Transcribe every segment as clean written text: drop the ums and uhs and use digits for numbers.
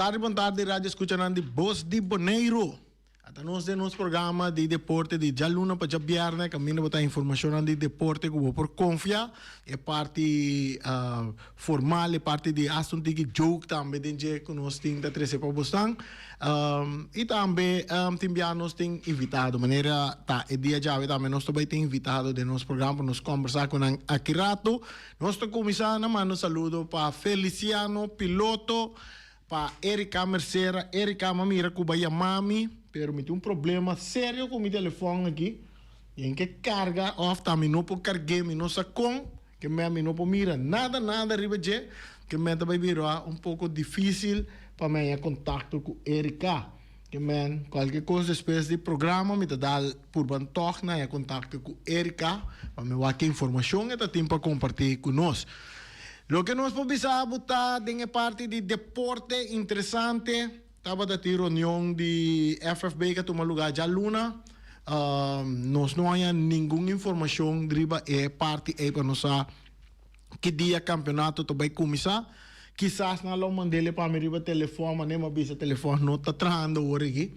tardi, bon tardi radio escuchanan di Bos di Boneiru. Ata nos den nos programa di deporte di djaluna pa djabièrnè kaminda bo ta informashonnan di deporte ku bo por konfia. E parti formal, e parti di hasta un tiki joke tambe den dje ku nos tin ta trese pa bosnan. I tambe tin bia nos tin invitado manera ta e dia djawe tambe nos ta bai tin invitado den nos programa pa nos kombersá ku nan aki rato. Nos ta kuminsá na manda un saludo pa Feliciano Piloto. Pa Erika Mercera, Erika m'a mira cu ba yama mi, pero mi tin un problema serio cu mi telefon aki, y en ke carga of ta mi no por cargu'e, mi no sa con, ke me mi no por mira nada nada riba dje, ke me ta bay bira un poco dificil pa mi haña contacto cu Erika. Ke men cualkier cos despues di programa mi ta dal purba tog na haña contacto cu Erika pa mi wak ke informacion e ta tin pa comparti cu nos. Loke nos por bisa bo ta den e parti di deporte interesante tabata tin reunion di FFB ku a tuma luga djaluna. Nos no haña ningun informashon riba e parti ei pa nos sa ki dia kampeonato ta bai kuminsá. Kisas nan lo mand'e pa mi riba telefòn manera mi a bisa telefòn no ta trahando awor aki.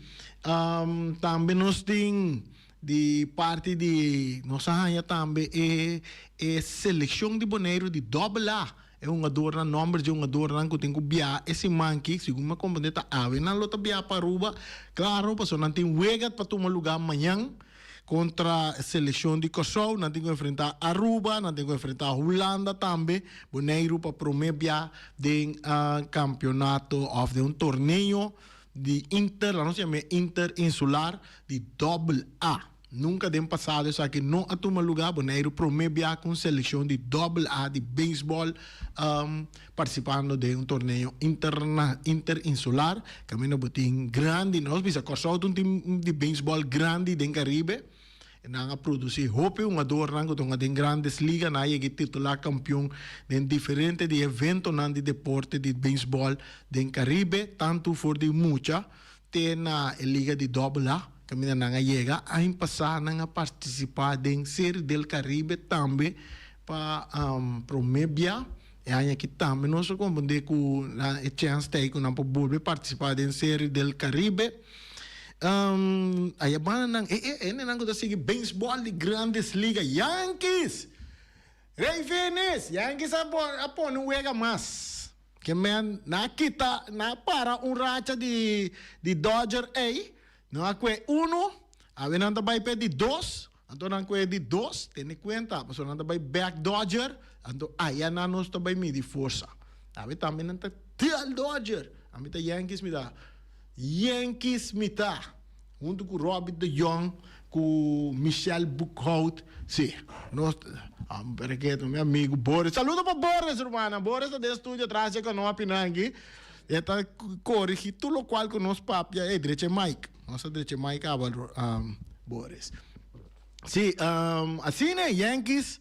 Tambe nos tin. Di parti di nos a haña tambe e e selekshon di Boneiru di dòbel A. E hungadornan, nòmber dje hungadornan ku tin ku biaha e siman aki, segun mi a komprendé ta awe nan lo ta biaha pa Aruba. Klaro, pasobra nan tin wega pa tuma lugá mañan kontra selekshon di Kòrsou, nan tin ku enfrentá Aruba, nan tin ku enfrentá Hulanda tambe. Boneiru pa promé bia den kampionato òf den un torneo di Inter, laat nos yam'é Interinsular di dòbel A. Nunka den pasado esaki no a tuma lugá. Boneiru promé bia ku un selekshon di dòbel A di beisbòl partisipando den un torneo interinsular. Kaminda bo tin grandi, nos bisa Kòrsou ta un tim di beisbòl grandi den Karibe. Nan a produci hopi hungadornan cu ta hunga den Grandes Liga. Nan a yega e titula campeon den diferente di eventonan di deporte di beisbol den Caribe, tanto for di mucha te na e liga di Doble A, caminda nan a yega. Aña pasa nan a participa den Serie del Caribe tambe pa prome bia. E aña aki tambe nos a comprende cu e chens ta ey cu nan por bolbe participa den Serie del Caribe. Aya banda nan e e hendenan cu ta sigui beisbol di Grandes Liga, Yankees! Rey Finis! Yankees a a pone un wega mas. Ke men nan a kita, nan a para un racha di di Dodger ey, nan a kue uno, awe nan ta bay p'e di dos, anto nan kue di dos, tene cuenta, pasobra nan ta bay back Dodger, anto aya nan nos ta bay midi forsa. Awe tambe nan ta tel Dodger, ami ta Yankees mi ta. Yankees mi ta, huntu ku Robbie de Jong, ku Michel Boekhout, si, nos, pero ke mi amigu Boris, saludo pa Boris rumannan, Boris ta den studio tras dje kanopi nan aki, e ta korigi tur lokual ku nos papia, ey drecha e mic, nos a drecha e mic aba Boris. Si, asina e Yankees,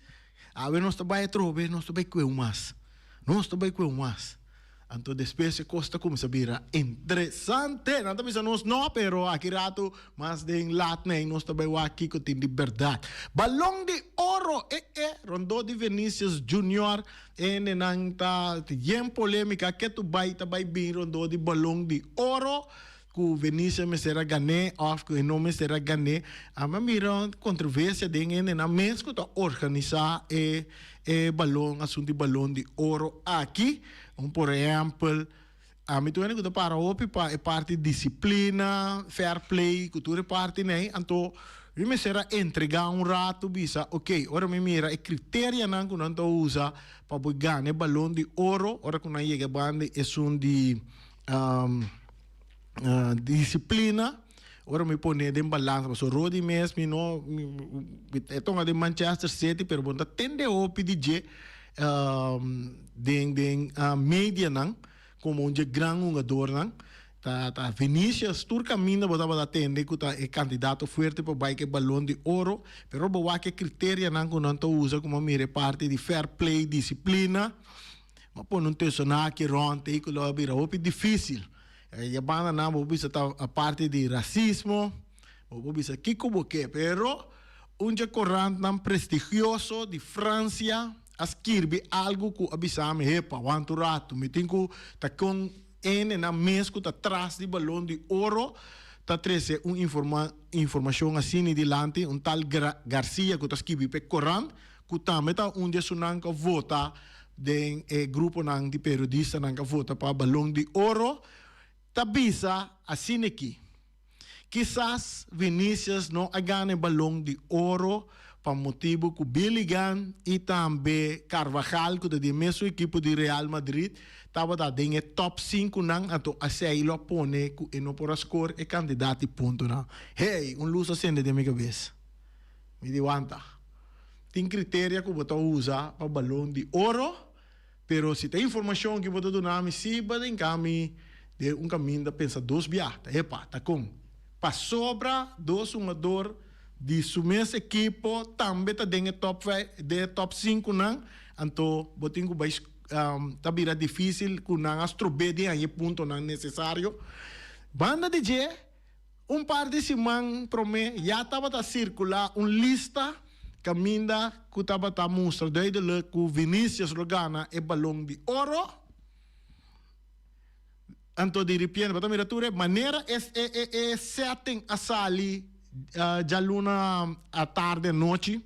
awe nos ta bai atrobe, nos ta bai kue un mas, nos ta bai kue un mas. Anto despues e kos ta kuminsá bira interesante. Nan ta bisa nos no, pero aki ratu mas den lat nei nos ta bai wak kiko tin di bèrdat. Balon di oro, e e, rondó di Vinicius Junior, e hendenan ta yen polémika ketu bai ta bai bin rondó di balon di oro. Ku Venicia mester a gan'é òf ku e no mester a gan'é. Ami a mira un kontroversia den hendenan mes ku ta organisá e e balon, asuntu di balon di oro aki. Un por ehèmpel, ami tur hende ku ta para hopi pa e parti disiplina, fair play, ku tur e partinan ei, anto mi mester a entregá un ratu bisa, oke, ora mi mira e kriterianan ku nan ta usa pa bo gana e balon di oro, ora ku nan yega banda esun di Disciplina, ora mi pone den balansa pasobra Rodi mes mi no e tonga den Manchester City pero bo no ta tende hopi di dje den den medianan como un dje gran hungadornan ta ta Vinicius tur caminda bo tabata tende cu ta e candidato fuerte pa bay cu e balon di oro pero bo wak e criterianan cu nan ta usa como a mira e parti di fair play disciplina. Bo a pone un tesonaki rond ei ku lo a bira hopi difísil. E bandanan bo bisa ta parti di rasismo, bo por bisa kiko bo ke, pero un dje korantnan prestigioso di Fransia a skirbi algu ku a bisa mi, Hepa, wanta un ratu, mi tin ku ta kon. Hendenan mes ku ta tras di Balon di Oro ta trese un informashon asina dilanti, un tal Garcia ku ta skibi p'e korant, ku tambe ta un di esunnan ku a vota den e gruponan di periodistanan ku a vota pa Balon di Oro, ta bisa asina aki, Kisas Vinicius no a gana e Balon di Oro pa motibu ku Billigan i tambe Carvajal ku ta di e mesun ekipo di Real Madrid tabata den e top sinkunan anto esei lo a pone ku e no por a skor e kantidat di puntonan. Hey, un lus a sende den mi kabes. Mi di wanta. Tin kriteria ku bo ta usa pa Balon di Oro. Pero si ta informacion ki bo ta duna mi, si bo ta hinca mi den un caminda pensa dos bia, ta epa, ta con. Pasobra dos hungador di su mes ekipo tambe ta den e top vijf, den e top cinconan, anto bo tin cu bay ta bira dificil cu nan a strobe di haña e puntonan necesario. Banda di dje. Un par di siman promé ya tabata sirkulá un lista kaminda ku tabata mustra duidelik ku Vinicius lo gana e Balon di Oro. Anto di ripiente bo ta mira tur e manera e e setting a sali djaluna atardi anochi.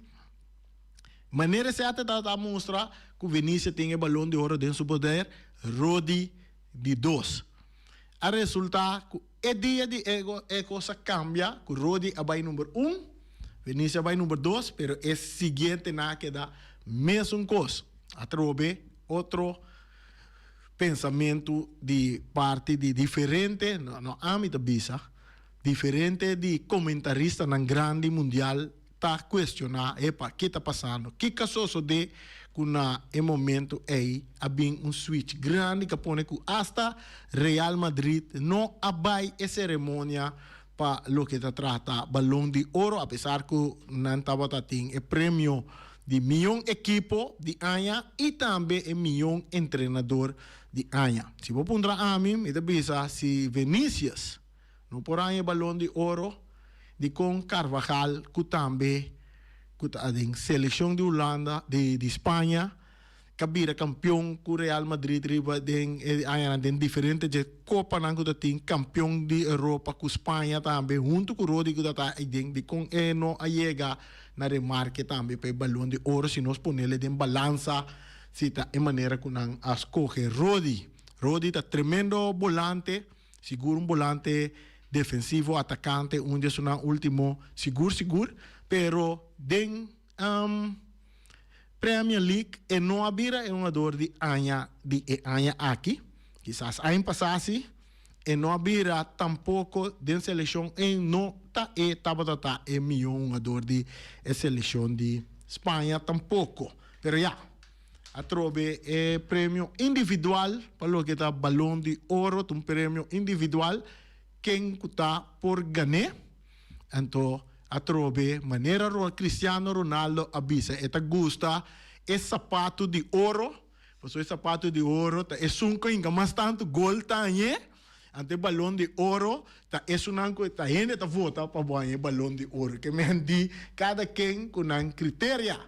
Manera e setting tabata mustra ku Vinicius tin e Balon di Oro den su poder, Rodi di dos. A resulta ku. E dia di ego e kos a kambia ku Rodi a bai number un, Venicio a bai number dos, pero e siguientenan a keda mesun kos. Atrobe otro pensamentu di parti di diferente, no no ami ta bisa, diferente di komentaristanan grandi mundial ta cuestiona, epa, ki ta pasando? Ki ka sosode cu na e momento ey a bin un switch grandi ca pone cu hasta Real Madrid no a bay e ceremonia pa loke ta trata Balon di Oro, apesar cu nan tabata tin e premio di miyon ekipo di aña y tambe e miyon entrenador di aña. Si bo puntra ami, mi ta bisa si Vinicius No por haña e Balon di Oro dikon Carvajal ku tambe ku ta den selekshon di Hulanda di di Spaña ka bira kampion ku Real Madrid riba den e añanan den diferente dje kopanan ku ta tin kampion di Europa ku Spaña tambe huntu ku Rodri ku ta ta aden dikon e no a yega na remarke tambe pa e Balon di Oro si nos ponele den balansa si ta e manera ku nan a skohe Rodri. Rodri ta tremendo bolante. Sigur un bolante defensivo, atakante, un di esunnan ultimo sigur sigur, pero den Premier League e no a bira e hungador di aña di e aña aki. Kisas aña pasá si e no a bira tampoko den selekshon e no ta e tabata ta e mihó hungador di e selekshon di Spaña tampoko. Pero ya. Atrobe e premio individual pa loke ta Balon di Oro ta un premio individual ken ku ta por gan'é. Anto atrobe manera Cristiano Ronaldo a bisa e ta gusta e sapatu di oro, pasobra e sapatu di oro ta esun ku hinka mas tantu gol ta hañ'é. Anto e Balon di Oro ta esunnan ku ta hende ta vota pa bo haña e Balon di Oro. Ke men di kada ken ku nan kriteria.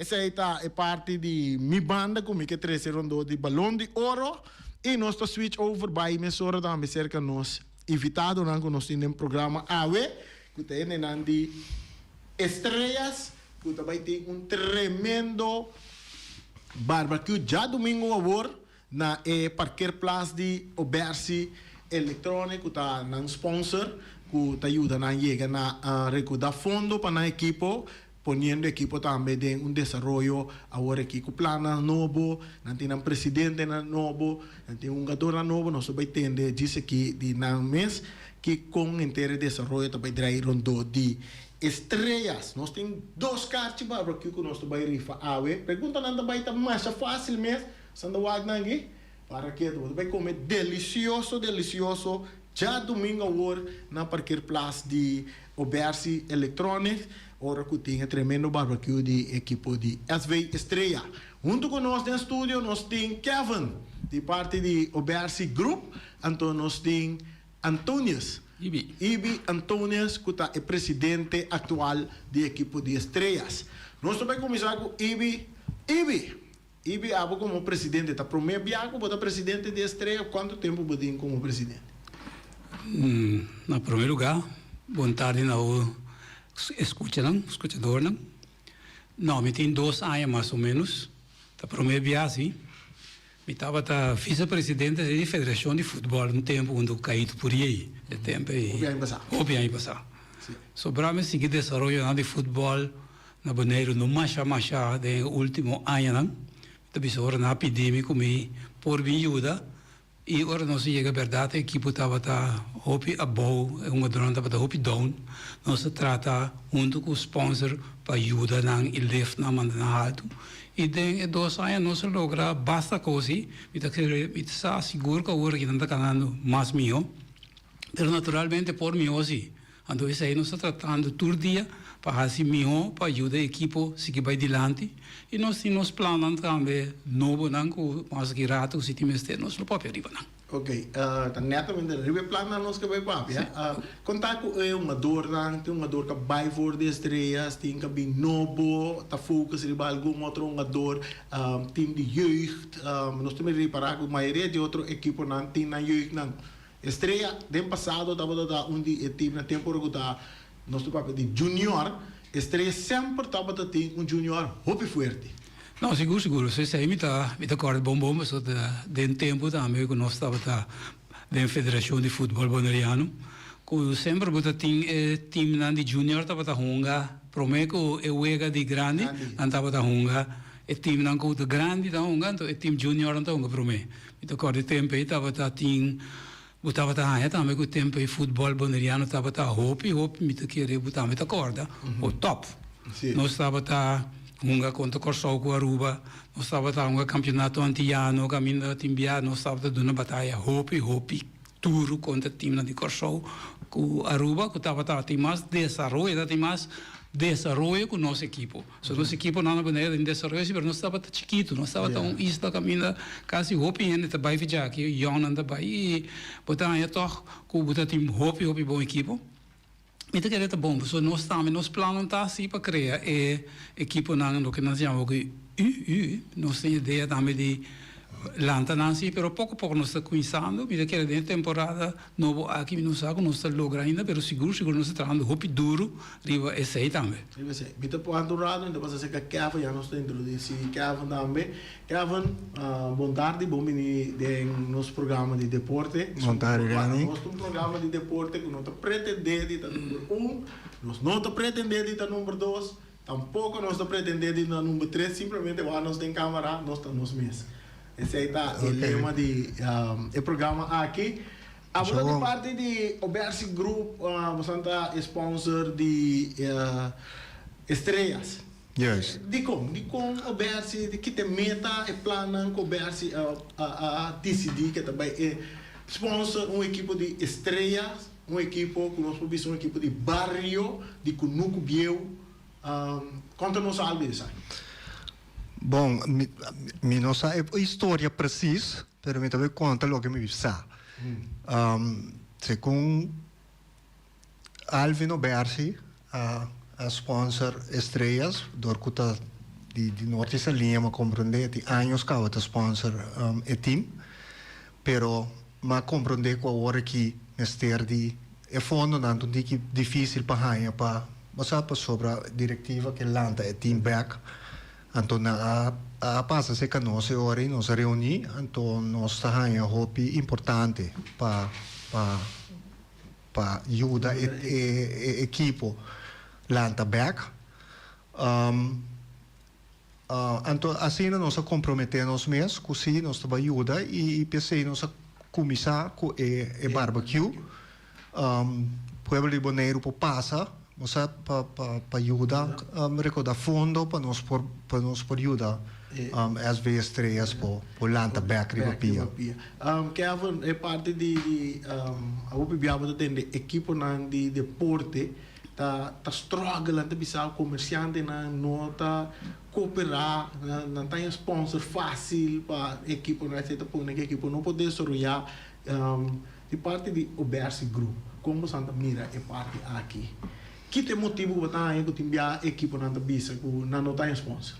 Esei ta e parti di mi banda ku mi ke trese rondó di Balon di Oro i nos ta switch over bai mesora tambe serka nos invitadonan ku nos tin den programa awe ku ta hendenan di Estrellas ku ta bai tin un tremendo barbecue djadumingu awor na e parkeerplaats di Obersi Electronic ku ta nan sponsor ku ta yuda nan yega na rekouda fondo pa nan ekipo poniendo ekipo tambe den un desaroyo awor aki ku plannan nobo, nan tin nan presidentenan nobo, nan tin hungadornan nobo, nos ta bai tende djis aki di nan mes ki kon henter e desaroyo ta bai drai rondó di Estrellas. Nos tin dos karchi barbecue ku nos ta bai rifa awe. Preguntanan ta bai ta masha fásil mes, Santa wak nan aki para ketu bo ta bai come delicioso delicioso djadumingo awor na parkeerplaats di Obersi Electronics ora cu tin e tremendo barbecue di ekipo di SV Estrella. Hunto cu nos den studio nos tin Kevin di parti di Obersi Group anto nos tin Antonius Ibi. Ibi Antonius cu ta e presidente actual di ekipo di Estrellas. Nos ta bai cuminsa cu Ibi. Ibi! Ibi, abo komo presidente ta promé bia ku bo ta presidente di Estrella? Kuantu tempu bo tin komo presidente? Na promé lugá, bon tardi na bo eskuchanan, skuchadornan. No, mi tin dos aña mas o ménos. Ta promé bia si. Mi tabata visepresidente di federashon di futbòl un tempu huntu ku Kaito Puriey, e tempu ei. Hopi aña pasá. Hopi aña pasá. Sobrá mi sigui desaroyonan di futbòl na Boneiru no masha masha den e último añanan. Mi ta bisa ora nan a pidi mi ku mi por bin yuda i ora nos a yega bèrdat e ekipo tabata hopi abou, e hungadornan tabata hopi down. Nos a trata huntu ku sponsor pa yuda nan i lift nan manda nan haltu. I den e dos aña nos a logra basta kos i mi ta kere mi ta sa sigur ku awor aki nan ta kanando mas mihó. Pero naturalmente por mihó si. Anto esei nos ta tratando tur dia pa hasi mihó pa yuda e ekipo sigui bai dilanti i nos tin nos plannan tambe nobonan ku mas aki rato ku si tin mester nos lo papia riba nan. Ok, ta netamente riba e plannan nos ke bai papia. Konta ku e hungadornan, tin hungador ku a bai for di Estrellas, tin ku a bin nobo, ta focus riba algun otro hungador, team di jeugd, nos ta mira ripará ku mayoria di otro ekiponan tin nan jeugdnan. Estrella den pasado tabata ta un di e teamnan tempo ora ku ta nos ta papia di junior, Estrella semper tabata tin un junior hopi fuerte. No, sigur sigur, esei mi ta mi ta kòrda bon bon pasobra ta den tempu tambe ku nos tabata den federashon di futbòl boneriano ku semper bo ta tin e teamnan di junior tabata hunga promé ku e wega di grandi nan tabata hunga e teamnan ku ta grandi ta hunga anto e team juniornan ta hunga promé. Mi ta kòrda e tempu ei tabata tin, bo tabata haña tambe ku e tempu ei futbòl boneriano tabata hopi hopi, mi ta kere bo tambe ta kòrda, o tòp. Nos tabata hunga kontra Kòrsou ku Aruba, nos tabata hunga kampionato antiyano kaminda tin bia nos tabata duna bataya hopi hopi duru kontra timnan di Kòrsou ku Aruba ku tabata tin mas desaroyo, tabatin mas desaroyo ku nos ekipo. So nos ekiponan na Bonaire den desaroyo si, pero nos tabata chikitu, nos tabata un isla kaminda kasi hopi hende ta bai fijaki, yòngnan ta bai i bo ta haña tòg ku bo ta tin hopi hopi bon ekipo. Mi ta kere ta bon pasobra nos tambe nos plannan ta si pa krea e ekiponan loke nan ta yama ku UU, nos tin idea tambe di lanta nan si, pero poko poko nos ta kuminsando, mi ta kere den e temporada nobo aki mi no sa ku nos ta logra ainda, pero sigur sigur nos ta trahando hopi duru riba esei tambe. Riba esei. Mi ta wanta un rato, mi ta pasa serka Kevin, ya nos ta introdusí Kevin tambe. Kevin, bon tardi, bon bini den nos programa di deporte. Bon tardi, Reni. Nos ta un programa di deporte ku no ta pretendé di ta number un, nos no ta pretendé di ta number dos, Tampoco nos ta pretende di na number tres, simplemente wak nos den camara, nos ta nos mes. Esey ta e lema di e programa aki. Abo ta di parti di Obersi Group, bosan ta e sponsor di Estrellas. Juist. Dicon? Dicon Obersi, di ki ta e meta, e plannan cu Obersi a dicidi ke ta bay e sponsor un ekipo di Estrellas? Un ekipo ku nos por bisa un ekipo di bario di kunuku bieu. Konta nos algu di esaki. Bon, mi mi no sa e historia presis, pero mi ta bay konta loke mi sa. Segun Alvin Obersi a a sponsor Estrellas dor ku ta di di Norte Saliña mi a komprondé tin años kaba ta sponsor e team. Pero m'a komprondé ku awor aki mester di e fondonan ta un tiki difísil pa haña pa bo sa pasobra direktiva ke lanta e tim bèk. Anto nan a a pasa serka nos e ora ei nos a reuní anto nos ta haña hopi importante pa pa pa yuda e e ekipo lanta bèk. Anto asina nos a komprometé nos mes ku sí nos ta bai yuda i p'esei nos a kuminsá ku e barbecue. Pueblo di Boneiru por pasa bo sa pa pa yuda rekoudá fondo pa nos por pa nos por yuda SV Estrellas por por lanta bèk riba pia. Kevin, e parti di di abo pibia bo ta tende ekiponan di deporte ta ta struggle nan ta bisa comerciantenan no ta coopera nan ta haña sponsor facil pa ekiponan esei ta pone ku ekipo no por desaroya di parti di Obersi Group kon boso ta mira e parti aki ki ta e motibu ku bo ta haña ku tin bia ekiponan ta bisa ku nan no ta haña sponsor?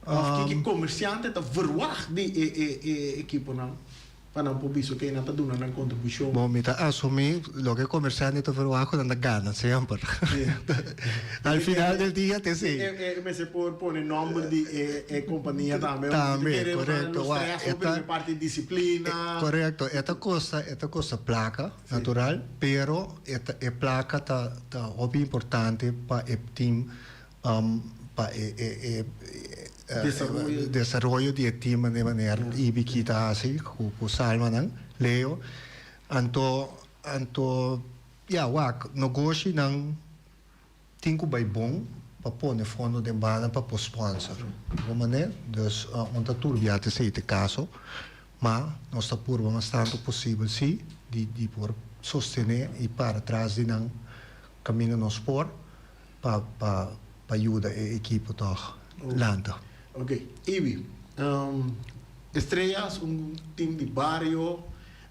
Òf kiko komersiante ta verwagt di e e e ekiponan pa nan por bisa oke nan ta duna nan kontribushon? Bon, mi ta asumí loke komersiante ta verwagt ku nan ta gana semper. Al final del dia ta esei. E mester por pone nòmber di e e kompania tambe. Tambe, korekto. Wak, e ta. Parti disiplina. Korekto, e ta kosta, e ta kosta plaka, natural, pero e ta e plaka ta ta hopi importante pa e team pa e e e Desaroyo. desaroyo di e team manera manera Ibi ki ta hasi ku ku Salmanan, Leo. Anto anto ya wak nogoshinan tin ku bai bon pa pone fondo den banda pa por sponsor. Bo manera? Dus un ta turbia te esei te kaso, ma nos ta purba mas tantu posibel si di di por sostené i para tras di nan kaminda nos por. Pa pa pa yuda e ekipo tòg lanta. Ok, Ibi, Estrellas un team di bario,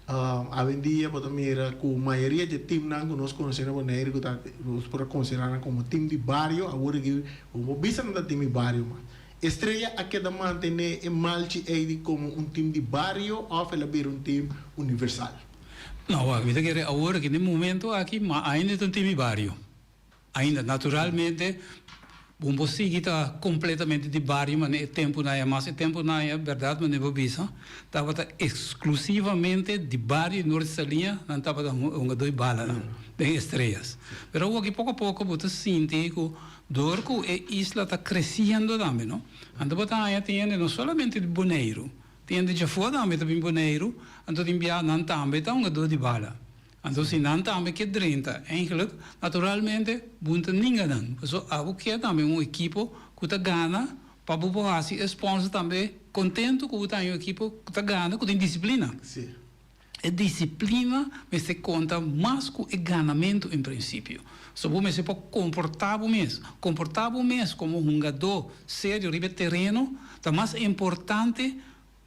awendia bo ta mira ku mayoria dje teamnan ku nos konosé na Boneiru ku ta nos por a konsiderá nan komo team di bario, awor aki bo por bisa nan ta team di bario mas. Estrella a keda mantené e malchi ei di komo un team di bario òf el a bira un team universal? No, wak, mi ta kere awor aki den momento aki ma ainda ta un team di bario. Ainda, naturalmente, bo por sigui ta completamente di bario manera e temponan aya, mas e temponan aya, berdad manera bo bisa, tabata exclusivamente di bario di Norte Saliña nan tabata hungadó di balanan den Estrellas. Pero awoki poco a poco bo ta sinti cu dor cu e isla ta creciendo tambe, no? Anto bo ta haña tin hende no solamente di Boneiru, tin hende djafor tambe ta bin Boneiru, anto tin bia nan tambe ta hungadó di bala. Anto si nan tambe ke drenta, eigenlijk, naturalmente, bo no ta ninga nan. Pasobra abo ke tambe un ekipo ku ta gana pa bo por hasi e sponsor tambe kontentu ku bo ta haña un ekipo ku ta gana, ku tin disiplina. E disiplina mester konta mas ku e ganamentu en prinsipio. So bo mester por komportá bo mes. Komportá bo mes komo hungadó serio riba e tereno ta mas importante.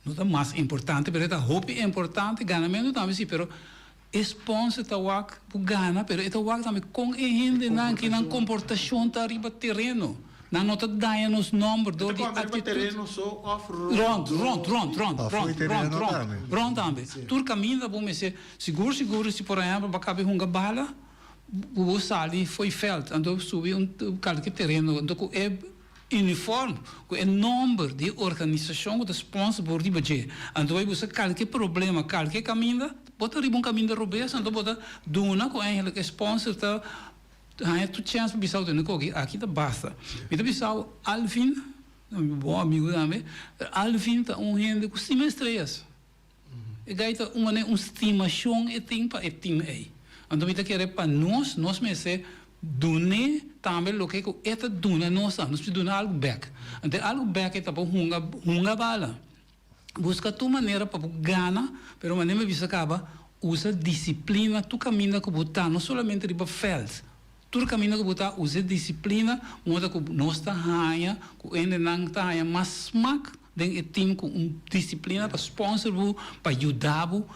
No ta mas importante, pero e ta hopi importante, ganamentu tambe si, pero e sponsor ta wak bo gana, pero e ta wak tambe kon e hendenan ki nan komportashon ta riba tereno. Nan no ta daña nos nomber dor di E ta konta riba tereno so of rond? Rond, rond, rond, rond, rond, rond, rond, rond tambe. Tur kaminda bo mester, sigur sigur si por ehempel bo a kaba di hunga bala, bo sali fo'i veld, anto subi un kalke tereno, anto ku e. Uniform ku e nomber di e organisashon ku ta sponsor bo riba dje. Anto bai buska kalke problema, kalke kaminda, bo ta riba un kaminda robes, anto bo ta duna ku eigenlijk e sponsor ta haña tur chèns pa bisa bo tene koki aki ta basta. Mi ta bisa bo Alvin, mi bon amigu tambe, Alvin ta un hende ku stima estrellas. E gai ta un manera un stimashon e tin pa e tim ei. Anto mi ta kere pa nos, nos mester dun'é tambe loke ku e ta duna nos tambe. Nos mester duna algu bèk. Anto e algu bèk ei ta pa hunga, hunga bala. Buska tur manera pa bo gana, pero manera mi bisa kaba, usa disiplina tur kaminda ku bo ta, no solamente riba vèlt. Tur kaminda ku bo ta usa e disiplina, moda ku nos ta haña ku hendenan ta haña mas smak den e tim ku un disiplina pa sponsor bo, pa yuda bo.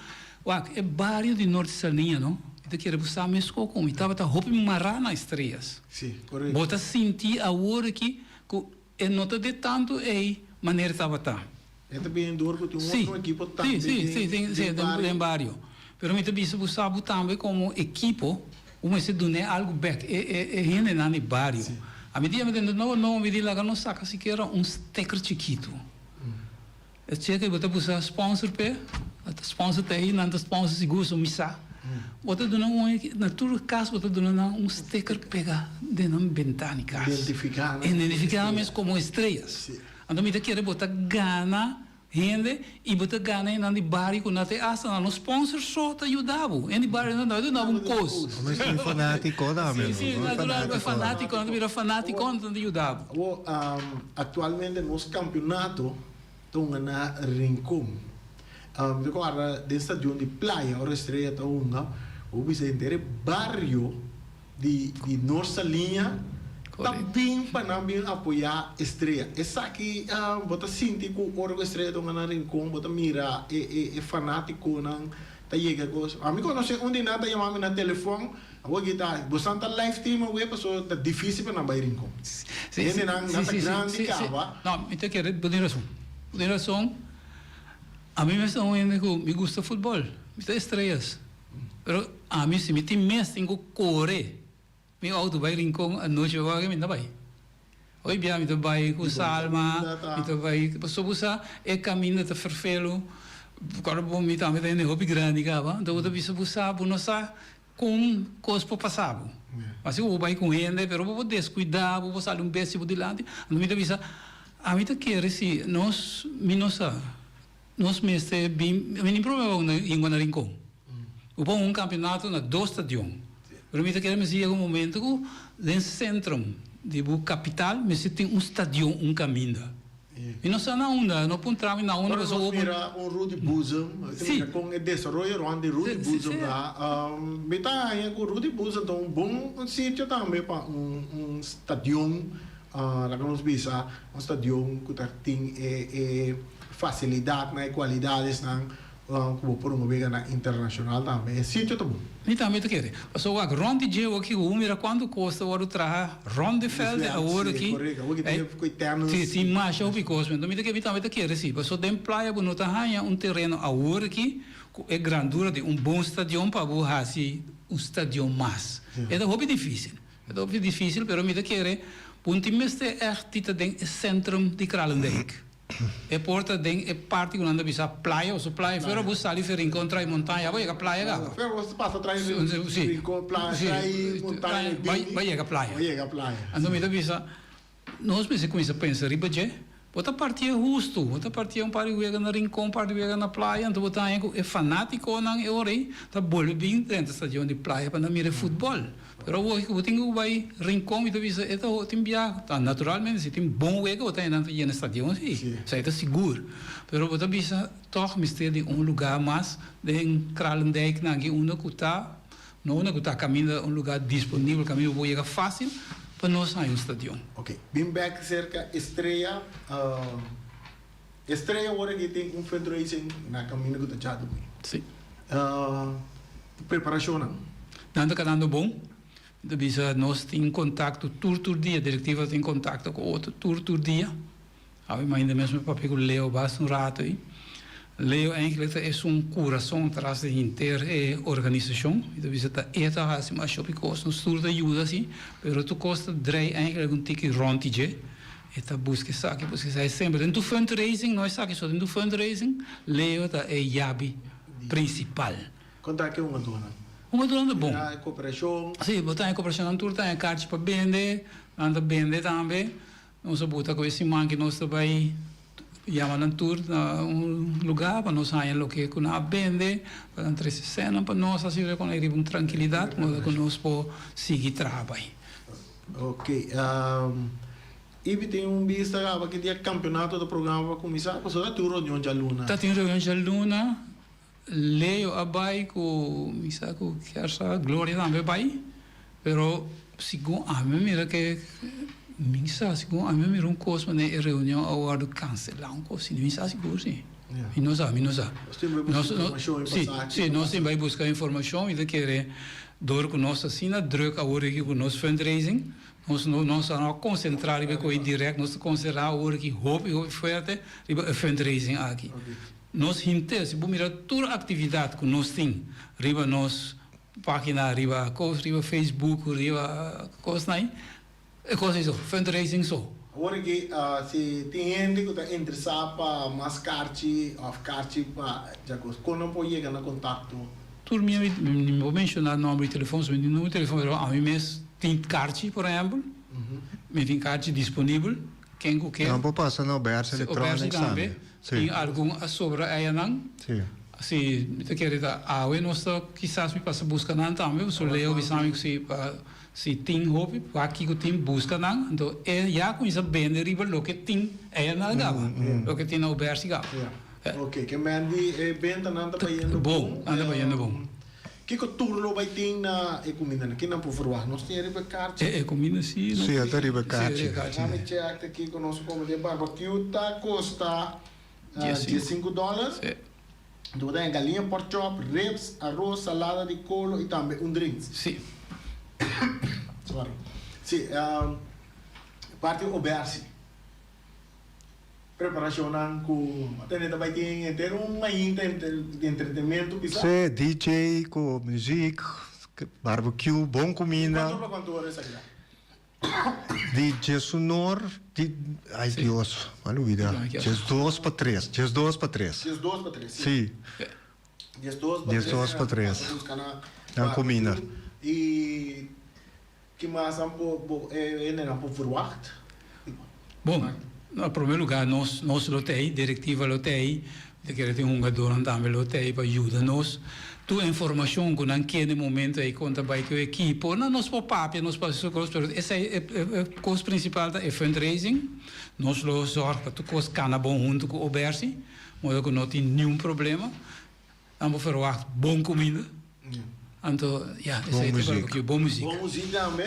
Wak, e bario di Norte Saliña no, mi ta kere bo sa meskos ku mi tabata hopi mará na Estrellas. Bo ta sinti awor aki ku e no ta de tantu ei manera tabata. E ta bini dor ku tin un otro ekipo tambe den bario. Den bario. Pero mi ta bisa bo sa bo tambe komo ekipo bo mester dun'é algu bèk e e hendenan di bario. Ami dia mi tende no no mi di laga nos saka sikiera un steker chikitu. E cheke bo ta busa sponsor p'e, ta sponsor ta ei, nan ta sponsor sigur so mi sa. Bo ta duna un na tur kas bo ta duna nan un steker pega den nan bentana di kas. Identifiká nan. Identifiká nan mes komo estrellas. Anto mi ta kere bo ta gana hende i bo ta gana hendenan di bario ku na te asta nan no sponsor so ta yuda bo. Hende di bario nan ta duna bo un kos. Bo mester un fanátiko tambe. Si, si, natural, bo fanátiko, nan ta bira fanátiko nan ta yuda bo. Awor, aktualmente nos kampionato ta hunga na Rincon. Mi ta kòrda den stadion di Playa ora Estrella ta hunga, bo bisa henter e bario di di Noord Saliña ta bin pa nan bin apoyá Estrella. Esaki bo ta sinti ku ora ku Estrella ta hunga na Rincon bo ta mira e e e fanátikonan ta yega kos. Ami konosé un di nan ta yama mi na telefòn. Awor ki ta, bosan ta live stream awe paso ta dificil pa nan bay Rincon. Hendenan nan ta grandi caba. No, mi ta kere, bo tin rason. Bo tin rason. Ami mes ta un hende cu mi gusta futbol. Mi ta estrellas. Pero ami si mi tin mes tin cu core mi auto bay Rincon anochi pa wak mi ta bay. Hoy bia mi ta bai ku Salma, mi ta bai, pasobra bo sa e kaminda ta ferfelu, kòrda bo mi tambe ta hende hopi grandi kaba, anto bo ta bisa bo sa bo no sa kon kos por pasa bo. Asi ku bo bai ku hende pero bo por deskuidá, bo por sali un bestia bo dilanti, anto mi ta bisa ami ta kere si nos mi no sa nos mester bin, mi tin problema ku hingua na Rincon. Bo pon un campeonato na dos stadion. Pero mi ta kere mester yega un momento cu den centrum di bo capital mester tin un stadion un caminda. Mi no sa na unda, no puntra mi na unda pasobra bo Ora nos mira un Rudy Boezem, ta mira con e desaroyo rond di Rudy Boezem ta, mi ta haña cu Rudy Boezem ta un bon sitio tambe pa un stadion, laga nos bisa un stadion cu ta tin e facilidadnan, e cualidadesnan. Ku bo por un weganan internashonal tambe. E sitio ta bon. Mi tambe ta kere. Pasobra wak rond di dje awor ku mira kuantu kos ta wòrdu traha rond di vèlt awor aki. Si, korekto. Awor ki tin ku tènis. Si, tin masha hopi kos. Enton mi ta kere, mi tambe ta kere si. Pasobra den playa bo no ta haña un tereno awor aki ku e grandura di un bon stadion pa bo hasi un stadion mas. E ta hopi difisil. E ta hopi difisil pero mi ta kere bo no tin mester ègt di ta den e sentrum di Kralendijk. E por ta den e parti ku nan ta bisa playa o su playa fuera bo sali fe Rincon trai montaña bo yega playa kaba. Fuera bo pasa trai Rincon playa trai montaña bini bo yega playa. Bo yega playa. Anto mi ta bisa nos mester kuminsa pensa riba dje bo ta partié hustu bo ta partié un par di wega na Rincon un par di wega na playa anto bo ta haña ku e fanatikonan e ora ei ta bolbe bin drenta stadion di playa pa nan mira e futbòl. Pero awor ku bo tin ku bai Rincon mi ta bisa e ta tin biaha ta naturalmente si tin bon wega bo ta henda ta yena stadion si esei ta sigur pero bo ta bisa tog mester di un lugar mas den Kralendijk nan aki unda ku ta no unda ku ta kaminda un lugar disponibel kaminda bo por yega facil pa nos haña un stadion. Ok bin bek serka Estrella Estrella awor aki tin un fundraising na kaminda ku ta djadumingu. Si. Preparashonnan. Nan ta kanando bon. Mi ta bisa nos tin kontakto tur tur dia, direktiva tin kontakto ku otro tur tur dia. Awe mainda mes mi papia ku Leo basta un rato ei. Leo eigenlijk ta esun kurason tras di henter e organisashon. Mi ta bisa ta e ta hasi masha hopi kos, nos tur ta yuda si, pero tur kos ta drei eigenlijk un tiki rònt di dje. E ta buska esaki, buska esaki semper. Den tur fundraising, no esaki so, den tur fundraising, Leo ta e yabi principal. Kon ta ke hungadónan? Hungadónan ta bon. Mira e koperashon. Si, bo ta e koperashon, nan tur ta e karchi pa bende, nan ta bende tambe. Nos a buta ku e siman ki nos ta bai yama nan tur na un lugá pa nos haña loke ku nan a bende, pa nan trese sènnan pa nos, asina ku nan riba un trankilidat, moda ku nos por sigui traha bai. Ok, Ibi tin un bista caba ki dia campeonato ta programa pa cuminsa? Pasobra ta tin un reunion djaluna. Ta tin reunion djaluna, Leo a bay cu mi sa cu Kersa, Gloria tambe a bay, pero segun ami a mira ke mi sa segun ami a mira un cos manera e reunion a wordo cancela un cos asina, mi sa sigur si, mi no sa, mi no sa. Nos tin bay busca informacion y pasa aki. Si, nos tin bay busca informacion, mi ta kere Dor ku nos asina druk awor aki ku nos fundraising, nos no nos a no a konsentrá riba e koe dirèkt, nos ta konsentrá awor aki hopi hopi fuerte riba e fundraising aki. Nos henter, si bo mira tur aktividat ku nos tin riba nos página, riba kos, riba Facebook, riba kosnan ei, E kos ei so, fundraising so. Awor aki si tin hende ku ta interesá pa mas karchi òf karchi pa djakos, kon nan por yega na kontakto? Tur mi mi por menshoná nòmber di telefòn, so mi tin number di telefòn, pero ami mes tin karchi, por ehèmpel, mi tin karchi disponibel, ken ku ke. Nan por pasa na Obersi Electronics tambe. Tin algun a sobra eyanan. Si, mi ta kere ta awe nos ta kisas mi pasa buska nan tambe, pasobra Leo bisa mi ku si pa. Si tin hopi wak kiko tin buska nan anto e ya kuminsa bende riba loke tin eya na gaba loke tin na Ubersi gaba. Ok ke men di e bentanan ta bayendo bon. Nan ta bayendo bon. Kiko tur lo bay tin na e kumindanan? Ke nan por verwagt? Nos tin riba e karchi? E kuminda si. Si e ta riba e karchi. Lami check ta kiko nos a kome den barbecue ta kosta diesinku dòler. Anto bo ta haña galiña pork chop, ribs, aros, salada di kolo i tambe un drinks. Si. Sorry. Si, parti Obersi. Preparashonnan ku a tene ta bai tin henter un mainta di entretenimento bisa. Sí, DJ ku muziek, barbecue, bon kuminda. Di kuantu pa kuantu ora esaki ta? Di djesunor, di, ay Dios, m'a lubida. 12 pa tres, 12 pa tres. 12 pa tres, si. Sí. 12 pa tres. 12 pa tres. Nan kuminda. I Ki mas nan por bo e hendenan por verwacht? Bon, na prome lugar nos nos lo ta ei, directiva lo ta ei, mi ta kere tin hungadornan tambe lo ta ei pa yuda nos. Tur informacion cu nan kier na e momento ei con ta bay cu e ekipo, nan nos por papia, nos por haci su cos, pero esei e e cos principal ta e fundraising. Nos lo zorg pa tur cos cana bon hunto cu Obersi, modo cu no tin niun problema. Nan por verwacht bon kuminda. Anto, ya, esei ta barbecue, bon muziek. Bon muziek tambe.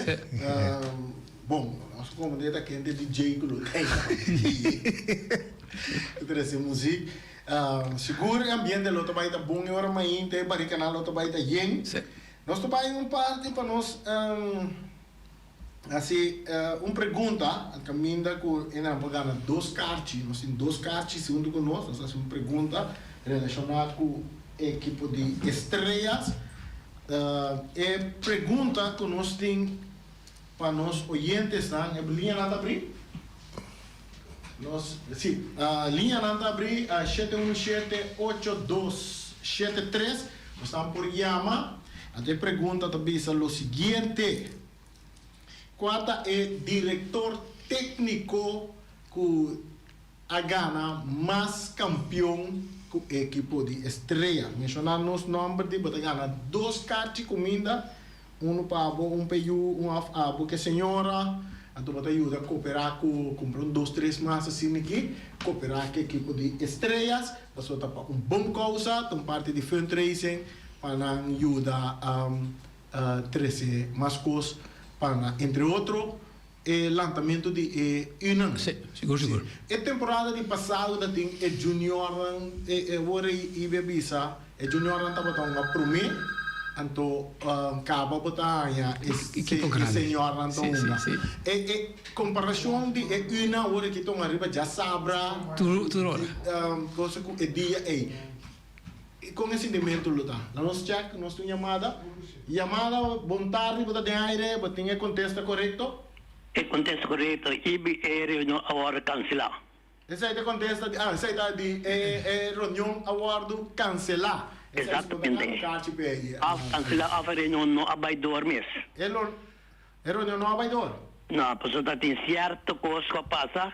Bon, nos a komprendé ta kende DJ ku lo tei. Ta trese muziek. Sigur e ambiente lo ta bai ta bon e ora mainta, e barikanan lo ta bai ta yen. Nos ta bai un parti pa nos Hasi un pregunta al kaminda ku e nan por gana dos karchi. Nos tin dos karchi huntu ku nos. Nos hasi un pregunta relashoná ku e ekipo di Estrellas. E pregunta ku nos tin pa nos oyentesnan, e liñanan ta abrí? Nos, si, liñanan ta abrí 717 8273. Bosnan por yama. Anto e pregunta ta bisa lo siguiente. Kua ta e direktor tékniko ku a gana mas kampion ku ekipo di Estrella? Menshoná nos nòmber di bo ta gana dos karchi kuminda, unu pa abo, un pa e yu, un òf abo ku e señora. Anto bo ta yuda koperá ku kumpra un dos tres mas asina aki, koperá ku ekipo di Estrellas, pasobra ta pa un bon kousa, ta un parti di fundraising pa nan yuda. Trese mas kos pa na entre otro e lantamentu di e Unan. Sí, sigur sigur. E temporada di pasado ta tin e juniornan e wor ei Ibi a bisa e juniornan tabata hunga promé anto kaba bo ta haña e seniornan ta hunga. E e komparashon di e Unan wor aki ta hunga riba djasabra Tur tur ora. Cosa ku e dia ei. Kon e sintimentu lo ta? La nos check, nos tin un yamada. Yamada, bon tardi, bo ta den aire, bo tin e kontesta korekto? E kontesta korekto, Ibi e reunion a wòrdu kanselá. Esei ta e kontesta di, ah, esei ta di e e reunion a wòrdu kanselá. Esei si bo ta gana un karchi p'e. Òf kanselá òf e reunion no a bai dor mes. E lo, e reunion no a bai dor? No, pasobra ta tin sierto kos ku a pasa,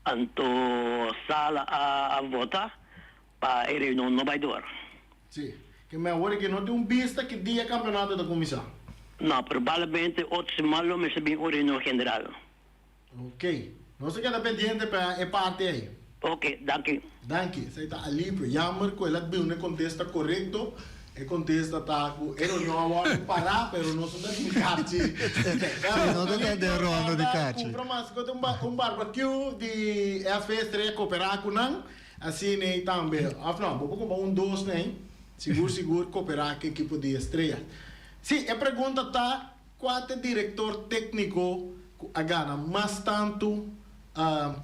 anto sala a vota. Pa e reunion no bai door. Sí. Ke men awor ke no tin un bista ki dia campeonato ta cuminsa. No, probablemente otro siman lo mester bin un reunion general. Ok. Nos ta keda pendiente pa e parti ei. Ok, danki. Danki. Esei ta Alipio. Jammer cu el a duna e contesta corecto. E contesta ta cu e reunion a wordo para, pero nos no ta tin carchi. Sí, no ta den rondo di carchi. Cumpra mas cu un barbecue di SV Estrella coopera cu nan. Asina ei tambe, of no, bo por kumpra un dos nei, sigur sigur koperá ku ekipo di Estrella. Sí, e pregunta ta, kua ta e direktor tékniko ku a gana mas tantu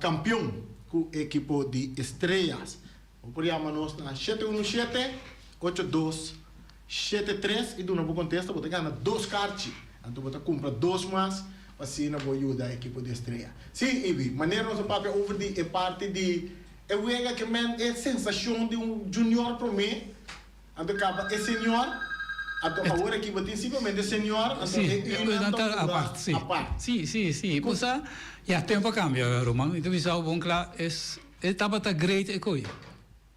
kampion ku ekipo di Estrellas? Bo por yama nos na 717 8273 i duna bo kontesta, bo ta gana dos karchi. Anto bo ta kumpra dos mas pa asina bo yuda ekipo di Estrella. Sí, Ibi, manera nos a papia over di e parti di e wega ke men e sensashon di un junior promé, anto kaba e senior, anto awor aki bo tin simplemente senior, anto e unan ta hunga apart. Sí, sí, sí. Bo sa, ya, tempo a kambia, Roman. Mi ta bisa bo bon kla, es e tabata great e koe.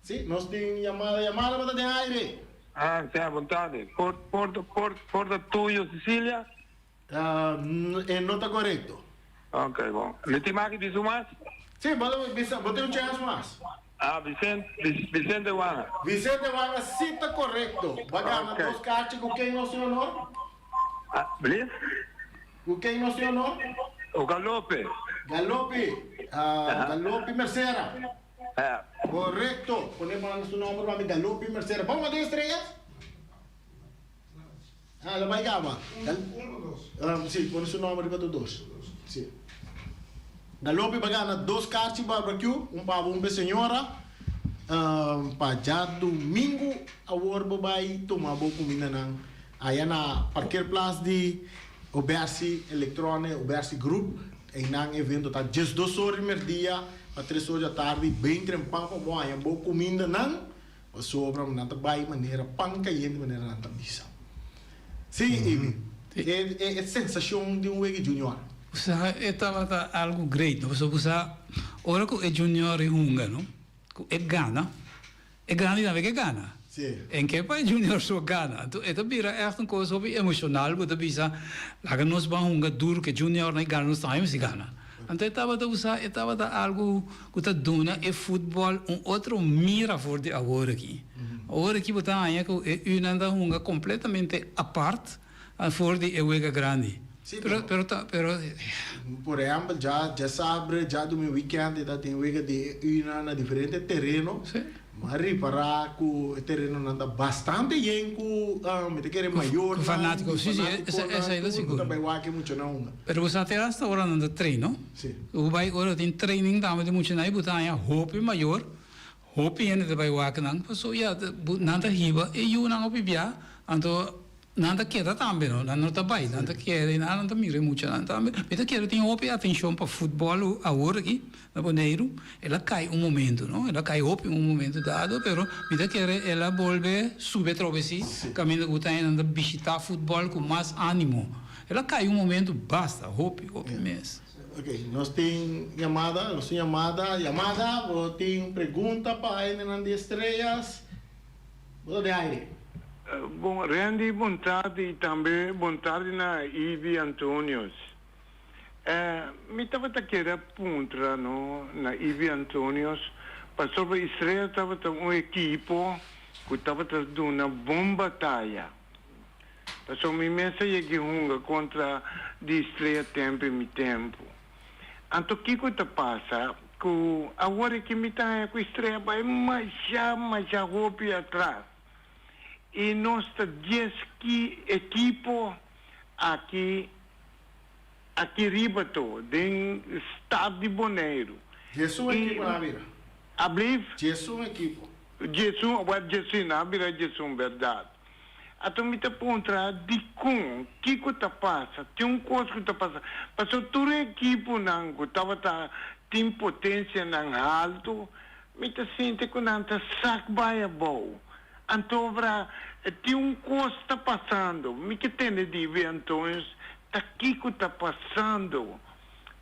Sí, nos tin yamada. Yamada bo ta den aire. Ah, sea, bon tarde. Por, por, por, por ta tuyo, Cecilia? E no ta korekto. Ok, bon. Mi tin maki bisa un mas? Sí, bo ta bisa, bo tin un chèns mas. Ah, Vicente, Vicente Wanga. Vicente Wanga sí ta korekto. Bo a gana dos karchi ku ken nos tin honor? Ah, please? Ku ken nos tin honor? O Galope. Galope. Ah, Galope Mercera. Korekto. Pone banda su nomber pa mi Galope Mercera. Bon, bo tin estrellas? Ah, lo bai kaba. Si, pone su nòmber riba tur dos. Si. Galopi pa gana dos karchi barbecue, un pa bo un pa e señora. Pa djadumingu awor bo bai tuma bo kumindanan aya na parkeerplaats di Obersi Electrone, Obersi Group. Einan evento ta 12 or di merdia pa 3 or di atardi. Bin trempan pa bo haña bo kumindanan pasobra nan ta bai manera pan kayente manera nan ta bisa. Sí, Ibi, e sensashon di un wega junior. Sa, e tabata algu great, no? Pasobra bo sa, ora ku e junior e hunga, no? Ku e gana, e grandi tambe ke gana. En ke pa e junior so gana. Anto e ta bira ègt un kos hopi emoshonal ku ta bisa, laga nos ban hunga duru ku e juniornan i gana nos tambe mester gana. Anto e tabata usa, e tabata algu ku ta duna e futbòl un otro mira for di awor aki. Awor aki bo ta haña ku e unan ta hunga kompletamente apart for di e wega grandi. Sí, pero, pero, ta, pero por ehèmpel, dja djasabre, djadumingu wikènt e ta tin wega di e unan na diferente tereno. Sí. Mi a ripará ku e terenonan ta bastante yen ku mi ta kere mayornan, Ku fanátiko, sí, sí, esei ta tur ku sigur. ta bai wak e muchanan hunga. Pero bo sa te hasta ora nan ta train, no? Sí. Bo bai ora tin training tambe di muchanan i bo ta haña hopi mayor, hopi hende ta bai wak nan, pasobra ya nan ta hiba e yunan hopi bia, anto Nan ta keda tambe no, nan no ta bai, nan ta keda i nan ta mira e muchanan tambe. Mi ta kere tin hopi atencion pa futbol awor aki na Boneiru. El a kai un momento no, el a kai hopi un momento dado, pero mi ta kere el a bolbe subi atrobe si, caminda cu ta nan ta bishita futbol cu mas animo. El a kai un momento basta, hopi, hopi mes. Ok, nos tin yamada, nos tin yamada, yamada, bo tin pregunta pa hendenan di Estrellas? Bo ta den aire. Bon Randy bon tardi y tambe bon tardi na Ivy Antonius. Mi tabata kere a puntra no na Ivy Antonius pasobra Estrella tabata un ekipo cu tabata duna bon bataya. Pasobra mi mes a yega hunga contra di Estrella tempo y mi tempo. Anto kiko ta pasa ku awor aki mi ta haña ku Estrella bai masha masha hopi atras i nos ta dies ki ekipo aki aki riba to den stad di Boneiru. Diesun I ekipo nan a bira. Ablief? 11 ekipo. 11, wèl 11 nan a bira 11 bèrdat. Ato mi ta puntra dikon, kiko ta pasa? Tin un kos ku ta pasa. Pasobra tur e ekiponan ku tabata tin potensianan haltu, mi ta sinti ku nan ta sak bai abou. Antobra tin un kos ta pasando. Mi ke tende di Ibi Antonius ta kiko ta pasando.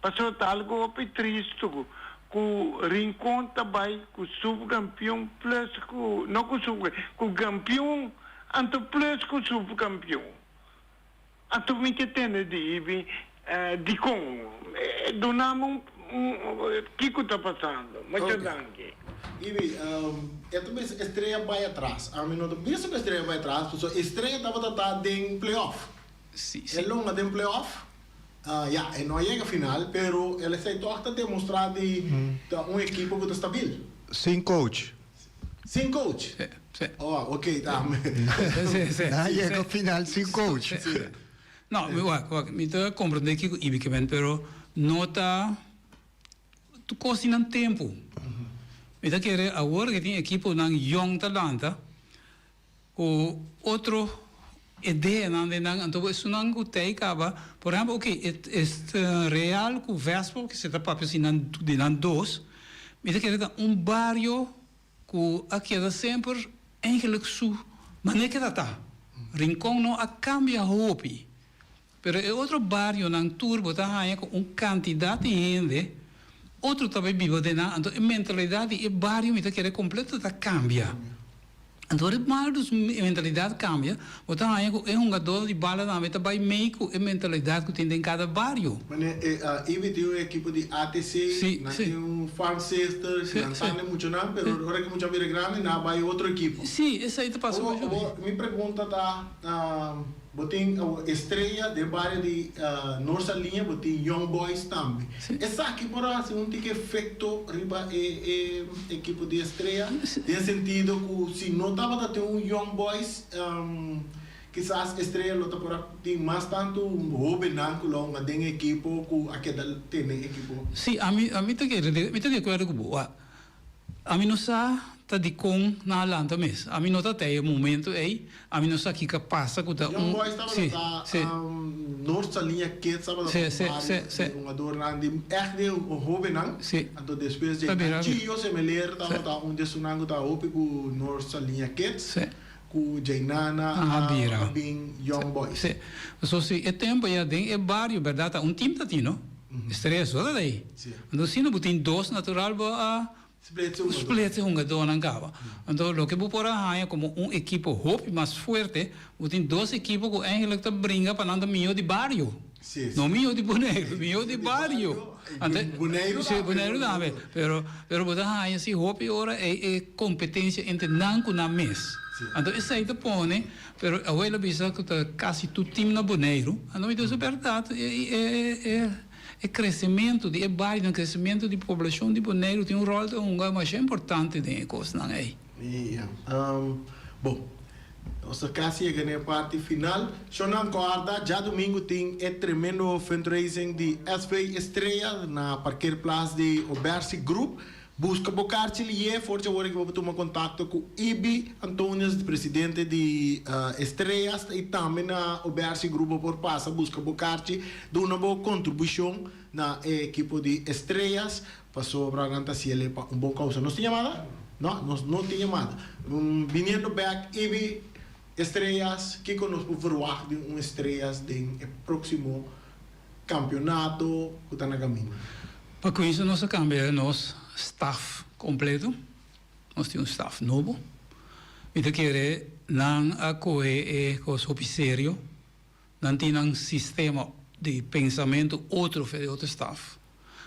Pasobra ta algu hopi tristu ku Rincon ta bai ku subkampion plus ku, no ku sub, ku kampion anto plus ku subkampion. Anto mi ke tende di Ibi dikon? Duna mi un kiko ta pasando. Mucha danki. Ibi, e ta bisa Estrella bai atras. Ami no ta bisa ku Estrella bai atras pasobra Estrella tabata ta den playoff. Sí, sí. E longa den playoff. Ya, e no a yega final, pero el esei tòg ta demostrá di ta un ekipo ku ta stabil. Sin coach. Sin coach? Sí, sí. Oh, ok, ta. Sí, sí. Nan a yega final sin coach. Sí. No, mi wak, wak, mi ta komprendé kiko Ibi ke men, pero no ta tur kos tin nan tempu. Mi ta kere awor ke tin ekiponan yòn ta lanta, Ku otro ideanan den nan, anto esunnan ku tei kaba, por ehempel, oke, e Real ku Vespo, ku se ta papia si nan di nan dos, mi ta kere ta un bario ku a keda semper eigenlijk su manera ke ta ta. Rincon no a kambia hopi, pero e otro barionan tur bo ta haña ku un kantidat di hende otro ta bai biba den nan, anto e mentalidat di e bario mi ta kere kompleto ta kambia. Anto ora e bario su mentalidat kambia, bo ta haña ku e hungadónan di bala tambe ta bai mei ku e mentalidat ku tin den kada bario. Mane e Ibi tin un ekipo di ATC, nan tin un farm sister, nan tanda e muchanan, pero ora ku e mucha bira grandi nan a bai otro ekipo. Sí, esei ta pasa muchu. Awor, mi pregunta ta, Bo tin awor Estrella den bario di Noord Saliña, bo tin Young Boys tambe. Esaki por a hasi un tiki efecto riba e ekipo di Estrella? Den sentido cu si no tabata tin un Young Boys. Kisas Estrella lo ta por a tin mas tantu hóbennan ku lo hunga den ekipo ku a keda tene ekipo. Sí, ami ami ta kere mi ta di akuerdo ku bo. Ami no sa ta dikon nan a lanta mes. Ami no ta te e momento ei. Ami no sa kiko a pasa ku ta un. Young Boys tabata Sí, ta sí. Noord Saliña Kids tabata Sí, un sí, bario sí, di sí. hungadornan di ègt di hóbennan. Sí. Anto despues Ta dje bira. Chio Semeleer Sí. tabata un di esunnan ku ta hopi ku Noord Saliña Kids. Sí. Ku Djainana A a bira. bin Young Boys. Sí. So si e tempo ya den e bario berdad ta un team ta tin no. Estrella so ta dei. Sí. Anto si no bo tin dos natural bo a Split e hungador. split e hungadornan caba. Anto loke bo por a haña como un ekipo hopi mas fuerte bo tin dos ekipo cu eigenlijk ta bringa pa nan ta miyo di bario. Sí, sí. No miyo di Boneiru, miyo di bario. Anto Boneiru sí, tambe. Boneiru tambe. Pero pero bo ta haña si hopi ora e e competencia entre nan cu nan mes. Sí. Anto esey ta pone, pero awe lo bisa cu ta casi tur team na Boneiru. Anto mi ta bisa berdad e e e e crecemento di e barionan, crecemento di poblacion di Boneiru tin un rol ta hunga masha importante den e cosnan ey. Ja. Bon, nos ta casi yega na e parti final. Shownan corda, djadomingo tin e tremendo fundraising di SV Estrella na parkeerplaats di Obersi Group. Busca bo carchi liye for dje ora ki bo por tuma contacto cu Ibi Antonius, presidente di Estrellas, y tambe na Obersi Group bo por pasa busca bo carchi, duna bo contribucion na e ekipo di Estrellas. Pasobra nan ta haciele pa un bon causa. Nos tin yamada? No, nos no tin yamada. Biniendo bek, Ibi, Estrellas, kico nos por verwacht di un Estrellas den e proximo campeonato cu ta na caminda? Pa cuminsa nos a cambia nos staff completo. Nos tin un staff nobo. Mi ta kere nan a coge e cos hopi serio. Nan tin nan sistema di pensamentu otro fe di otro staf.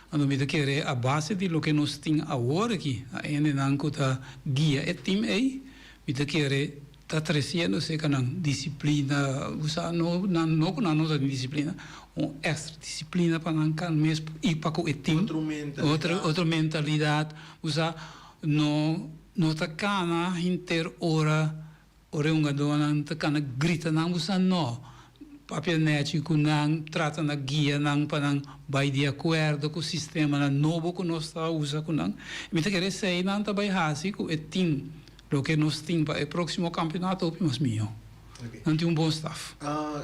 Anto mi ta kere a base di loke nos tin awor aki, a hendenan ku ta guia e tim ei, mi ta kere ta tresiendo serka nan disiplina, bo sa no nan no ku nan no ta tin disiplina, un èkstra disiplina pa nan kan mes i pa ku e tim. Otro mentalidat. Otro otro mentalidat, bo sa no no ta kana henter ora Ora e hungadónan ta kana grita nan bo sa no. Papia nèchi ku nan, trata na guia nan pa nan bai di akuerdo ku sistemanan nobo ku nos ta usa ku nan. Mi ta kere esei nan ta bai hasi ku e tin loke nos tin pa e próksimo kampionato hopi mas mihó. Nan tin un bon staf.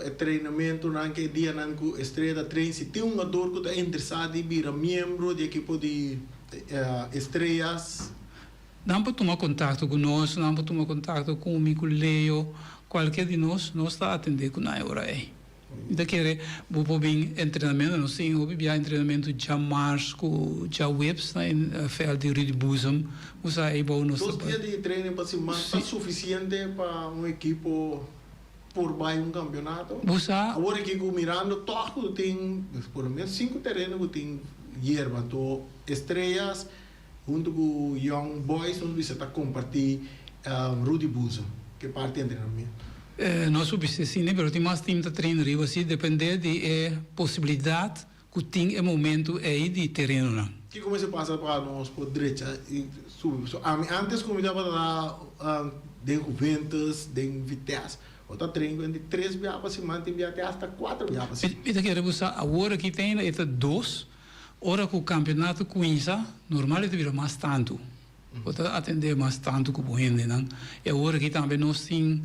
E trainamentunan ku e dianan ku Estrella ta train, si tin hungador ku ta interesá di bira miembro di ekipo di Estrellas, Nan por tuma kontakto ku nos, nan por tuma kontakto ku mi, ku Leo, kualker di nos, nos ta atendé ku nan e ora ei. Mi ta kere bo por bin entrenamentu, nos tin hopi bia entrenamentu djamars ku djaweps na e vèlt di Rudy Boezem, bo sa ei bou nos ta Dos dia di training pa siman ta sufisiente pa un ekipo por bai un kampionato? Bo sa. Awor aki ku mirando tòg ku tin por lo menos sinku tereno ku tin yerba, anto Estrellas, Huntu ku Young Boys nos bisa ta kompartí Rudy Boezem ku e parti entrenamentu. Nos por bisa asina, pero tin mas tim ta train riba si dependé di e posibilidat ku tin e momentu ei di terenonan. Kiko mester pasa pa nos por drecha i subi? Pasobra ami antes ku mi tabata den Juventus, den Vitesse, bo ta train ku hende tres bia pa siman, tin bia te hasta kuater bia pa siman. Mi ta kere bo sa awor aki te ainda e ta dos. Ora ku kampionato kuminsá, normal e ta bira mas tantu. Bo ta atendé mas tantu ku bo hendenan. I awor aki tambe nos tin,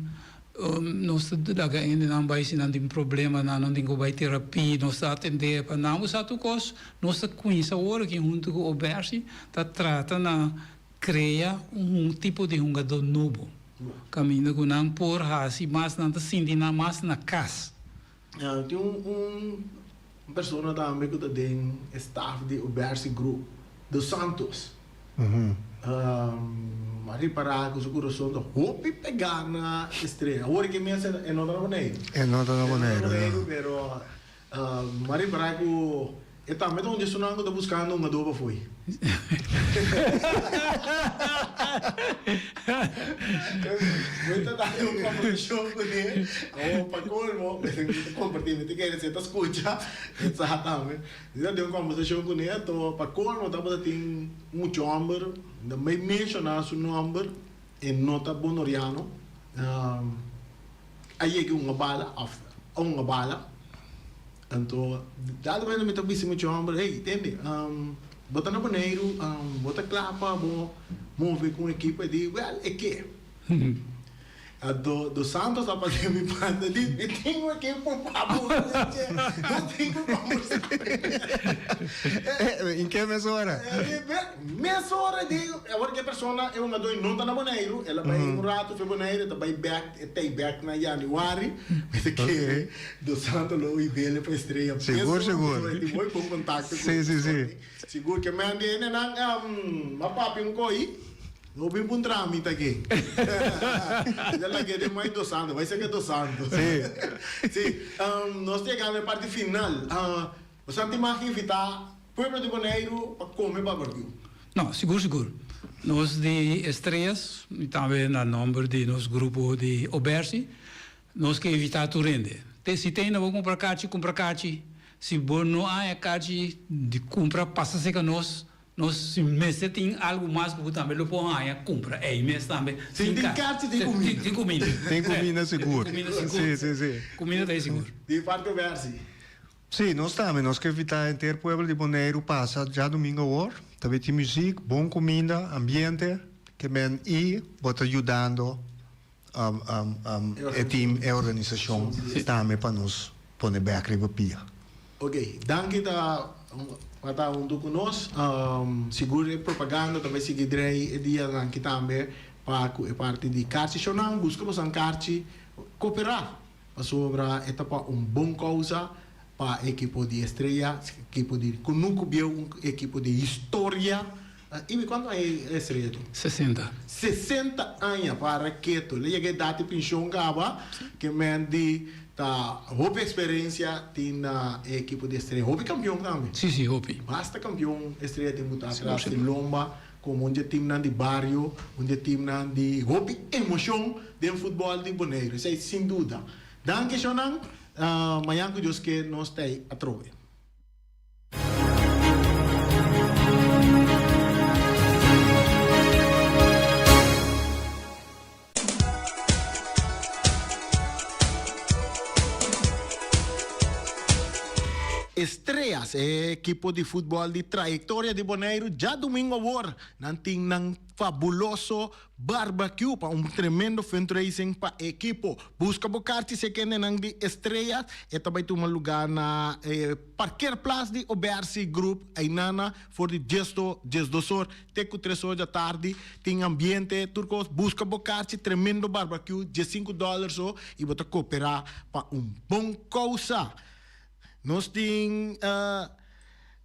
nos ta laga hendenan bai si nan tin problemanan, nan tin ku bai terapia, nos ta atendé pa nan. Bo sa tur kos, nos ta kuminsá awor aki huntu ku Obersi ta trata na krea un tipo di hungadó nobo. Kaminda ku nan por hasi mas, nan ta sinti nan mas na kas. Tin un persona tambe ku ta den e staf di Obersi Group, Dos Santos. A ripará ku su kurason ta hopi pegá na Estrella. Awor ke mes e no ta na Boneiru. E no ta na Boneiru, no. Pero a ripará ku E tambe ta un di esunnan ku ta buskando un adobo afui. Mi ta dal un kombersashon kuné, awor pa kolmo mi ta kompartí, mi ta kere si e ta skucha e sa tambe. Mi ta den un kombersashon kuné anto pa kolmo tabata tin un mucha hòmber, mi ta mei menshoná su nòmber, e no ta bonoriano. A yega un bala of a un bala. Anto dado momento mi ta bisa mi chomber, hey, tende, bo ta na Boneiru, bo ta kla pa bo move ku un ekipo? E di, well, e ke. Anto Dos Santos a papia mi banda di, mi tin un ekipo pa bo. No tin ku kombersá. In ke mesora? Mesora di, awor ke persona, e hungadó no ta na Boneiru, el a bai un rato for Boneiru, e ta bai bèk. E ta bek na januari, mi ta kere Dos Santos lo ui bele pa Estrella peso. Sigur, sigur. E tin muy bon contacto cu Si, si, si. Sigur ke men di hendenan, ma papia un coi, no bin puntra mi ta ke. Ya lag'e den mai Dos Santos, bai saka Dos Santos. Si. Si, nos ta yegando e parti final. Bo sa tin mag invita pueblo di Boneiru pa come barbecue? No, sigur sigur. Nos di Estrellas, y tambe na nomber di nos grupo di Obersi, nos ke invita tur hende. Te si te hende bo cumpra kachi, cumpra kachi. Si bo no haña kachi di cumpra, pasa cerca nos. Nos si mester tin algu mas ku bo tambe lo por haña cumpra ey mes tambe. Si tin kachi tin cuminda. Tin cuminda. Tin cuminda sigur. Tin cuminda sigur. Si, si, si. Cuminda ta ey sigur. Di parti Obersi. Sí, nos tambe. Nos ke invitá henter pueblo di Boneiru pasa djadumingu awor. Ta bay tin muziek, bon kuminda, ambiente. Ke men i bo ta yudando e team, e organisashon tambe pa nos pone bek riba pia. Ok, danki ta pa ta huntu ku nos. Sigur e propaganda ta bay sigui drei e dianan aki tambe pa ku e parti di karchi. Shownan, buska bosan karchi, koperá. Pasobra e ta pa un bon kousa, pa ekipo di Estrella, ekipo di Kunuku Bieu, un ekipo di historia. Ibi, kuantu aña Estrella tin? Sesenta. 60 aña para ketu. El a yega edat di penshon kaba, ke men di ta hopi eksperensia tin na e ekipo di Estrella. Hopi kampion tambe. Si, si, hopi. Basta kampion Estrella tin ku ta atras di lomba. Komo un dje timnan di bario, un dje timnan di hopi emoshon den futbòl di Boneiru. Esei sin duda. Danki shonnan. Mañan ku Dios ke nos ta ei atrobe. Estrellas, e ekipo di futbòl di trayektoria di Boneiru, djadumingu awor nan tin nan fabuloso barbecue pa un tremendo fundraising pa e ekipo. Buska bo karchi si e kendenan di Estrellas, e ta bai tuma lugá na e parkeerplaats di Obersi Group Ainana for di diesdo diesdos or te ku tres or di atardi. Tin ambiente, tur kos. Buska bo karchi, tremendo barbecue, diesinku dòler so i bo ta koperá pa un bon kousa. Nos tin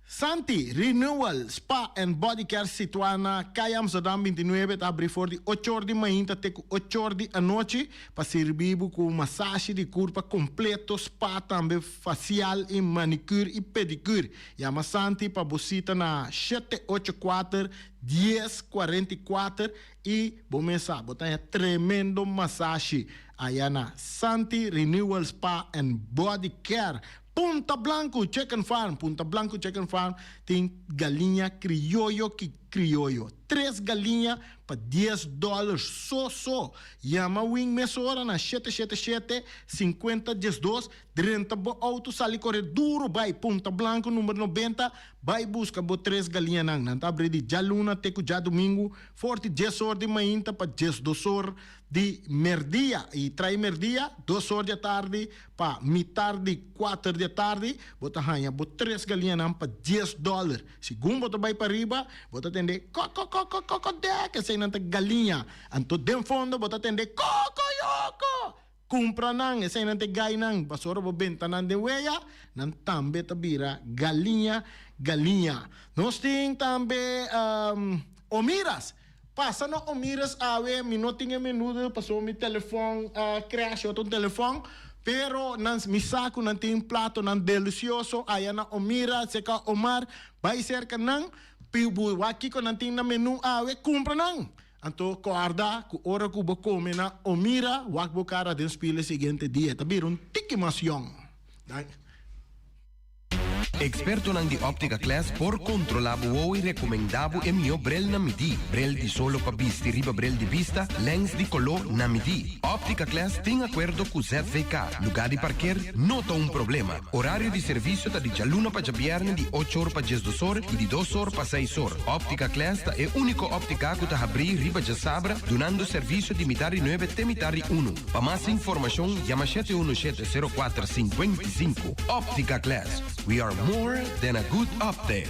Santi Renewal Spa and Body Care situá na Kaya Amsterdam 29 ta abrí for di ocho or di mainta te ku ocho or di anochi pa sirbi bo ku masashi di kurpa kompleto, spa tambe fasial i manicure i pedicure. Yama Santi pa bo sita na 784 10 44 i bo mes sa bo ta haña tremendo masashi aya na Santi Renewal Spa and Body Care. Punta Blanco Chicken Farm, Punta Blanco Chicken Farm tin galiña crioyo ki crioyo. Tres galiña pa dies dollar so so. Yama Wing mesora na shete shete shete, sinkuenta diesdos, drenta bo auto sali kore duro bai Punta Blanco number nobenta bai buska bo tres galiñanan. Nan ta abri di djaluna te ku djadumingu for di dies or di mainta pa diesdos or di merdia i trai merdia dos or di atardi pa mitar di kuater di atardi bo ta haña bo tres galiñanan pa dies dòler. Segun bo ta bai pariba bo ta tende kòkòkòkòkòdèk eseinan ta galiña. Anto den fondo bo ta tende kòkòyòkò. Kumpra nan, eseinan ta e gainan. Pasobra bo benta nan den weya, nan tambe ta bira galiña galiña. Nos tin tambe Omiras. Pasa na Omiras awe, mi no tin e menudo pasobra mi telefòn a crash, otro telefòn, pero nan mi sa ku nan tin platonan delicioso aya na Omiras, serka Omar, bai serka nan, pi wak kiko nan tin na menu awe, kumpra nan. Anto kòrda ku ora ku bo kome na Omira, wak bo kara den spil e siguiente dia, ta bira un tiki mas yòn. Danki. Ekspertonan di Optica Class por kontrolá bo wowo i rekomendá bo e mihó brel na midí. Brel di solo pa bisti riba brel di bista, lèns di koló na midí. Optica Class tin akuerdo ku ZVK. Lugá di parker no ta un problema. Orario di servisio ta di djaluna pa djabièrnè di ocho or pa diesdos or i di dos or pa seis or. Optica Class ta e úniko óptika ku ta habrí riba djasabra dunando servisio di mitar di nuebe te mitar di unu. Pa mas informashon yama shete unu shete sero kuater sinkuenta i sinku. Optica Class, we are more than a good optic.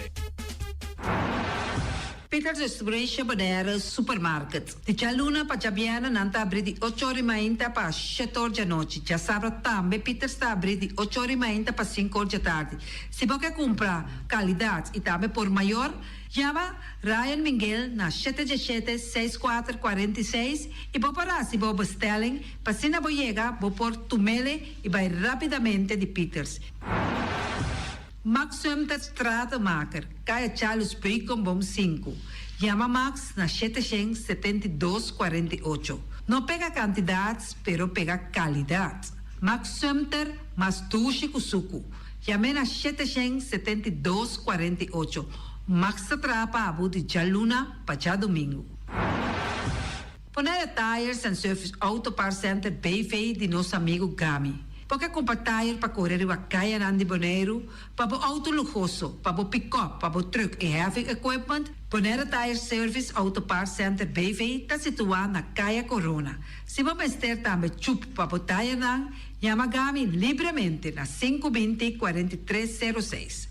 Peters Distribution Bonaire Supermarket. Di djaluna pa djabièrnè nan ta abrí di ocho or i mainta pa shete or djanochi. Djasabra tambe Peters ta abrí di ocho or i mainta pa sinku or djatardi. Si bo ke kumpra kalidat i tambe por mayor, yama Ryan Minguel na shete djeshete seis kuater 46 i bo por hasi bo bestelling pa asina bo yega bo por tumele i bai rápidamente di Peters. Max Sumter Stratenmaker, Kaya Charles Beukenboom sinku. Yama Max na 772 48. No pega kantidat, pero pega kalidat. Max Sumter, mas dushi ku suku. Yam'é na 772 48. Max ta traha pa bo di djaluna pa djadumingu. Bonaire Tires and Service Auto Parts Center BV di nos amigu Gami. Bo ke kumpra tire pa kore riba kayanan di Boneiru, pa bo outo luhoso, pa bo pikòp, pa bo trùk i heavy equipment? Bonaire Tire Service Auto Parts Center BV ta situá na Kaya Korona. Si bo mester tambe chup pa bo tirenan, yama Gami libremente na 520 43 06.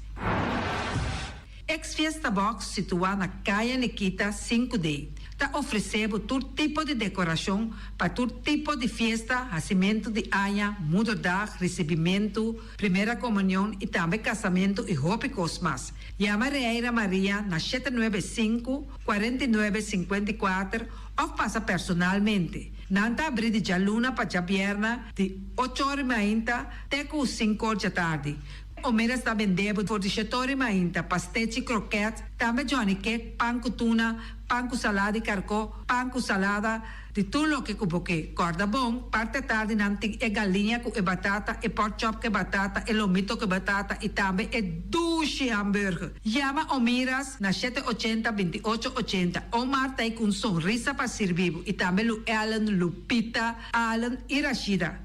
Ex Fiesta Box situá na Kaya Nikita sinku D ta ofresé bo tur tipo di dekorashon pa tur tipo di fiesta, hasimentu di aña, moederdag, risibimentu, primera komunion i tambe kasamentu i hopi kos mas. Yama Reira Maria na 795, 49, 54 òf pasa personalmente. Nan ta abrí di djaluna pa djabièrnè di ocho or i mainta te ku sinku or djatardi. Omeras ta bende bo for di shetori mainta, pastechi, kroket, tambe johnny cake, pan ku tuna, pan ku salada di karkó, pan ku salada, di tur loke ku bo ke. Kòrda bon, parti atardi nan tin e galiña ku e batata, e pork chop ku e batata, e lomito ku e batata i tambe e dushi hamburger. Yama Omiras na shete ochenta 28 80. Omar ta ei ku un sonrisa pa sirbi bo i tambe Lu Ellen, Lupita, Allen i Rashida.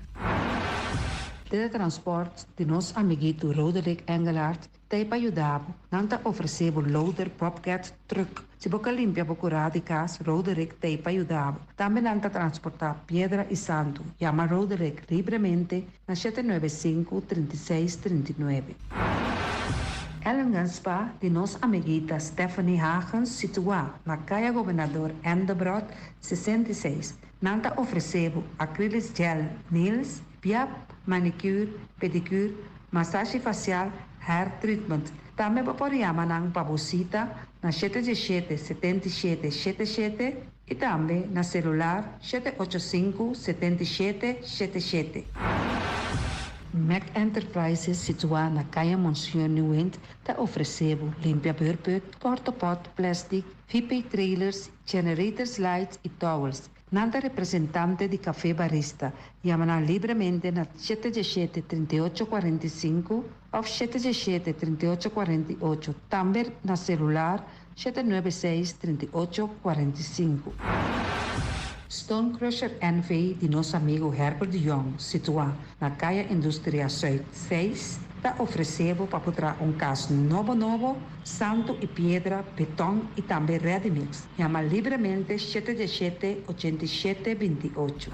Teletransport di nos amiguito Roderick Engelhardt ta ei pa yuda bo. Nan ta ofresé bo loader Bobcat truck. Si bo ka limpia bo kurá di kas, Roderick ta ei pa yuda bo. Tambe nan ta transportá piedra i santu. Yama Roderick libremente na 795 36 39. Ellingen Spa di nos amiguita Stephanie Hagens situá na Kaya Gobernador Endebrot 66. Nan ta ofresé bo acrylic gel nails, piap, manicure, pedicure, masashi fasial, hair treatment. Tambe bo por yama nan pa bo sita na 717 77 77 i tambe na selular 785 77 77. Mac Enterprises situá na Kaya Monsieur Nieuwind ta ofresé bo limpia beurput, portapot, plastic, VP trailers, generators lights i towels. Nan ta representante di Café Barista. Yama nan libremente na 717 38 45 òf 717 38 48. Tambe na selular 796 38 45. Stone Crusher NV di nos amigu Herbert de Jong, situá na Kaya Industria Zuid 6, ta ofresé bo pa traha un kas nobo nobo, santu i piedra, beton i tambe ready mix. Yama libremente 717 87 28.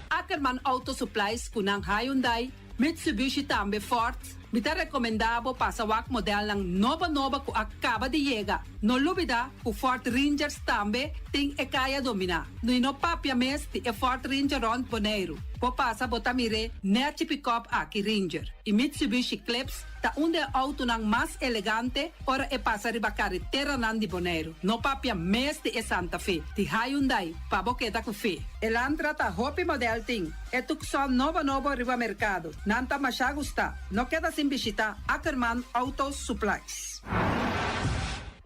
Ackerman Auto Supplies ku nan Hyundai, Mitsubishi tambe Ford. Mi ta rekomendá bo pasa wak modelnan nobo nobo ku a kaba di yega. No lubidá ku Ford Rangers tambe tin e kaya dominá. I no papia mes di e Ford Ranger rònt Boneiru. Bo pasa bo ta mir'é nèchi pick-up aki Ranger. I Mitsubishi Eclipse ta un di e outonan mas elegante ora e pasa riba kareteranan di Boneiru. No papia mes di e Santa Fe, di Hyundai, pa bo keda ku fe. Elantra ta hopi model tin. E Tucson nobo nobo riba merkado. Nan ta masha gustá. No keda sin bishitá Ackerman Auto Supplies.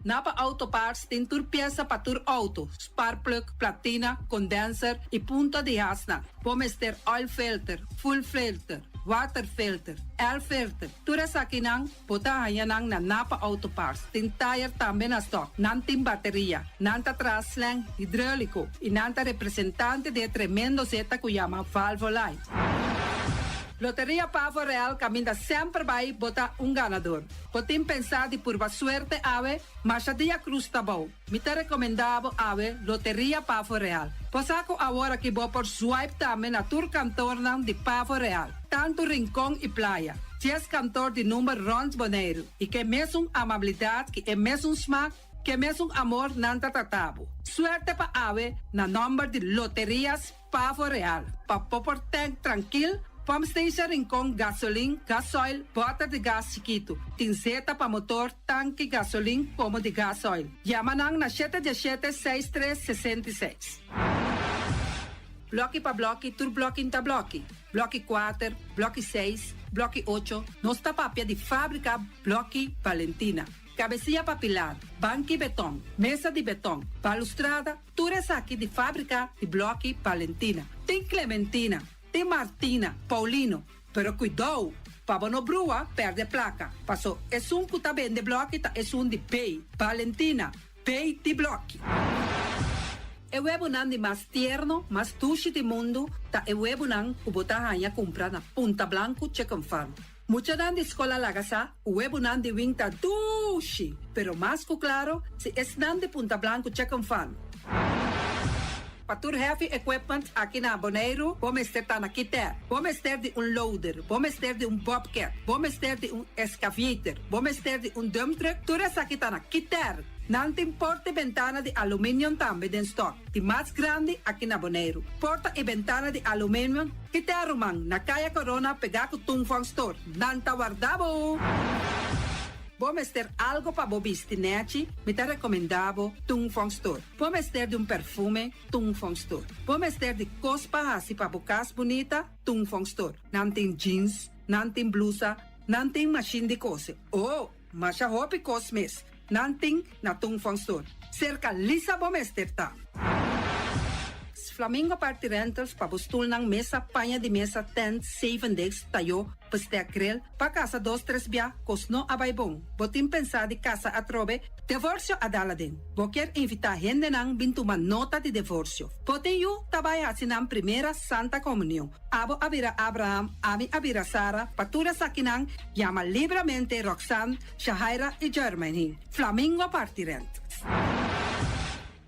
Napa Auto Parts tin tur piesa pa tur outo, spark plug, platina, condenser i punta di hasnan. Bo mester oil filter, fuel filter, water filter, air filter, tur esakinan bo ta haña nan na Napa Auto Parts. Tin tayer tambe na stock. Nan tin bateria, nan ta traha slang hidreulico y nan ta representante di e tremendo zeta cu yama Valvoline. Loteria Pavo Real caminda semper bay bo ta un ganador. Bo tin pensa di purba suerte awe? Masha dia cruz ta bou. Mi ta recomenda bo awe Loteria Pavo Real. Bo sa cu awor aki bo por swipe tambe na tur kantoornan di Pavo Real, tanto Rincon y Playa. Dies kantoor di number rond Boneiru y ke mesun amabilidad ki e mesun smaak, ke mesun amor nan ta trata bo. Suerte pa awe na nomber di Loterias Pavo Real. Pa bo por tank trankil, pump station Rincon, gasolin, gasoil, bòter di gas chikitu. Tin zeta pa motor, tanki, gasolin komo di gasoil. Yama nan na shete diesshete seis tres 66. Blòki pa blòki, tur blòki n'ta blòki. Blòki kuater, blòki seis, blòki ocho, nos ta papia di fábrika Blòki Valentina. Kabesia pa pilar, banki beton, mesa di beton, balustrada, Tur esaki di fábrika di blòki Valentina. Tin Clementina, tin Martina, Paulino. Pero kuidou, pa bo no brua pèrdè plaka, paso esun ku ta bende blòki ta esun di B, Valentina, B di blòki. E webunan di mas tierno, mas dushi di mundu ta e webunan ku bo ta haña kumpra na Punta Blanku Chicken Farm. Muchanan di skol a laga sa ku webunan di wing ta dushi, pero mas ku klaro si esnan di Punta Blanku Chicken Farm. Pa tur heavy equipment aki na Boneiru bo mester ta na Kiter. Bo mester di un loader, bo mester di un bobcat, bo mester di un excavator, bo mester di un dump truck, tur esaki ta na Kiter. Nan tin porta i bentana di aluminium tambe den stock, di mas grandi aki na Boneiru. Porta i bentana di aluminium Kita ruman, na Kaya Corona pegá ku Tung Fong Store. Nan ta warda bo! Bo mester algo pa bo bisti nèchi? Mi ta rekomendá bo Tung Fong Store. Bo mester di un perfume? Tung Fong Store. Bo mester di kos pa hasi pa bo kas bunita? Tung Fong Store. Nan tin jeans, nan tin blusa, nan tin mashin di kose. Oh! Masha hopi kos mes. Nan tin na Tung Fong Store. Serka Lisa bo mester ta. Flamingo Party Rentals pa bo stulnan, mesa, paña di mesa, tent, zevendegs, tayó, bestek, grill, pa kasa dos tres bia, kos no a bai bon. Bo tin pensá di kasa atrobe? Devorsio a dal aden. Bo kier invitá hendenan bin tuma nota di devorsio. Bo tin yu ta bai hasi nan primera Santa Komunion. Abo a bira Abraham, ami a bira Sara, pa tur esakinan yama libramente Roxanne, Shahaira i Jermaine. Flamingo Party Rentals.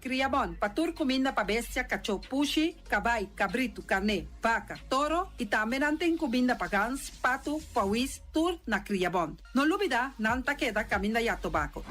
Kria bon pa tur kuminda pa bestia, kachó, pushi, kabai, kabritu, karné, baka, toro i tambe nan tin kuminda pa gans, patu, pawis, tur na Kria Bon. No lubida nan ta keda kaminda ya tobako.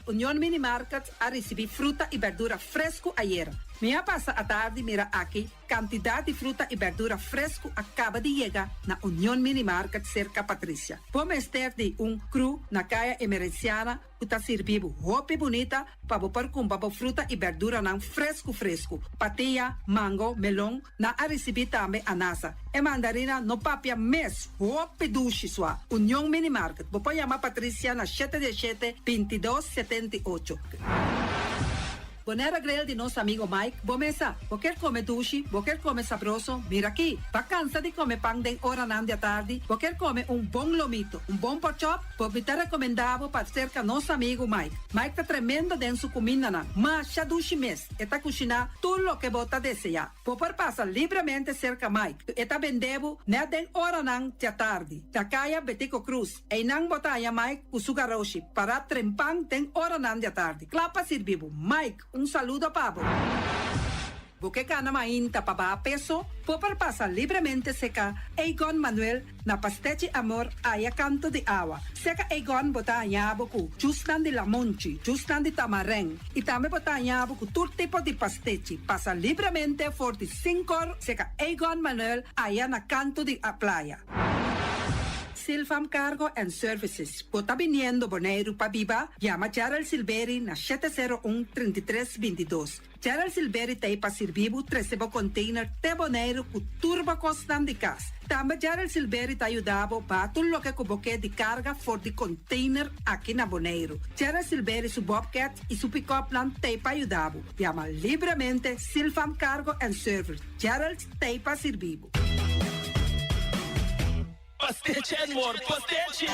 Union Mini Market a risibí fruta i berdura fresku ayera. Mi a pasa atardi mira aki Kantidat di fruta i bèrdura fresku a kaba di yega na Union Mini Market serka Patricia. Bo mester di un kru na Kaya Emerenciana ku ta sirbi bo hopi bunita pa bo por kumpra bo fruta i bèrduranan fresku fresku. Patia, mango, melon, nan a risibí tambe anasa. E mandarina no papia mes, hopi dushi sua. Union Mini Market, bo por yama Patricia na shete diesshete, 22, 78. Bonaire Grill di nos amigo Mike, bo mesa. Bo kier come dushi, bo kier come sabroso, mira aki. Ba cansa di come pan den oranan di atardi, bo kier come un bon lomito, un bon porkchop, bo mi ta recomenda bo pa cerca nos amigo Mike. Mike ta tremendo den su cumindanan, masha dushi mes, e ta cushina tur loke bo ta desea. Bo por pasa libremente cerca Mike, e ta bende bo net den oranan di atardi, na caya Betico Croes. Einan bo ta haña Mike ku su garoshi pará trempan den oranan di atardi, kla pa sirbi bo. Mike, un saludo pa bo. Bo ke kana mainta pa baha peso? Bo por pasa libremente seka Egon Manuel na Pastechi Amor aya kanto di awa. Seka Egon bo ta haña bo ku jusnan di lamonchi, jusnan di tamarèn i tambe bo ta haña bo ku tur tipo di pastechi. Pasa libremente for di sinkor seka Egon Manuel aya na kanto di playa. Silfam Cargo and Services, Bo ta biniendo Boneiru pa biba? Yama Gerald Silberi na shete sero un, 33, 22. Gerald Silberi ta ei pa sirbi bo trese bo container te Boneiru ku tur bo kosnan di kas. Tambe Gerald Silberi ta yuda bo baha tur loke ku bo ke di karga for di container aki na Boneiru. Gerald Silberi su bobcat i su pick-upnan ta ei pa yuda bo. Yama libremente Silfam Cargo and Service. Gerald ta ei pa sirbi bo. Pastechi and more, pastechi!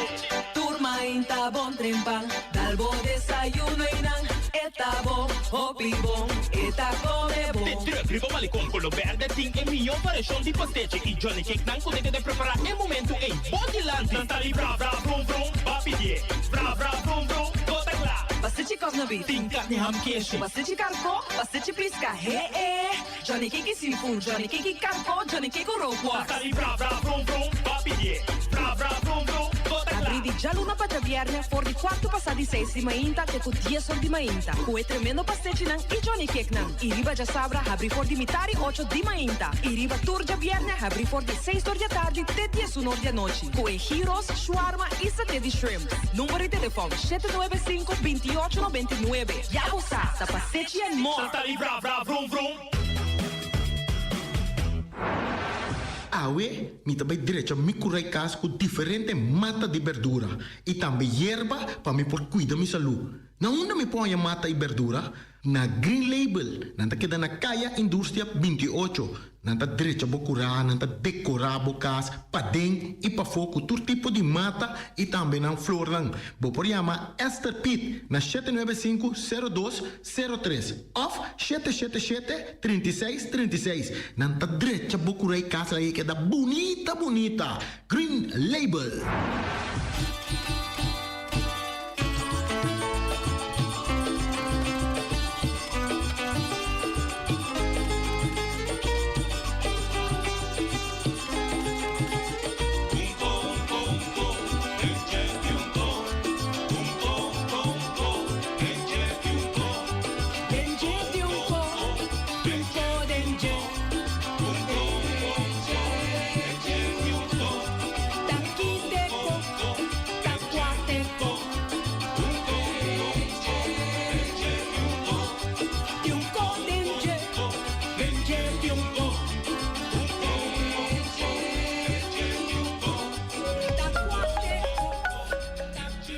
Tur mainta bon trempan, dal bo desayuno y nan e ta bon, hopi bon, e ta come bon. De truck riba malecon color berde tin e miyo variacion di pastechi y johnny cake nan cu ta keda prepara e momento ey bo dilanti. Nan ta di bra bra brum brum, ba pidie, bra bra brum brum, bo ta cla. Pastechi kòkna beef. Tin carni ham keshi. Pastechi karko, pastechi pisca, he e. Johnny Cake seafood, Johnny Cake karko, Johnny Cake rookworst. Nan ta di bra bra brum brum, ba pidie, bra bra brum brum, bo ta cla. Abrí di djaluna pa djabièrnè for di kuartu pasá di seis di mainta te ku dies or di mainta ku e tremendo pastechinan i Johnny Cakenan. I riba djasabra habrí for di mitar i ocho di mainta i riba tur djabièrnè habrí for di seis or di atardi te diesun or di anochi ku e gyros, shawarma i saté di shrimp. Number di telefòn, shete nuebe sinku, bintiocho nobenta i nuebe. Ya bo sa, ta pastechi and more! Nan ta di bra bra vrum vrum. Awe mi ta bai drecha mi kurai kas ku diferente mata di berdura i tambe yerba pa mi por kuida mi salú. Na unda mi por haña mata i berdura? Na Green Label, nan ta keda na Kaya Industria 28. Nan ta drecha bo kurá, nan ta dekorá bo kas paden i pafó ku tur tipo di mata i tambe nan flornan. Bo por yama Esther Piet na 795 02 03 òf 777 36 36. Nan ta drecha bo kurá i kas laga e keda bunita bunita. Green Label.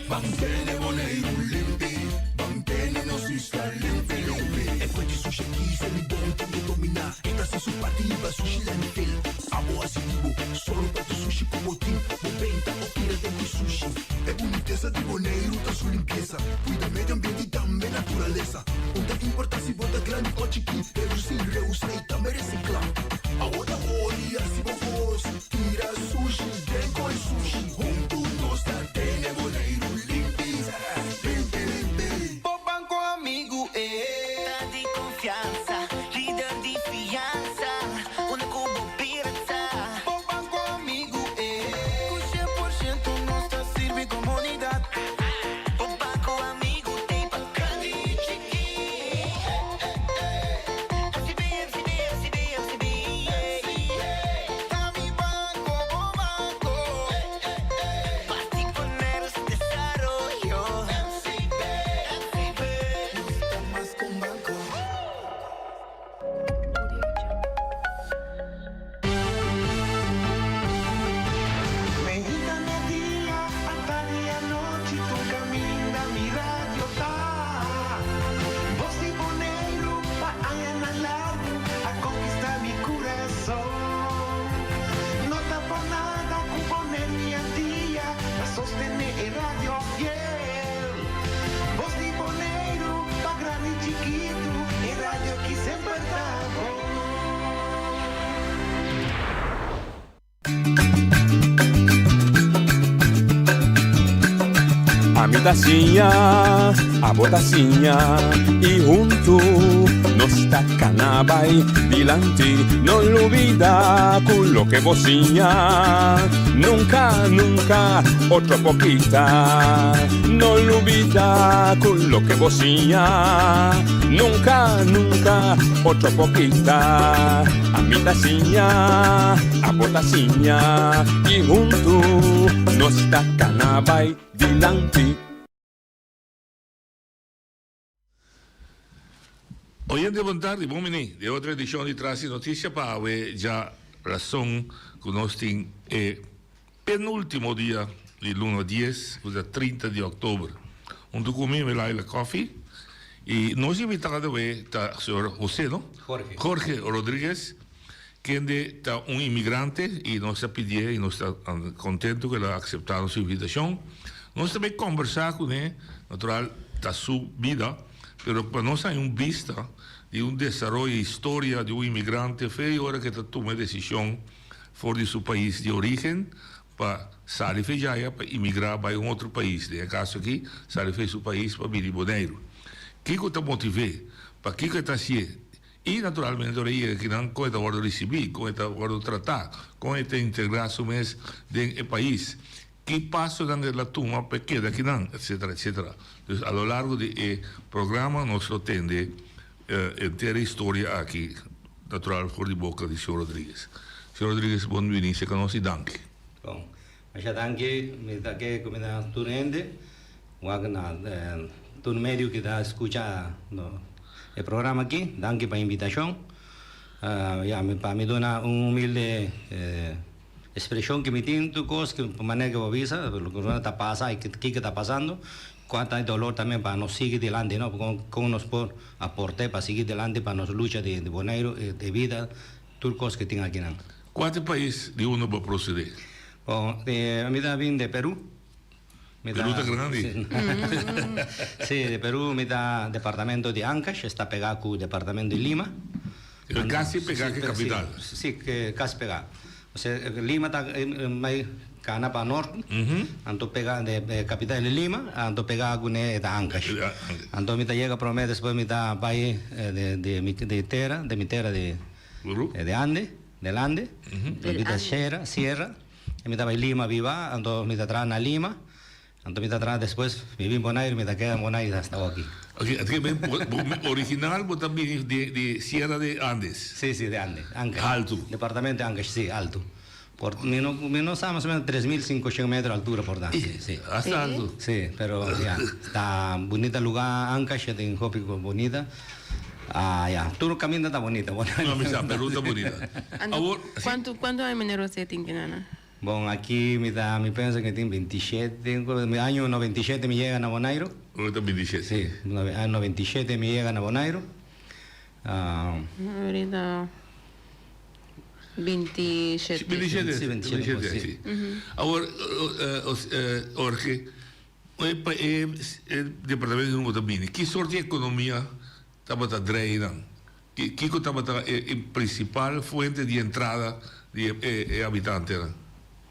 Ban tene Boneiru limpi, ban tene nos isla limpi limpi. E kue di sushi aki sali bon tin ke dominá. E ta hasi su parti riba sushi landfill. Abo hasi di bo, solo pa tu sushi ku bo tin. Bo benta o tira den ku sushi. E bunitesa di Boneiru ta su limpiesa. Kuida medio ambiente i tambe naturalesa. Un ta importá si bo ta grandi o chikí. Redusí, reusá i tambe resiklá. Awo ta hori hasi bo kos. Tira sushi den koi sushi. Huntu nos ta tene Boneiru limpi. Limpi limpi. Bo banko amigu e ta di konfiansa, lider di fiansa, unda ku bo bira ta. Bo banko amigu e ku shen por shento nos ta sirbi komunidat. Bo banko amigu t'ei pa grandi i chikí. FCB, FCB, FCB, FCB, yeah. Ta mi banko, bo banko. Parti Boneiru su desaroyo. FCB, FCB, nos ta mas ku un banko. Meinta media, atardi anochi, tur caminda mi radio ta. Voz di Boneiru pa añanan largu a conquista mi curason. No ta por nada cu Boneiru y Antia ta sostene e radio fiel. Voz di Boneiru pa grandi y chikitu, e radio ki semper ta bon. Ami ta siña, abo ta siña y huntu nos ta cana bay dilanti. No lubida cu loke bo siña nunca, nunca otro por kita. No lubida cu loke bo siña nunca, nunca otro por kita. Ami ta siña, abo ta siña y huntu nos ta cana bay dilanti. Oyente bon tardi, bon bini den otro edicion di Tras di Noticia pa awe dja rason cu nos tin e penultimo dia di luna dies cu ta 30 di october. Hunto cu mi mi Laila Coffie y nos invitado awe ta señor Jose no? Jorge. Jorge Rodriguez. Kende ta un inmigrante i nos ta pidié i nos ta kontentu ku el a akseptá nos invitashon. Nos ta bai kòmbersá kuné, natural ta su bida, pero pa nos haña un bista di un desaroyo i historia di un inmigrante fe i ora ku e ta tuma e desishon for di su pais di orígen pa sali fe djaya pa imigrá bai un otro pais, den e kaso aki sali fe su pais pa bini Boneiru. Kiko ta motiv'é? Pakiko e ta hasié? I naturalmente ora e yega akinan kon e ta wòrdu risibí, kon e ta wòrdu tratá, kon e ta integrá su mes den e pais, ki pasonan el a tuma pa e keda akinan, etcetera, etcetera. Dus a lo largo di e programa nos lo tende henter e historia aki natural for di boka di señor Rodriguez. Señor Rodriguez bon bini serka nos i danki. Bon, masha danki. Mi ta ke kumindá tur hende. Wak na tur medio ki ta skucha e programa aki. Danki pa invitashon. Ya, pa mi duna un humilde ekspreshon ki mi tin tur kos ki manera ki bo bisa, loke ta pasa i kiko ta pasando, kua ta e dolor tambe pa nos sigui dilanti no, kon nos por aport'é pa sigui dilanti pa nos lucha di Boneiru, di bida, tur kos ki tin akinan. Kua ta e pais di unda bo a prosedé? Bon, mi ta bin di Peru. Peru ta grandi. Sí, di Peru mi ta departamento di Ancash, esta pegá ku departamento di Lima. Pero kasi pegá ku kapital. Sí, kasi pegá. Osea, Lima ta mai kana pa nort, anto pegá di kapital di Lima, anto pegá kuné e ta Ancash. Anto mi ta yega promé, despues mi ta bai di mi tera, di mi tera di Ande, del Ande, mi ta sierra. Mi ta bai Lima biba, anto mi ta traha na Lima, anto mi ta traha despues mi bin Bonairu, mi ta keda Bonairu hasta awoki. Oke, así ke bo original bo ta bini di di Sierra de Andes? Si, si, de Andes, Ancash. Altu. Departamento de Ancash, si, altu. Por, mi no, mi no sa mas o menos 3500 metro altura por ta, si, si. Hasta altu. Si, pero ya, ta bunita lugar Ancash, tin hopi bunita. Ah, ya, tur caminda ta bunita. No, mi sa, Peru ta bunita. Awor, si. Cuanto, cuanto aña meneer José tin ki nana? Bon, aki mi ta, mi pensa que tin 27, mi año 97 mi yega na Bonairu. Ora ta 27? Si, año 97 mi yega na Bonairu. Ah. Ahorita 27. 27, Si, 27, 27, si. Awor, Jorge, pa e departamento ku bo ta bini, ki sort di ekonomia tabata drei nan? Kiko tabata e prinsipal fuente di entrada di e habitantenan?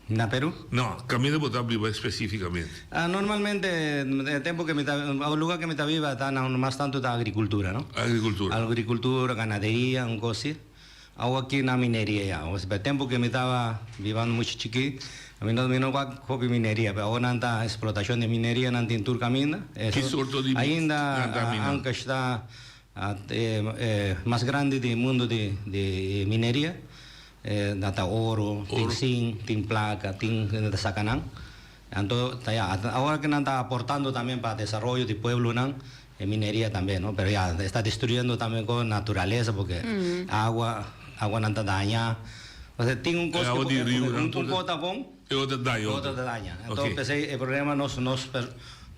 Na Peru? No, kaminda bo ta biba spesífikamente. Normalmente e tempu ke mi ta, e lugar ke mi ta biba ta na mas tantu ta agrikultura, no? Agrikultura. Agrikultura, ganaderia, un kos si. Awo aki na mineria ya. E tempu ke mi taba bibando muchu chikí, mi no mi no wak hopi mineria, pero awo nan ta eksplotashon di mineria nan tin tur kaminda. Ki sorto di Ainda nan ta mina? Ancash ta e mas grandi di mundu di di mineria. Nan ta oro, tin zinc, tin plaka, tin nan ta saka nan. Anto ta ya, awor ke nan ta aportando tambe pa desaroyo di pueblonan, e mineria tambe no, pero ya esta destruyendo tambe con naturalesa porque agua, agua nan ta daña. Osea tin un cos E agua di riu nan un tur cos ta bon, e otro ta daña otro ta daña. Anto p'esei e problema nos nos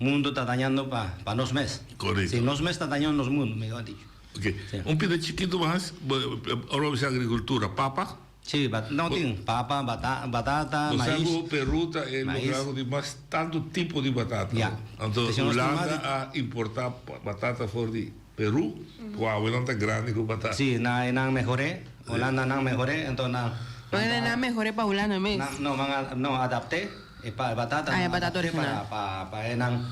mundo ta dañando pa pa nos mes. Correcto. Si nos mes ta dañando nos mundo, mihor dicho. Ok, un pida chikito mas, ora bo bisa agricultura, papa? Sí, no tin papa, batata, Bo sa mais. ku Peru ta e lugar ku tin mas tantu tipo di batata. Ya. Anto Hulanda a importá batata for di Peru, ku awe nan ta grandi ku batata. Sí, na e nan mehor'é, Hulanda nan mehor'é, anto nan. Nan e nan mehor'é pa Hulanda mes. Nan, no, nan a, no, adapt'é e batata, Ah, e batata adapt'é original. pa, pa e nan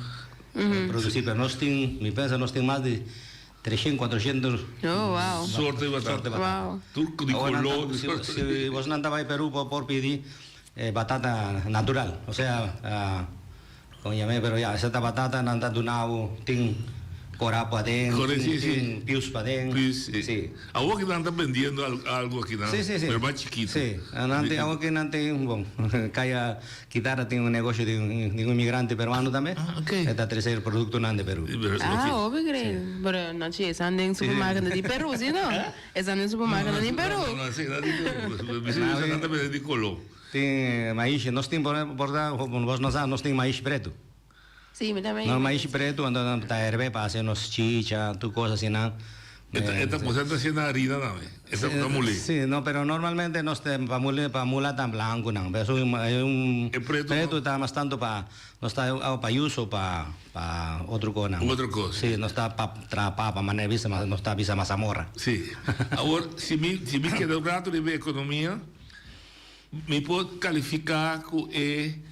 produsí. Pero nos tin, mi pensa nos tin mas di Treshen, cuatrocientos. Oh, wow. Sorto di batata. Sorto di batata. Wow. Tur di Awor nan ta- color. Si, si bos nan ta bai Peru bo por pidi eh, batata natural. O sea, ah, como yam'é, pero ya, esa ta batata nan ta duna bo tin cora paden, Corre, tin, sí, sí. tin pius paden. Pius, sí. Sí. Awor ki nan ta bendiendo al- algo aki nan, Sí, sí, sí. pero mas chikito. Sí, nan tin, awor ki nan tin, bon, Kaya Kitara tin un negocio di un di un inmigrante peruano tambe. Ah, ok. E ta trece el productonan di Peru. Ah, hopi great. Pero no chi, esan den supermarket di Peru, si no? Esan den supermarket di Peru. No, no, si, na di Peru. Mi si bisa nan ta bende di Coló. Tin maishi, nos tin por por ta, bos no sa, nos tin maishi pretu. Sí, mi tambe. No, maishi pretu, anto nan ta herbe pa hace nos chicha, tur cos asina. E ta, e ta, bo ta haciendo harina tambe. E ta, ta muli. Sí, no, pero normalmente nos te pa muli, pa mula ta blanco nan. Pero un, un E preto preto ta mas tanto pa, nos ta hago pa uso pa, pa otro cos nan. Otro cos. Sí, nos ta pa traha papa, manera bisa, nos ta bisa mazamorra. Sí. Awor, si mi, si mi keda un rato riba e economia, mi por califica cu e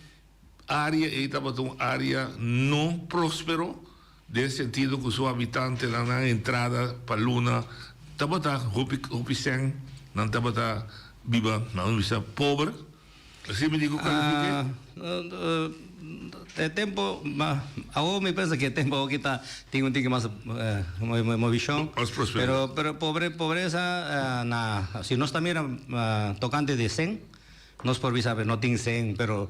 Área ei tabata un área no próspero, den sentido ku su habitantenan nan entrada pa luna tabata hopi hopi sèn, nan tabata biba, nan a bisa, pober. Así mi di ku kalifik'é? E tempo, awor mi pensa ku e tempo awor kita tin un tiki mas movishon. Mas prosperidad. Pero pero pobre pobresa na si nos ta mira tokante di sèn. Nos por bisa no tin sen, pero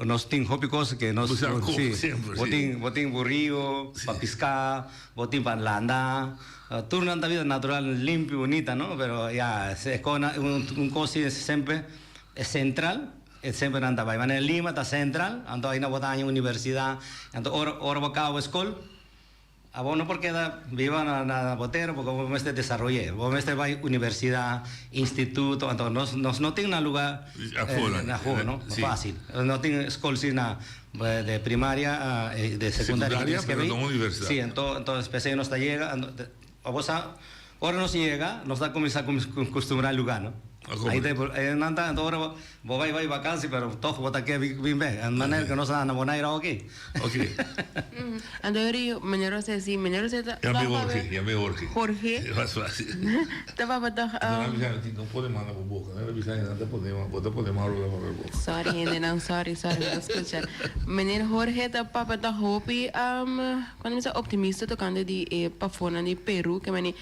nos tin hopi cos que nos Bo sa sí, semper, bo sí. tin bo tin burrio pa pisca, bo tin pa landa, tur nan ta bida natural limpio bunita no, pero ya e cos nan un un cos si semper e central e semper nan ta bay, manera Lima ta central anto ayina bo ta haña universidad anto ora ora bo caba bo scol. Abo no por keda biba na na Botero porque bo mester desaroy'é. Bo mester bai universidad, instituto, anto nos nos no tin na lugar Afó nan. na afó no, Sí. fácil. No tin skol si na de primaria y de secundaria Secundaria, tienes que pero bai. no universidad. Sí, anto anto p'esei nos ta yega, abo sa ora nos yega nos ta cuminsa custumbrá lugar no. Ahí ta e nan ta anto ora bo bo bai bai vakansi pero tog bo ta ke bin bek. En manera ku nos a anda Bonaire awo aki. Ok. Anto eri meneer José si meneer José ta Yam'é ta Jorge, yam'é Jorge. Jorge. Es mas fácil. Ta papia tog Nan a bisa mi no pone man na bo boka. Nan a bisa mi nan ta pone man, bo ta pone man rola pa bo boka. Sorry hendenan sorry sorry mi ta skucha. Meneer Jorge ta papia tog hopi cuando mi sa optimista tocante di e pafonan di Peru ke meni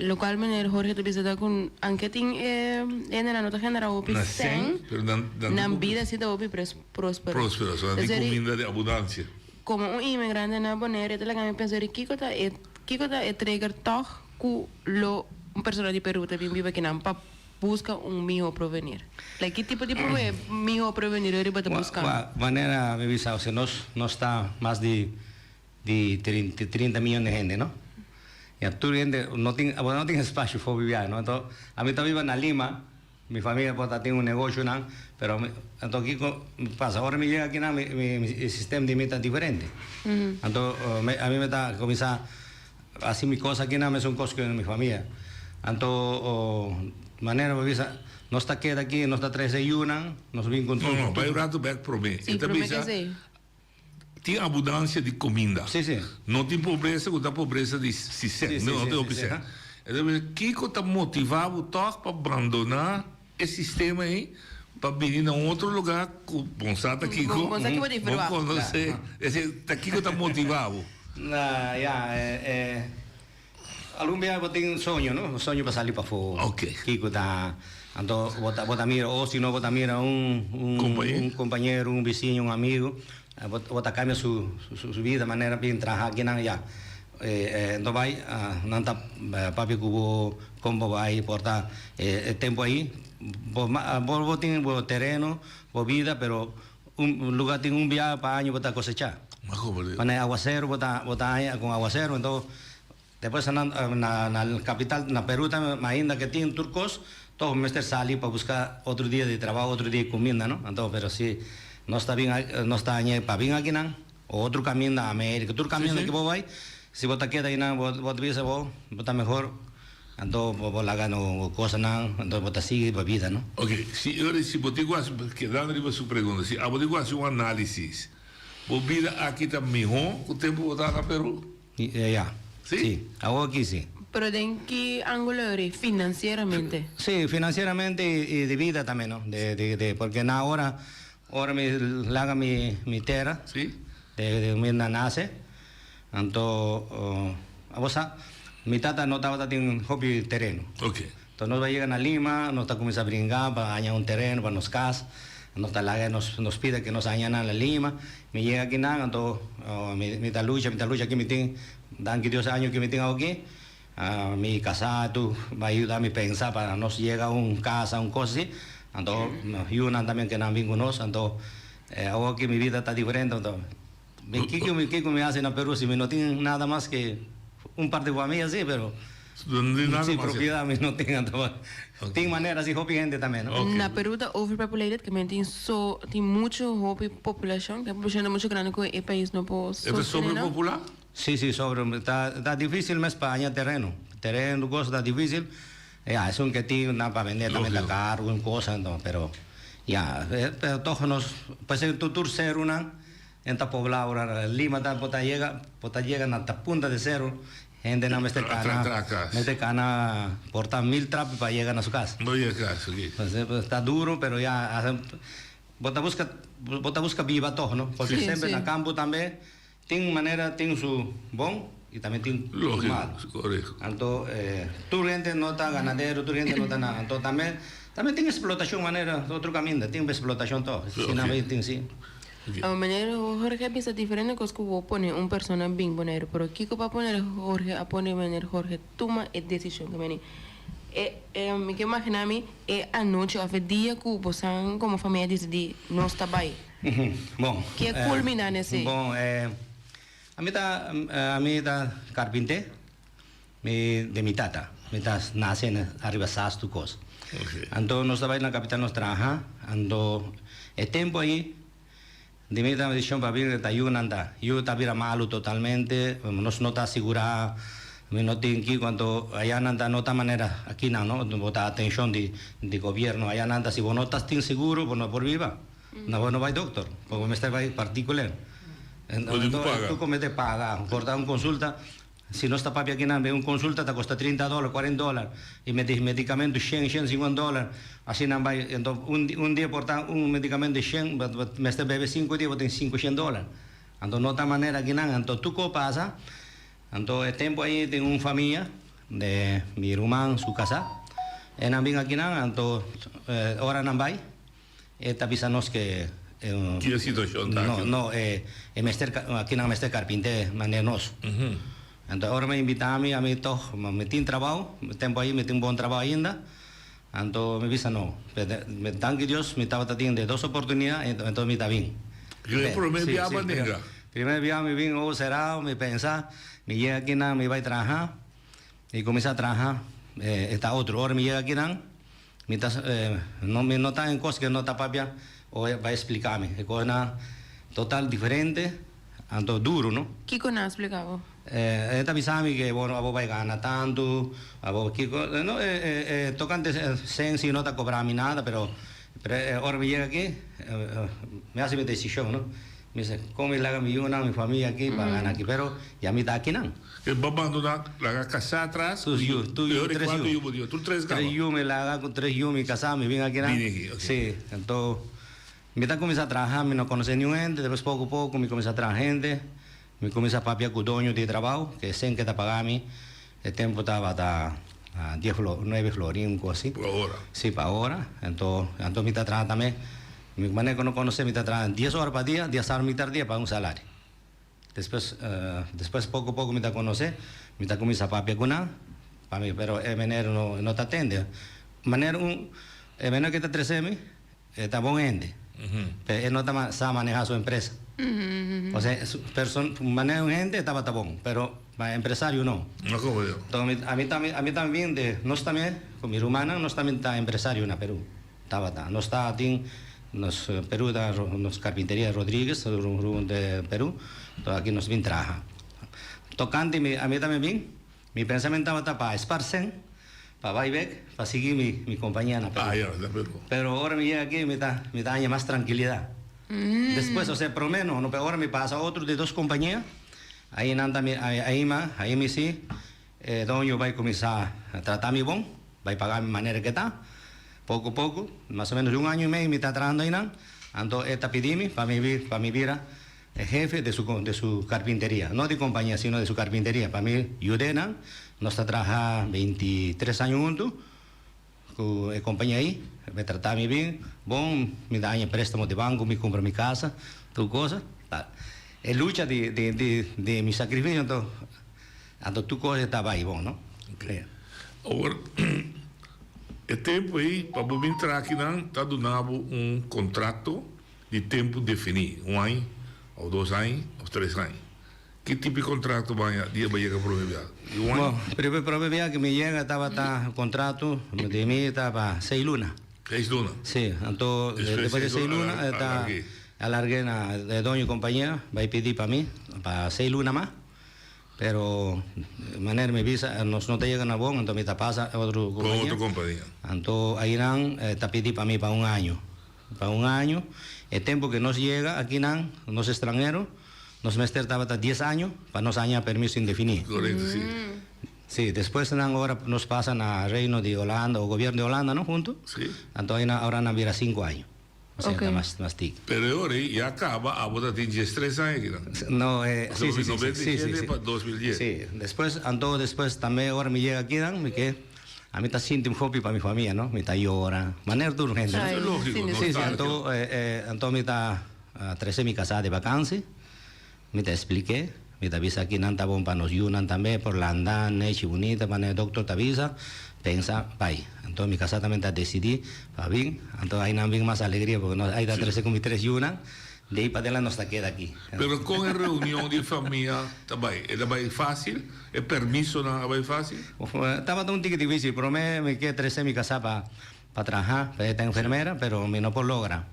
Locual meneer Jorge ta bisa ta cu anke tin e hendenan no ta genera hopi Na sèn, sèn, pero nan nan nan bida si ta hopi prospero. Prospero, so nan tin Entonces, cuminda di abundancia. Como un inmigrante na Bonaire ta laga mi pensa di kico ta e kico ta e trigger tog cu lo un persona di Peru ta bin biba akinan pa busca un miho provenir. Like ki tipo di miho provenir riba ta buscando? Wa manera mi bisa ose nos nos ta mas di Di 30 miyon di hende no. Ya tur hende no tin bo no tin espacio for bibia no. Anto ami ta biba na Lima, mi familia por ta tin un negoshonan, pero mi anto kiko pasa ora mi yega akinan mi mi e sistema di mi ta diferente. Anto ami mi ta kuminsá hasi mi kos akinan mesun kos ku mi familia. Anto manera bo bisa nos ta keda aki nos ta trese yunan nos bin ku No no bai un rato bek prome. Si E ta prome bisa ke esei. Tin abundansia di kuminda. Sí, sí. No tin pobresa ku ta pobresa di sisèn. Sí, sí, No, no sí, tin hopi sí, sèn. Entonces, kiko ta motivá bo tòg pa bandoná e sistema ei pa bini na un otro lugá ku bon sa ta kiko, Bon sa ki bo tin bon verwagt. konosé. Es decir, ta kiko ta motivá bo? Na, ya, e, e, algun bia bo tin soño, no? Soño pa sali pafó. Ok. Kiko ta, anto bo ta, bo ta mira, o si no bo ta mira un, un, Compañero. un compañero, un bisiño, un amigo, bo, bo ta cambia su, su, su vida, manera bin traha akinan, ya. E, e, anto bai, nan ta papia ku bo, kon bo bai porta e, e tempo ahí, bo ma, bo, bo tin bo tereno, bo vida, pero Un lugar tin un biaha pa aña bo ta cosechá. Manera aguacero bo ta bo ta haña con aguacero enton despues nan na na capital na Peru tambe ainda ke tin tur cos toch mester sali pa busca otro dia di trabaho otro dia di cuminda no anto pero si nos ta bin nos ta haña pa bin akinan o otro caminda America tur caminda ke bo bay si bo ta keda einan bo bo ta bisa bo bo ta mehor Anto bo por laga no cosanan, anto bo ta sigui bo bida, no? Ok, si ora si bo tin cu haci, kedando riba su pregunta, si abo tin cu haci un analisis, bo bida aki ta miho cu tempo bo ta na Peru? Ya, Si? si, awor aki si. Pero den ki angulo ori? Financieramente? Si, financieramente y di bida tambe, no? De, de, de, porque na ora, ora mi laga mi, mi tera, Si. de, de mi na nace, Anto, abo sa, mi tata no tabata tin hopi tereno. Ok. Enton nos bai yega na Lima, nos ta kuminsá bringa pa haña un tereno pa nos kas. Nos ta laga nos nos pida ke nos haña nan na Lima. Mi yega akinan, anto mi mi ta lucha, mi ta lucha aki mi tin, danki Dios e año ke mi tin awoki, mi kasá tur bai yuda mi pensa pa nos yega un kasa, un kos asi. Anto yunan tambe ke nan bin ku nos, anto awoki mi bida ta diferente, anto. Mi kiko mi kiko mi hasi na Peru si mi no tin nada mas ke un par di famia si pero. Si, propiedad mi no tin anto tin manera si hopi hende tambe no. Na Peru ta overpopulated ke men tin so tin mucho hopi populacion, e populacion ta mucho grandi ku e pais no por sostene nan. Si si sobre ta ta dificil mes pa haña tereno, tereno cos ta dificil ya esun ke tin nan pa bende tambe ta caro un cosa anto pero ya pero toch nos pues tur tur ceronan en ta pobla ora Lima ta por ta yega por ta yega na ta punta de cero Hendenan mester kana mester kana por ta mil trapi pa yega na su kas. No yega kas, oke. Entonces ta duro pero ya bo ta buska bo ta buska biba tog no porque semper na kampo tambe tin manera tin su bon y tambe tin su malo. Anto tur hende no ta ganadero tur hende no ta na anto tambe tambe tin explotashon manera otro kaminda tin explotashon tog si nan tin si. Meneer Jorge a bisa diferente cos cu bo pone un persona bin Boneiru, pero kico pa poner Jorge a pone meneer Jorge tuma e decision cu meni e mi ke imagina mi e anochi of e dia cu bosan como famia dicidi nos ta bay. Bon. Ke culmina n'esey? Bon, ami ta ami ta carpinte mi de mi tata mi ta nace na ariba Sastu cos. Anto nos ta bay na capital nos traha anto e tempo ayi di mi ta decision pa bin ta yunan ta yu ta bira malu totalmente nos no ta asegura mi no tin kico anto aya nan ta no ta manera aki nan no bo ta atencion di di gobierno aya nan ta si bo no ta tin seguro bo no por biba no bo no bay doctor bo mester bay particular anto tu como te paga por ta un consulta. Si nos ta papia kinan be un consulta ta costa trinta dolar, cuarenta dolar y medicamento shen, shen cincuenta dolar, asina nan bay, enton un un dia por ta un medicamento di shen, bo mester bebe cinco dia bo tin cinco shen dolar, anto no ta manera kinan, anto tuco pasa, anto e tempo ayi tin un famia de mi ruman su casa, e nan bin akinan, anto ora nan bay. E ta bisa nos ke Ki e situashon ta aki? No, e mester kinan mester karpinté manera nos. Anto ora mi invitá mi, ami tòg mi tin trabou, tempu ayi mi tin bon trabou ainda, anto mi bisa no, danki Dios mi tabata tin de dos oportunidat, enton mi ta bin. E promé bia bo a nenga? Primer bia mi bin ojo será, mi pensa, mi yega kinan mi bai traha, mi kuminsá traha, e ta otro, ora mi yega kinan. Mi ta no mi no ta en cos ke no ta papia o e bai explica mi e cosnan total diferente anto duro no. Kiko nan a splica bo? E ta bisa mi ke bo abo bai gana tantu abo kiko no e e tocante cen si no ta cobra mi nada pero pero ora mi yega aki mi haci mi decision no. Mi sa kon mi laga mi yunan, mi famia aki pa gana aki, pero ya mi ta akinan. E bo bandona laga kasá atras? Tus yu, tur yu, tres yu. Kuantu yu bo tin? Tur tres kaba? Tres yu mi laga, ku tres yu mi kasá, mi bin akinan. Bini aki, ok. Si, anto mi ta kuminsá traha, mi no konosé niun hende, despues poko poko mi kuminsá traha hende, mi kuminsá papia ku doño di trabou, ke esen ke ta paga mi, e tempu tabata dies flo, nuebe florin, un kos asi. Pa ora? Si, pa ora, anto, anto mi ta traha tambe. Mi manera ku no konosé mi ta traha dies ora pa dia, dies ora mitar dia pa un salario. Despues despues poko poko mi ta konosé, mi ta kuminsá papia ku nan pa mi pero e meneer no no ta tende. Manera un e meneer ke ta trese mi e ta bon hende pero e no ta sa manehá su empresa. Osea su person manera un hende e tabata bon pero pa empresario no. No komo yo. Enton ami tambe ami tambe bin de nos tambe ku mi rumannan nos tambe ta empresario na Peru. Tabata. Nos ta tin nos Peru ta nos carpinteria Rodriguez run de Peru to aki nos bin traha. Tocante mi ami tambe bin mi pensament tabata pa esparcen pa bay bek pa sigui mi mi compania na Peru. Ah ya na Peru. Pero ora mi yega aki mi ta mi ta haña mas tranquilidad. Despues osea prome no no pero ora mi pasa otro di dos compania ahi nan ta mi ahi ma ahi mi si e doño bay cuminsa trata mi bon bay paga mi manera ke ta. Poco poco, mas o menos un año y medio mi ta trahando einan, anto e ta pidi mi pa mi pa mi bira e hefe de su de su carpinteria, no di compania sino de su carpinteria, pa mi yud'e nan, nos ta traha 23 aña hunto cu e compania ei, e trata mi bien, bon, mi ta haña prestamo di banco, mi cumpra mi casa, tur cosa, ta e lucha di di di di mi sacrificio anto anto tur cosa ta bay bon no. Awor. E tempu ei pa bo bin traha akinan ta duna bo un kontrakto di tempu definí, un aña òf dos aña òf tres aña. Ki tipo di kontrato bo haña dia bo yega prome bia? Di un aña? Bo, primer prome bia ku mi yega tabata kontrato di mi tabata seis luna. Seis luna? Si, anto Despues despues di seis seis luna luna ta alarg'é. alarg'é na e doño di kompania bai pidi pa mi pa seis luna mas, pero manera mi bisa nos no ta yega na bon anto mi ta pasa otro Pa kompania. otro kompania. Anto ainan ta pidi pa mi pa un año. Pa un año, e tempu ku nos yega akinan, nos estranhero, nos mester tabata dies año pa nos haña permiso indefiní. Korekto, si. Si, despues nan ora nos pasa na Reino di Holanda o Gobierno di Holanda, no, huntu. Si. Anto ainan ora nan bira sinku año. Osea ta mas mas tiki. Pero e ora ei ya kaba abo ta tin diestres aña akinan. No, e, si, si, si, si, si, si, si. Pa 2010. Si, despues, anto despues tambe ora mi yega akinan, mi ke. Ami ta sinti un hopi pa mi famia no, mi ta yora, manera tur hende no. Ay, Lógico, Sí, sí, nostalgia. anto eh, eh, anto mi ta trese mi kasá di vakansi, mi ta espliké, mi ta bisa aki nan ta bon pa nos yunan tambe, por landa, nechi bunita, manera dokter ta bisa, pensa bai. Anto mi kasá tambe ta desidí pa bin, anto ai nan bin mas alegria porque nos ai ta trese ku mi tres yunan, De ei padelant nos ta keda aki. Pero kon e reunion di famia ta bai? E ta bai fásil? E permisonan a bai fásil? Tabata un tiki difísil. Promé mi ke trese mi kasá pa pa traha, pa e ta enfermera, pero mi no por logra.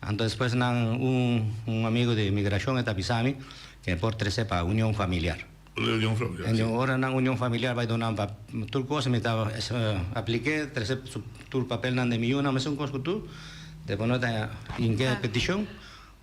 Anto despues nan un un amigo di migrashon e ta bisa mi ke por trese pa union familiar. Union familiar, si. Ora nan union familiar bai duna pa tur kos mi ta apliké, trese tur papelnan di mi yunan mesun kos ku tur. Despues no ta hinké petishon,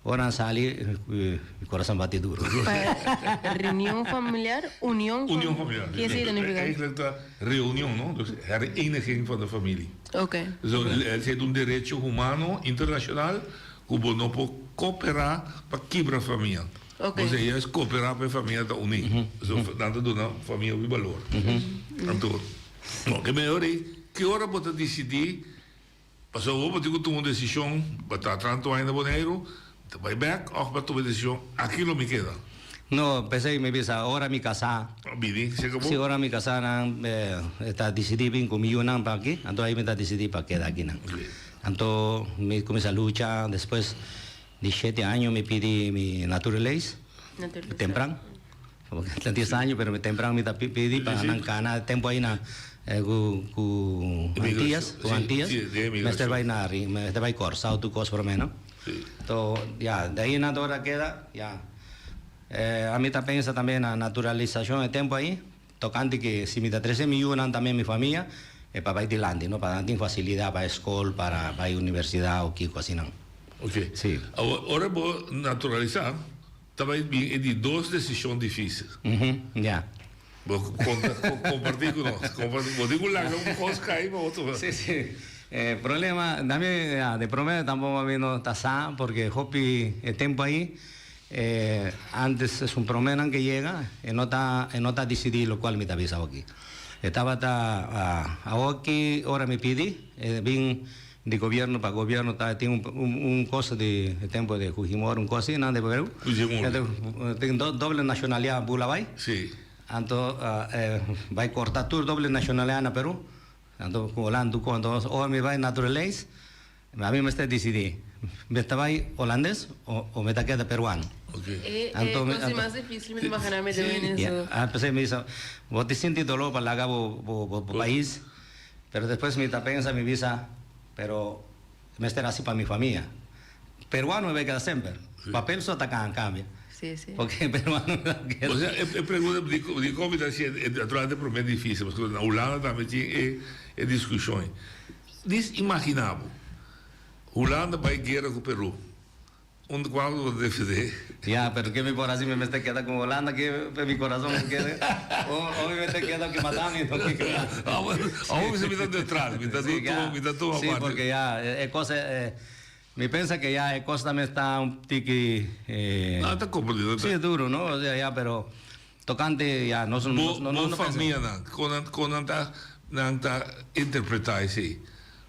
ora nan sali mi kurason bati duru. Pa reunion familiar, union Union familiar. Ke esei ta nifiká? Eigenlijk ta reunion, no? Dus hereniging van de familie. Oké. Dus esei ta un derecho humano internashonal ku bo no por koperá pa kibra famia. Ok. Bo sea juist koperá pa e famia ta uní. So nan ta duna famia hopi balor. Anto, no, ke mehor ei, ki ora bo ta disidí, pasobra bo bo tin ku tuma un desishon, bo ta tantu aña na Boneiru, ta bai bèk òf bo a tuma e desishon, aki lo mi keda? No, p'esei mi bisa, ora mi kasá. A bini, seka bo? Si, ora mi kasá nan ta disidí bin ku mi yunan pa aki, anto ei mi ta disidí pa keda akinan. Anto mi kuminsá lucha, despues Di shete año mi pidi mi naturaleis, tempran, porque ta dies año pero tempran mi ta pidi pa nan cana tempo ahi na cu cu Antillas, cu Antillas, mester bay na mester bay Corsao tur cos prome no. To ya de ahi nan ora keda ya ami ta pensa tambe na naturalisacion e tempo ahi tocante ke si mi ta trece mi yunan tambe mi famia e pa bay dilanti no pa nan tin facilidad pa escol para bay universidad o kico asinan. Ok. Sí. Awor, ora bo naturalisá, ta bai bin e di dos desishon difísil. Mhm, ya. Bo konta, kompartí ku nos. Kompartí. Bo tin ku laga un kos kai pa otro. Sí, sí. E problema, tambe, ya, de promé tampoco mi no ta sa, porque hopi e tempo ahí, eh, antes esun proménan ke yega, e no ta, e no ta disidí lokual mi ta bisa awoki. E tabata, awoki ora mi pidi, e bin Di gobierno pa gobierno ta tin un un cosa di e tempo di Fujimori un cosa asina nan di Peru. Fujimori. Tin doble nacionalidad bula bay. Si. Anto e bay corta tur doble nacionalidad na Peru. Anto cu Holanda tur cosa. Anto ora mi bay naturaleis ami mester dicidi mi ta bay Holandes o mi ta keda Peruano. E e cosa mas dificil mi ta imagina mi den eso. Ya p'esei mi bisa bo ta sinti dolor pa laga bo bo pais. Pero despues mi ta pensa, mi bisa, pero mester haci pa mi famia. Peruano mi bay keda semper. Papel so ta cambia. Sí, sí. Porque peruano mi ta keda. Osea, e pregunta di dicon mi ta haci e naturalmente prome dificil, pasobra na Hulanda tambe tin e e discusion ei. Dis imagina bo, Hulanda bay guera cu Peru. Un cual bo ta defendé. Ya, pero ke mi por haci? Mi mester keda cu Holanda ke mi corazon no kere. O mi mester keda cu madame no ke. Awor mi ta neutral, mi ta tuma, mi ta tuma Sí, parte. porque ya e cosa, mi pensa ke ya e cosa también sta un tiki. No, ta comprendido. Sí, duro, no? O sea, ya, pero tocante ya nos no Bo, no bo no pensa. famianan, con nan, con nan ta, nan ta interpreta esey?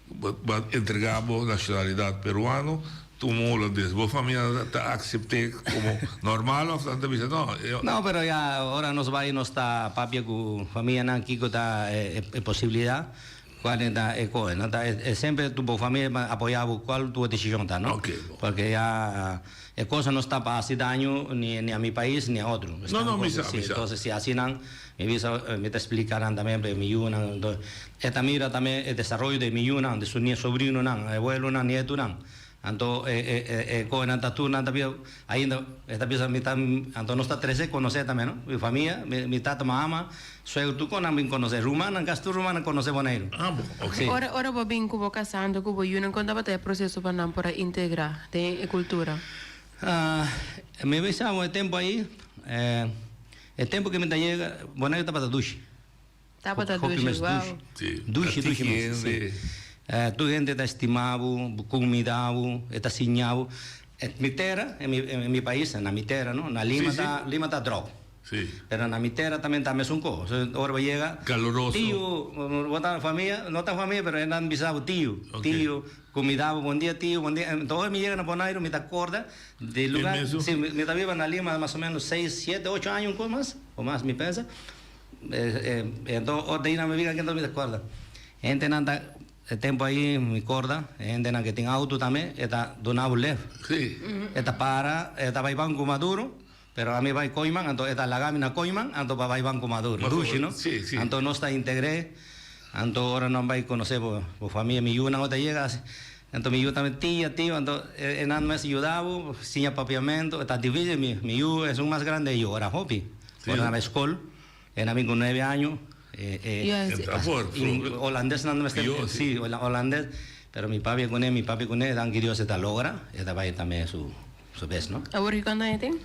Bo a entrega bo nacionalidad peruano, tuma holandes. Bo famia ta acepte como normal of nan ta bisa no? No, pero ya ora nos bay nos ta papia cu famianan kico ta e posibilidad. Cual ta e coe, no? Ta e semper tu bo familia pa apoya bo cual tu decision ta, no? Porque ya e cosa no sta pa haci daño ni ni a mi pais ni a otro. No, no, mi sa, mi sa. Entonces si haci nan, mi bisa, mi ta explica nan tambe pa mi yunan, entonces e ta mira tambe e desaroyo di mi yunan, di su sobrinonan, abuelonan, nietonan. Anto e e e e koenan ta tur nan ta bia ainda e ta bisa mi ta anto nos ta trese konosé tambe no mi famia mi mi tata mama suegro tur kon nan bin konosé rumannan kasi tur rumannan konosé Boneiru. Ah bo ok. Si. Ora ora bo bin ku bo kasá anto ku bo yunan kon tabata e proseso pa nan por a integrá den e kultura? Mi bisa bo e tempu ahí e tempu ke mi ta yega Boneiru tabata dushi. Tabata Hopi dushi, mes wow. dushi. Sí, Dushi, ta dushi tiki mes. Sí. hende. Eh, tur hende ta estima bo, bo kumida bo, e ta siña bo. E mi tera, e mi, e mi pais, na mi tera, no? Na Lima Sí, sí. ta, Lima ta dròk. Sí. Pero na mi tera tambe ta mesun kos. Ora bo yega, Caloroso. Tio, bo ta famia, no ta famia, pero e nan bisa bo tio, Ok. tio, kumida bo, bon dia tio, bon dia. Enton ora mi yega na Boneiru mi ta korda di E lugar, mesun? sí, mi, mi ta biba na Lima mas o menos seis, siete, ocho aña un kos mas, o mas mi pensa. Enton ora di nan mi bira mi ta corda hendenan ta e tempo ahi mi corda e hendenan ke tin auto tambe e ta duna bo lef e ta para e ta bai banco maduro pero ami bai Koiman anto e ta laga mi na Koiman anto pa bai banco maduro dushi no anto nos ta integr'e anto ora nan bai conoce bo famia mi yunan ora ta yega anto mi yu tambe tia tio anto e nan mes yuda bo siña papiamento e ta dificil mi yu esun mas grande e yora hopi. Ora nan bai skol, e nan bin ku nuebe año, e e holandes nan mester, si, holandes, pero mi papia kuné, mi papia kuné, danki Dios e ta logra, e ta bai tambe su su bes, no. Awor ki kuantu aña tin?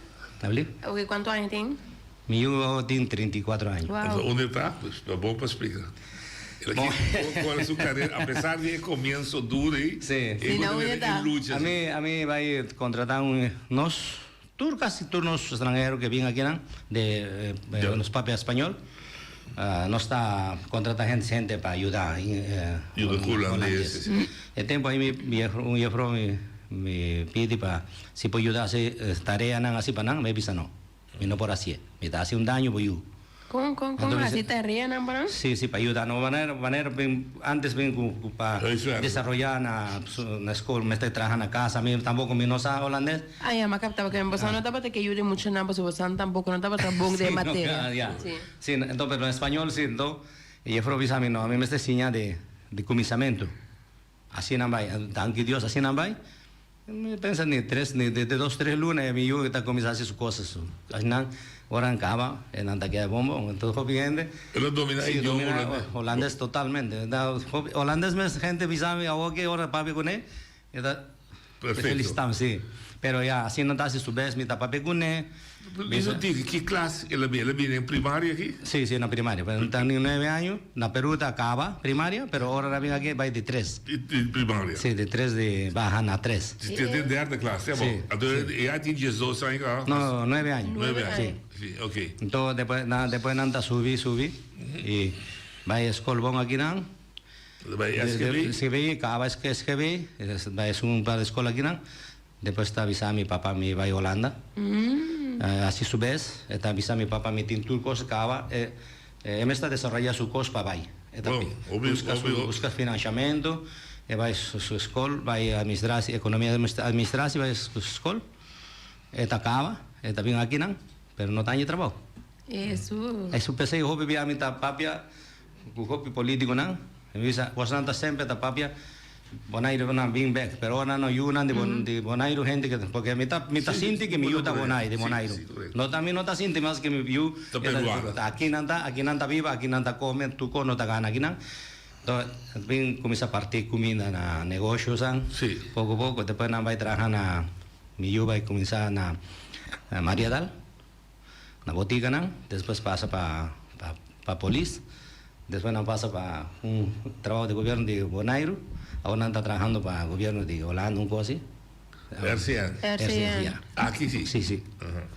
Abli? Awor ki kuantu aña tin? Mi yu awor tin 34 aña. Entonces unda e ta? Pues ta bon pa splika. El a kiko kual su karera, a pesar di e komienso duro ei, e ku ta bira e lucha. Ami ami bai kontrata un nos. Tur casi tur nos stranhero ke bin akinan de nos papia spañol nos ta contrata hende hende pa yuda Yuda ku holandes. E tempo ahi mi un jefro mi mi pidi pa si por yuda hasi tareanan asi pa nan mi bisa no mi no por hasie mi ta hasi un daño bo yu. Kon kon kon hasi tareanan pa nan? Si si pa yuda no manera manera bin antes bin ku ku pa desaroya na na skol mester traha na kasa mi tampoko mi no sa holandes. Ah ya, ma kapta pasobra boso no tabata ke yuda e muchanan pasobra boso tampoko no tabata bon den e materia. Ya Si. si enton pero na spañol si enton e jefrou bisa mi no mi mester siña de de kuminsamentu. Asina bai, danki Dios asina bai. Mi pensa ni tres, ni de dos tres luna e mi yu ta cuminsa haci su cosas. Asina ora nan caba e nan ta keda bon bon. Entonces hopi hende. El a domina Si, idioma domina holandes. holandes totalmente. Hopi holandes mes hende bisa mi awor ki ora papia cune e ta Perfecto. felicitami si. Pero ya asina ta haci su bes mi ta papia cune. Bisa tiki ki klas el a bini? El a bini den primaria aki? Si, si, na primaria. Pero ta ni nuebe año. Na Peru ta kaba primaria, pero ora el a bini aki bai di tres. Di primaria? Si, di tres di baha na tres. Si, te den derde klas, ya bo? Si. Anto e ya tin diesdos aña kaba? No, nuebe año. Nuebe año. Si. Si, ok. Anto despues nan, despues nan ta subi, subi i bai e skol bon akinan. Bai SGB? SGB, kaba SGB, bai esun par di skol akinan. Despues ta bisa mi papa mi bai Holanda. Haci su bes, e ta bisa mi papa mi tin tur cos caba, e e mes ta desaroya su cos pa bai. E ta busca su busca financiamento, e bai su scol, bai administratie, economia administratie bai su scol, e ta caba, e ta bin akinan, pero no ta haña trabao. Esu. Esu p'esey hopi bia mi ta papia Ku hopi politikonan, mi bisa, bosnan ta semper ta papia Bonairu nan bin bek, pero ora nan no yunan di di Bonairu hende ke porque mi ta mi ta sinti ke mi yu ta Bonai di Bonairu. No ta mi no ta sinti mas ke mi yu Ta peruano. Aki nan ta aki nan ta biba aki nan ta kome tur kos no ta gana aki nan. Enton bin kuminsa parti kuminda na negoshosan poko poko despues nan bai traha na mi yu bai kuminsa na Mariadal. Na botikanan, despues pasa pa pa polis, despues nan pasa pa un trabaho di gobierno di Bonairu, awor nan ta trahando pa gobierno di Holanda un cos asi. RCN. RCN. Ya. Aki si. Si, si.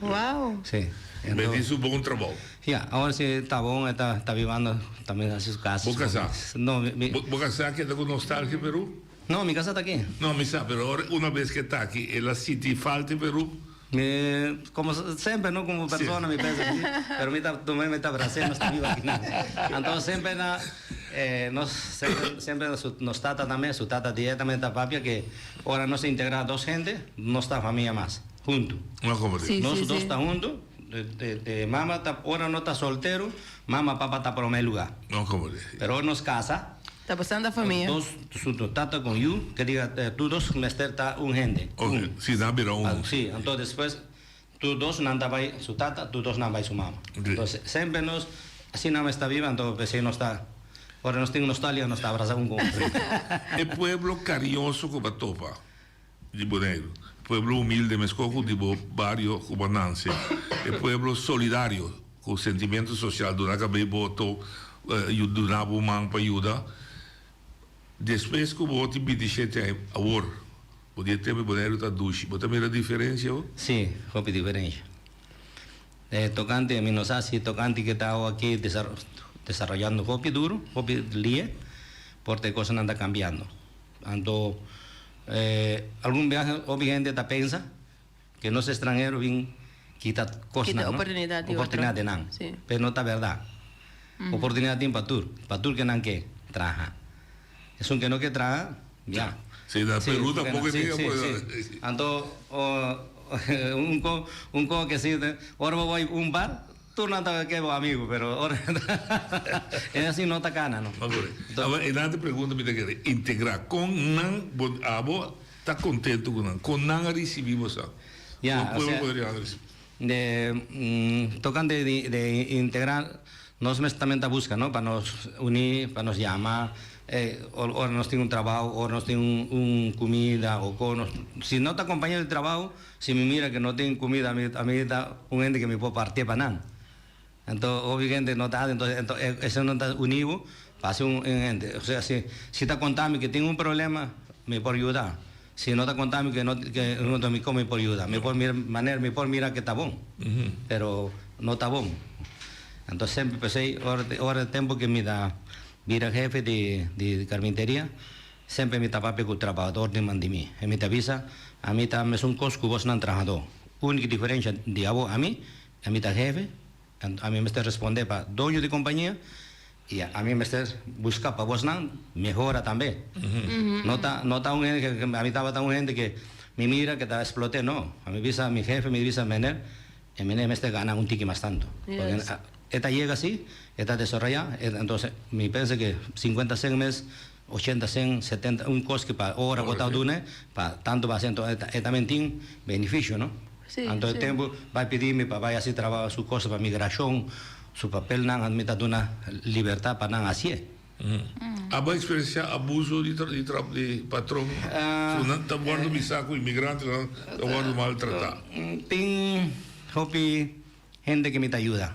Wow. Si. Me di su bon trabou. Ya, awor si ta bon, e ta ta bibando tambe hasi su casa. Bo casá? No, mi. Bo casá keda ku nostalgia Peru? No, mi casa ta aki. No, mi sa, pero ora una bes ke ta aki, el a sinti falta di Peru? Mi, como semper, no? Como persona mi pensa si, pero mi ta, mi ta Brasil, no sta biba aki nan. Anto semper na. Eh, nos semper, semper su, nos tata tambe, su tata directamente ta papia que ora nos integra dos hende, no ta famia mas, hunto. No, como Sí, nos sí, dos sí. ta hunto, de, de, de mama ta, ora no ta soltero, mama papa ta prome lugar. No, como Pero ora nos casa, Ta pasando famia. dos, su tata con yu, que diga, eh, tu dos mester ta un hende. Ok, sí, nan bira un. Ah, sí, entonces después, tu dos nan ta bai su tata, tu dos nan bai su mama. Entonces, semper nos, asina nan ta biba, entonces pesey nos ta, ora nos tin nostalgia, nos ta abraza un con otro. E pueblo cariñoso cu bo a topa di Boneiru, pueblo humilde mesco cu di bo bario cu bo a nance, e pueblo solidario cu sentimento social duna cabey boto, duna bo man pa yuda. Despues cu bo tin bintishete aña awor, bo di e tempo di Boneiru ta dushi, bo ta mira diferencia bo? Sí, hopi diferencia. E tocante, mi no sa si tocante ke ta awo aki desaroyando hopi duro, hopi lie, porte e cosanan ta cambiando. Anto, algun biaha hopi hende ta pensa ke nos estranhero bin kita cosnan, Kita no? oportunidad di otro. Oportunidad di nan. Sí. Pero no ta berdad. Oportunidad tin pa tur, pa tur ke nan ke traha. Esun ke no ke traha, ya. Sí, na Sí, Perú porque tampoco sí, tiene sí, oportunidad. sí. Anto, un co, un co que sí, ora bo bai un bar, tur nan ta ke bo amigo, pero ora es así no ta cana, no. Awor, e nan te pregunta mi ta kere integra con nan bo abo ta contento cu nan, con nan a ricibi bo sa? Ya, Con o pueblo sea, podría ricibi. De tocante di de integra nos mes también ta busca no pa nos uni pa nos yama ora nos tin un trabaho ora nos tin un un comida o co nos si no ta compañero di trabaho si mi mira que no tin comida ami ami ta un hende que mi por partie pa nan anto hopi hende no ta haci entonces entonces eso no ta uni bo pa haci un hende osea si si ta conta mi que tin un problema mi por yuda. Si no ta conta mi que no que no ta mi con mi por yuda. Mi por mira manera mi por mira que ta bon, pero no ta bon. Entonces semper pesey ora ora e tempo que mi ta bira jefe di di carpinteria semper mi ta papia cu trabahador di man di mi. E mi ta bisa ami ta mesun cos cu bosnan trahador. Unico diferencia di abo ami, ami ta jefe, ami mester responde pa doño di compania I ami mester buska pa bosnan mehora tambe. No ta no ta un hende ke ami tabata un hende ke mi mira ke ta explote no. Ami bisa mi hefe mi bisa meneer e meneer mester gana un tiki mas tanto. Porque e ta yega asi e ta desaroya entonces mi pensa ke sinkuenta sen mes ochenta sen setenta un kos ke pa ora bo ta duna pa tanto ba hasi entonces e tambe tin benefisio no. Anto e tempu bai pidi mi pa bai hasi trabaho su cosa pa migrashon, su papelnan, anto mi ta duna libertad pa nan hasié. Abo a experiencia abuso di di di patron? Su nan ta wordo bisa cu inmigrantenan ta wordo maltrata. Tin hopi hende ke mi ta yuda.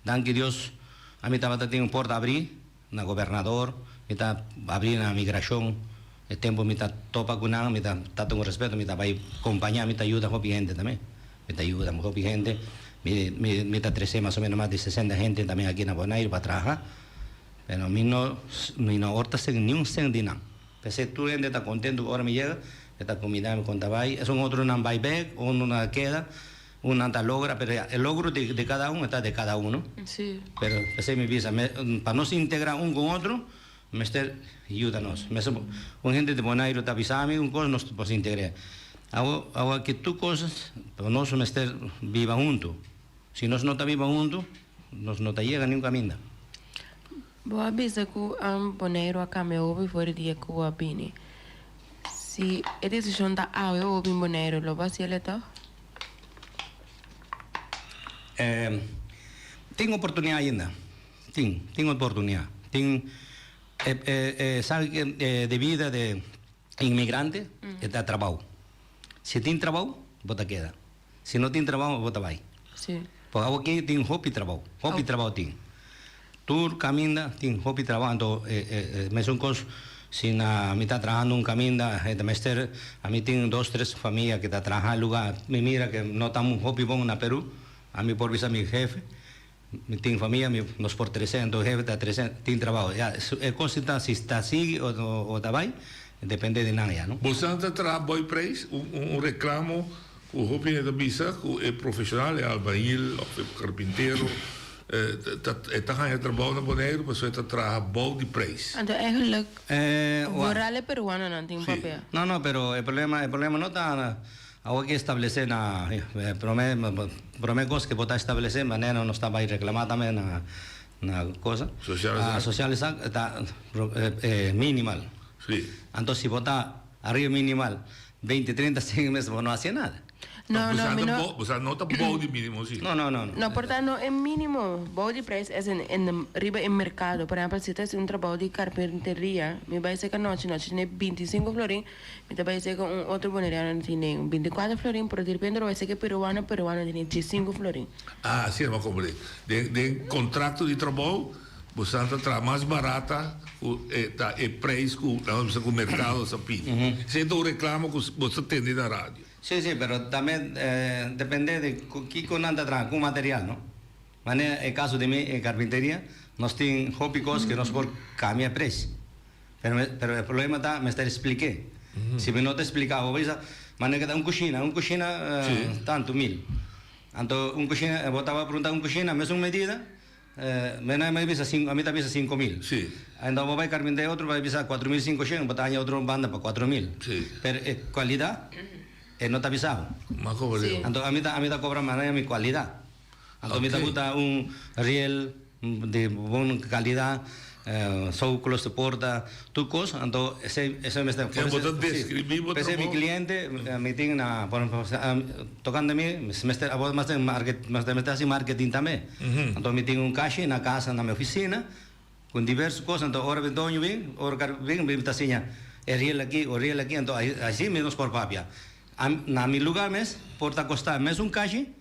Danki Dios ami tabata tin un porta abri na gobernador, mi ta abri na migrashon, e tempo mi ta topa ku nan, mi ta ta un respeto, mi ta bai kompaña, mi ta yuda hopi hende tambe, mi ta yuda hopi hende, mi mi mi ta trese mas o menos mas di sesenta hende tambe aki na Boneiru pa traha, pero mi no mi no or ta sen niun sen di nan, p'esei tur hende ta kontento ku ora mi yega, e ta kumida mi kon ta bai, esun otronan bai bek, otronan a keda. Un nan ta logra, pero ya, e logro di di cada un e ta di cada uno. Sí. Pero p'esei mi bisa, me, pa nos integra un con otro, mester yuda nos. Mester, un hende di Boneiru ta bisa mi un cos, nos por integra. Awo, awo aki tur cosas, pero nos mester biba hunto. Si nos no ta biba hunto, nos no ta yega niun caminda. Bo a bisa cu Boneiru a cambia hopi for di dia cu bo a bini. Si e decision ta awe bo bin Boneiru, lo bo haciel e toch? Tin oportunidad ainda. Tin, tin oportunidad. Tin, e, e, sabe que e de vida de inmigrante e ta trabao. Si tin trabao, bo ta keda. Si no tin trabao, bo ta bai. Sí. Porque awo aki tin hopi trabao, hopi trabao tin. Tur caminda tin hopi trabao, anto e, e, e mesun cos si na mi ta trahando un caminda, e ta mester, ami tin dos, tres famia que ta traha lugar, mi mira que no ta hopi bon na Peru, ami por bisa mi jefe, mi tin famia, mi, nos por trece, anto jefe ta trece, tin trabao. Ya, e cos si ta, si ta sigui o, o ta bay, depende di nan ya, no. Bosan ta traha boy prijs, un, un reclamo cu hopi hende ta bisa cu e profesional, e albañil of e carpintero. Ta e ta haña trabou na Boneiru pasobra e ta traha bou di prijs. Anto eigenlijk Eh, wa. vooral e peruanonan tin papia. No, no, pero e problema, e problema no ta awor ki establece na e prome prome cos ki bo ta establece manera nos ta bay reclama tambe na na cosa. Sociale zaak. Sociale zaak ta e minimal. Si. Anto si bo ta ariba minimal beinti treinta cen mes bo no haci nada. No, no, mi no. Bo sa no ta bou di minimo si. No, no, no, no. No, por ta no e minimo. Bou di prijs es en en de riba e mercado. Por ehempel, si ta haci un trabou di carpinteria, mi bai seca nochi, nochi tene binticinco florin, mi ta bai seca un otro boneriano tene binticuatro florin, pero direpente lo bai seca e peruano, peruano tene diescinco florin. Ah, si, mi a comprende. Den den contracto di trabou, bo sa ta traha mas barata cu e ta e prijs cu, laga nos bisa, cu mercado sa pidi. Esey ta un reclamo cu bo sa tende na radio. Sí, sí, pero tambe depende di kiko nan ta traha, ku material, no? Manera e kaso di mi, e karpinteria, nos tin hopi kos ku nos por kambia e pres. Pero pero e problema ta mester splik'é. Si mi no ta splika bo bisa, manera ke ta un kushina, un kushina tantu mil. Anto un kushina, bo tabata pregunta un kushina mesun medida, Mi a bisa sinku, ami ta bisa 5000. Sí. Enton bo bai carpinté otro bai bisa 4500, bo ta haña otro banda pa 4000. Sí. Pero e cualidad e no ta bisa bo. Ma cobra Sí. Anto ami ta ami ta cobra manera mi cualidad. Anto mi ta Oké. buta un riel di bon calidad, soklos di porta, tur cos, anto esey esey mester. Ja, bo ta describi bo P'esey mi trabou. cliente mi tin na por ehempel tocante mi mester abo mester market mester haci marketing tambe. Anto mi tin un kashi na casa na mi oficina cu diverso cos anto ora mi doño bin ora car bin mi ta siña e riel aki o riel aki anto asi mi nos por papia. Na mi lugar mes por ta costa mesun kashi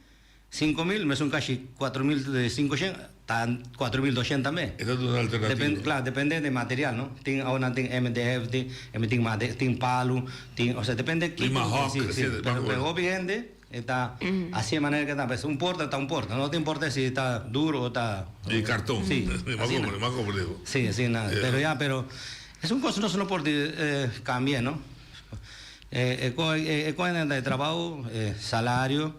5000 mesun kashi 4500 ta 4200 tambe. E ta duna alternativa. Depende claro depende di material no tin awo nan tin MDF tin tin made tin palu tin osea depende Tin kiko mahok si si pero pero hopi hende e ta asi e manera ke ta pues un porta ta un porta no ta importa si ta duro o ta Di karton si asina mi a komprende bo. Si asina pero ya pero es un kos nos no por di kambia no e e koe ta e trabou e salario.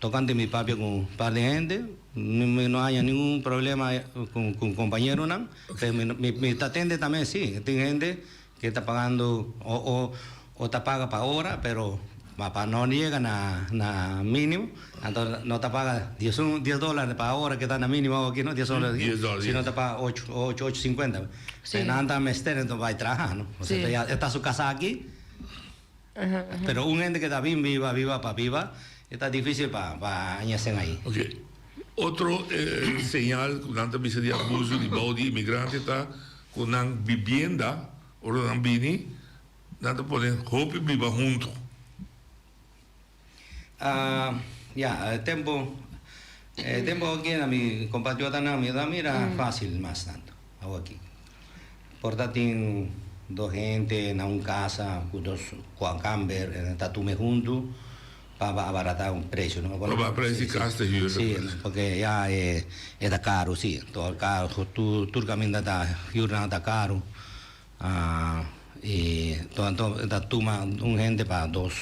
Tocante mi papia cu un par di hende, mi no haña ningun problema cu compañeronan, pero mi ta tende tambe si, tin hende ke ta pagando o ta paga pa ora, pero pa no yega na minimo, anto no ta paga dies un dies dolar pa ora ke ta na minimo awo aki no, dies dolar aki, sino ta paga ocho, ocho, ocho cincuenta, pero nan ta mester enton bai traha no, osea e ta su casa aki. Pero un hende ke ta bin biba, biba pa biba, e ta dificil pa pa haña sen ahi. Ok. Otro señal ku nan ta bisa di abuso di bou di imigrante ta ku nan bibienda, ora nan bini, nan ta pone hopi biba huntu. Ya, e tempo, e tempo aki na mi compatriotanan mi no ta mira facil mas tanto awaki. Por ta tin dos hende na un casa cu dos camber e ta tume hunto pa abarata un precio no. Pa baha prijs di cas ta huur. Si, porque ya e ta caro si, tur tur caminda ta huurnan ta caro. Y anto ta tuma un hende pa dos.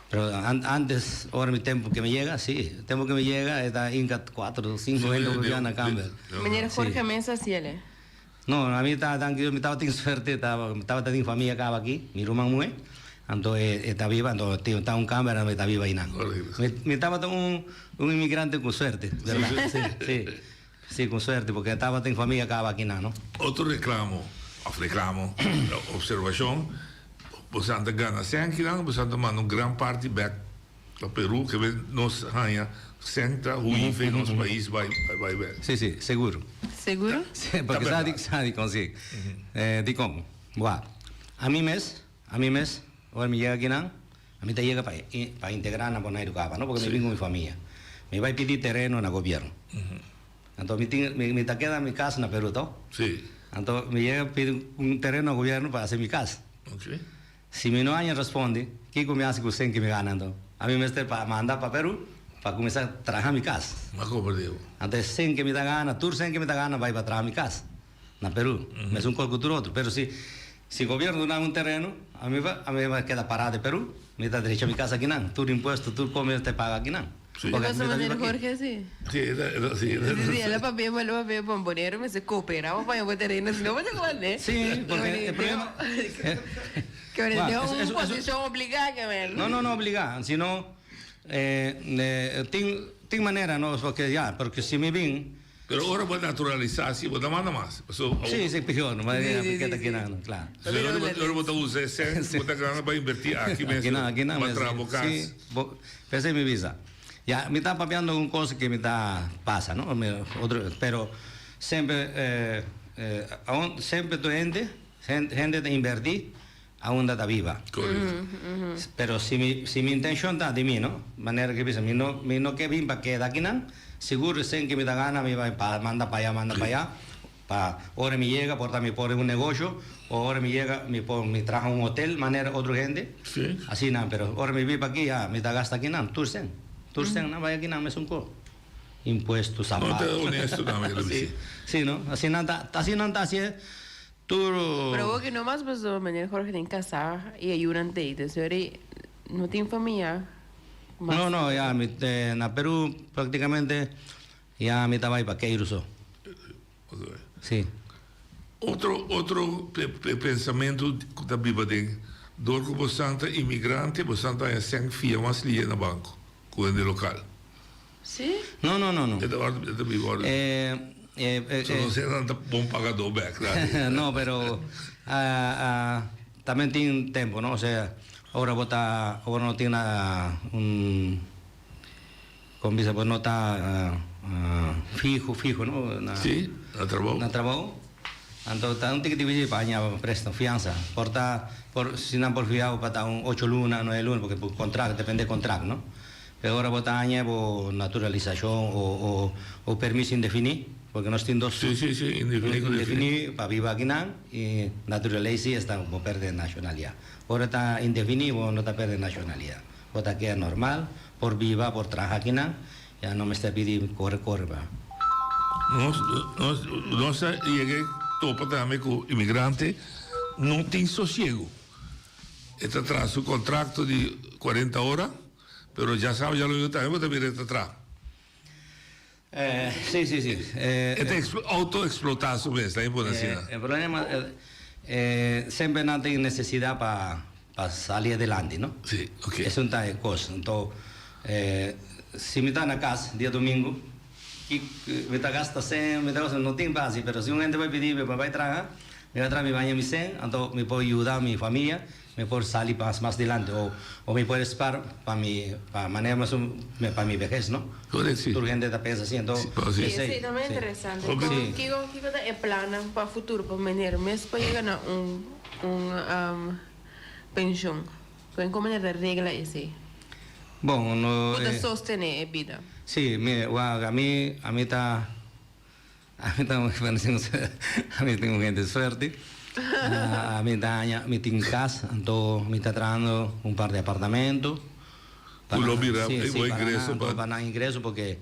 Pero antes, ora mi tempo ke mi yega, si, tempo ke mi yega e ta inca cuatro, cinco hende por bia na camber. Meneer Jorge mes a haciele? No, ami ta danki Dios, mi tabatin suerte, tabata tin familia caba aki, mi ruman muhe, anto e ta biba, anto ta un camber, anto e ta biba einan. Mi tabata un inmigrante cu suerte, berdad, si, si. Sí, con suerte, porque tabatin familia caba aki nan, no? Otro reclamo, of reclamo, observacion, bosan ta gana cen kinan, bosan ta manda un gran parti bek pa Peru, ke ben nos haña cen ta hui fe nos pais bai bai bek. Sí, sí, seguro. Seguro? Sí, porque sa di, sa dikon sí. Dikon? Wak, ami mes, ami mes, ora mi yega akinan, Ami ta yega pa pa integrá na Boneiru kaba, no porque mi bin ku mi famia. Mi bai pidi tereno na gobierno. Anto mi tin mi mi ta keda mi kas na Peru to. Sí. Anto mi yega pidi un tereno na gobierno pa hasi mi kas. Oké. Si mi no haña respondi, kiko mi hasi ku sen ki mi gana anto? Ami mester pa manda pa Peru pa kuminsá traha mi kas. Ma komo digo? Anto e sen ke mi ta gana, tur sen ke mi ta gana bai pa traha mi kas. Na Peru, mesun kos ku tur otro. Pero si si gobierno duna mi un tereno, ami ba ami ba keda pará di Peru, mi ta drecha mi kas akinan. Tur impuesto, tur kos mi ta paga akinan. Paso meneer Jorge si. Si, e si. Si, el a papia, el a papia bombonero mester coopera pa paña bo tereno, si no bo ta kuande. Si, porque e problema. Ke men den un posicion obligá ke men. No, no, no obligá, sino tin tin manera no, porque ya, porque si mi bin. Pero ora bo naturalisá si bo ta manda mas. Paso Si, si, pior, no manera sí, sí, sí. Nan, claro. Ora bo ora bo ta usa e cent bo ta gana pa invertí aki mes. Aki nan, aki nan Pa mes. traha bo kas. Si, bo p'esei mi bisa. Ya, mi ta papiando un cosa que mi ta pasa, no? Mi otro, pero semper eh eh aun semper tur hende, hende ta invertí aunda ta biba. Correcto. Pero si mi si mi intencion ta di mi no, manera ke bisa mi no mi no ke bin pa keda akinan, sigur recién ke mi ta gana mi bai pa manda pa aya manda pa aya pa ora mi yega por ta mi pone un negocio o ora mi yega mi por mi traha un hotel manera otro hende asina pero ora mi biba aki ya mi ta gasta akinan tur cen tur cen nan bai akinan mesun ko impuesto No zapato ta honesto tambe lo si bisi. si no asina ta asina ta hacié Tur. Pero awor ki no mas pasobra meneer Jorge tin casá y e yunan tei, dus yori no tin famia mas. No, no, ya mi na Peru practicamente ya mi ta bay pa Keiru so. Si. Otro otro pensamentu cu ta biba den dor cu bosan ta inmigrante bosan ta haña sèn fia mas lia na banco cu hende local. Si? No, no, no, no. E ta wòrdu, e ta biba wòrdu. So no sea nan ta bon pagadó bèk dai. No, pero también tin tempo, no? Osea, ora bo ta, ora no tin na un, kon bisa, bo no ta fiho, fiho, no? Na, Si, na trabou. Na trabou. Anto ta un tiki difícil pa haña préstamo, fiansa. Por ta, por, si nan por fia bo pa ta un ocho luna, nuebe luna, porque por kontrakt, depende kontrakt, no? Pero ora bo ta haña bo naturalisashon o o permiso indefiní, porque nos tin dos. Sí, sí, sí, indefiní ku definí. Indefiní pa biba akinan i naturalei sí esta bo pèrdè nashonalidat. Ora ta indefiní bo no ta pèrdè nashonalidat. Bo ta keda normal, por biba, por traha akinan, ya no mester pidi kore kore pa. Nos nos nos a yega topa tambe ku imigrante no tin sosiego. E ta traha su kontrakto di kuarenta ora. Pero ya sabe ya lo yo tambe bo ta mira e ta tra. Sí, sí, sí. E ta auto explota su mes, ta impone asina. E problema semper nan tin necesidad pa pa sali adelante, no? Sí, ok. Esun ta e cos. Anto si mi ta na cas dia domingo, ki mi ta gasta cen, mi ta gasta, no tin pa haci, pero si un hende bai pidi mi pa bai traha, mi bai traha mi baña mi cen, anto mi por yuda mi famia. Mi por sali pas mas dilanti o o mi por spar pa mi pa manera mas un pa mi behes no. Correct si. Tur hende ta pensa asi anto Si pa si. Esei ta muy interesante. Hopi. Con kico kico ta e plannan pa futuro pa meneer mes pa yega na un un pension? Con con meneer ta regla esei? Bon no Cu ta sostene e bida? Si mire wak ami ami ta Ami ta ami tin un hende suerte. Ami ta haña mi tin kas, anto mi ta trahando un par di apartamento. Ku lo bira e bo ingreso pa. Pa nan ingreso porque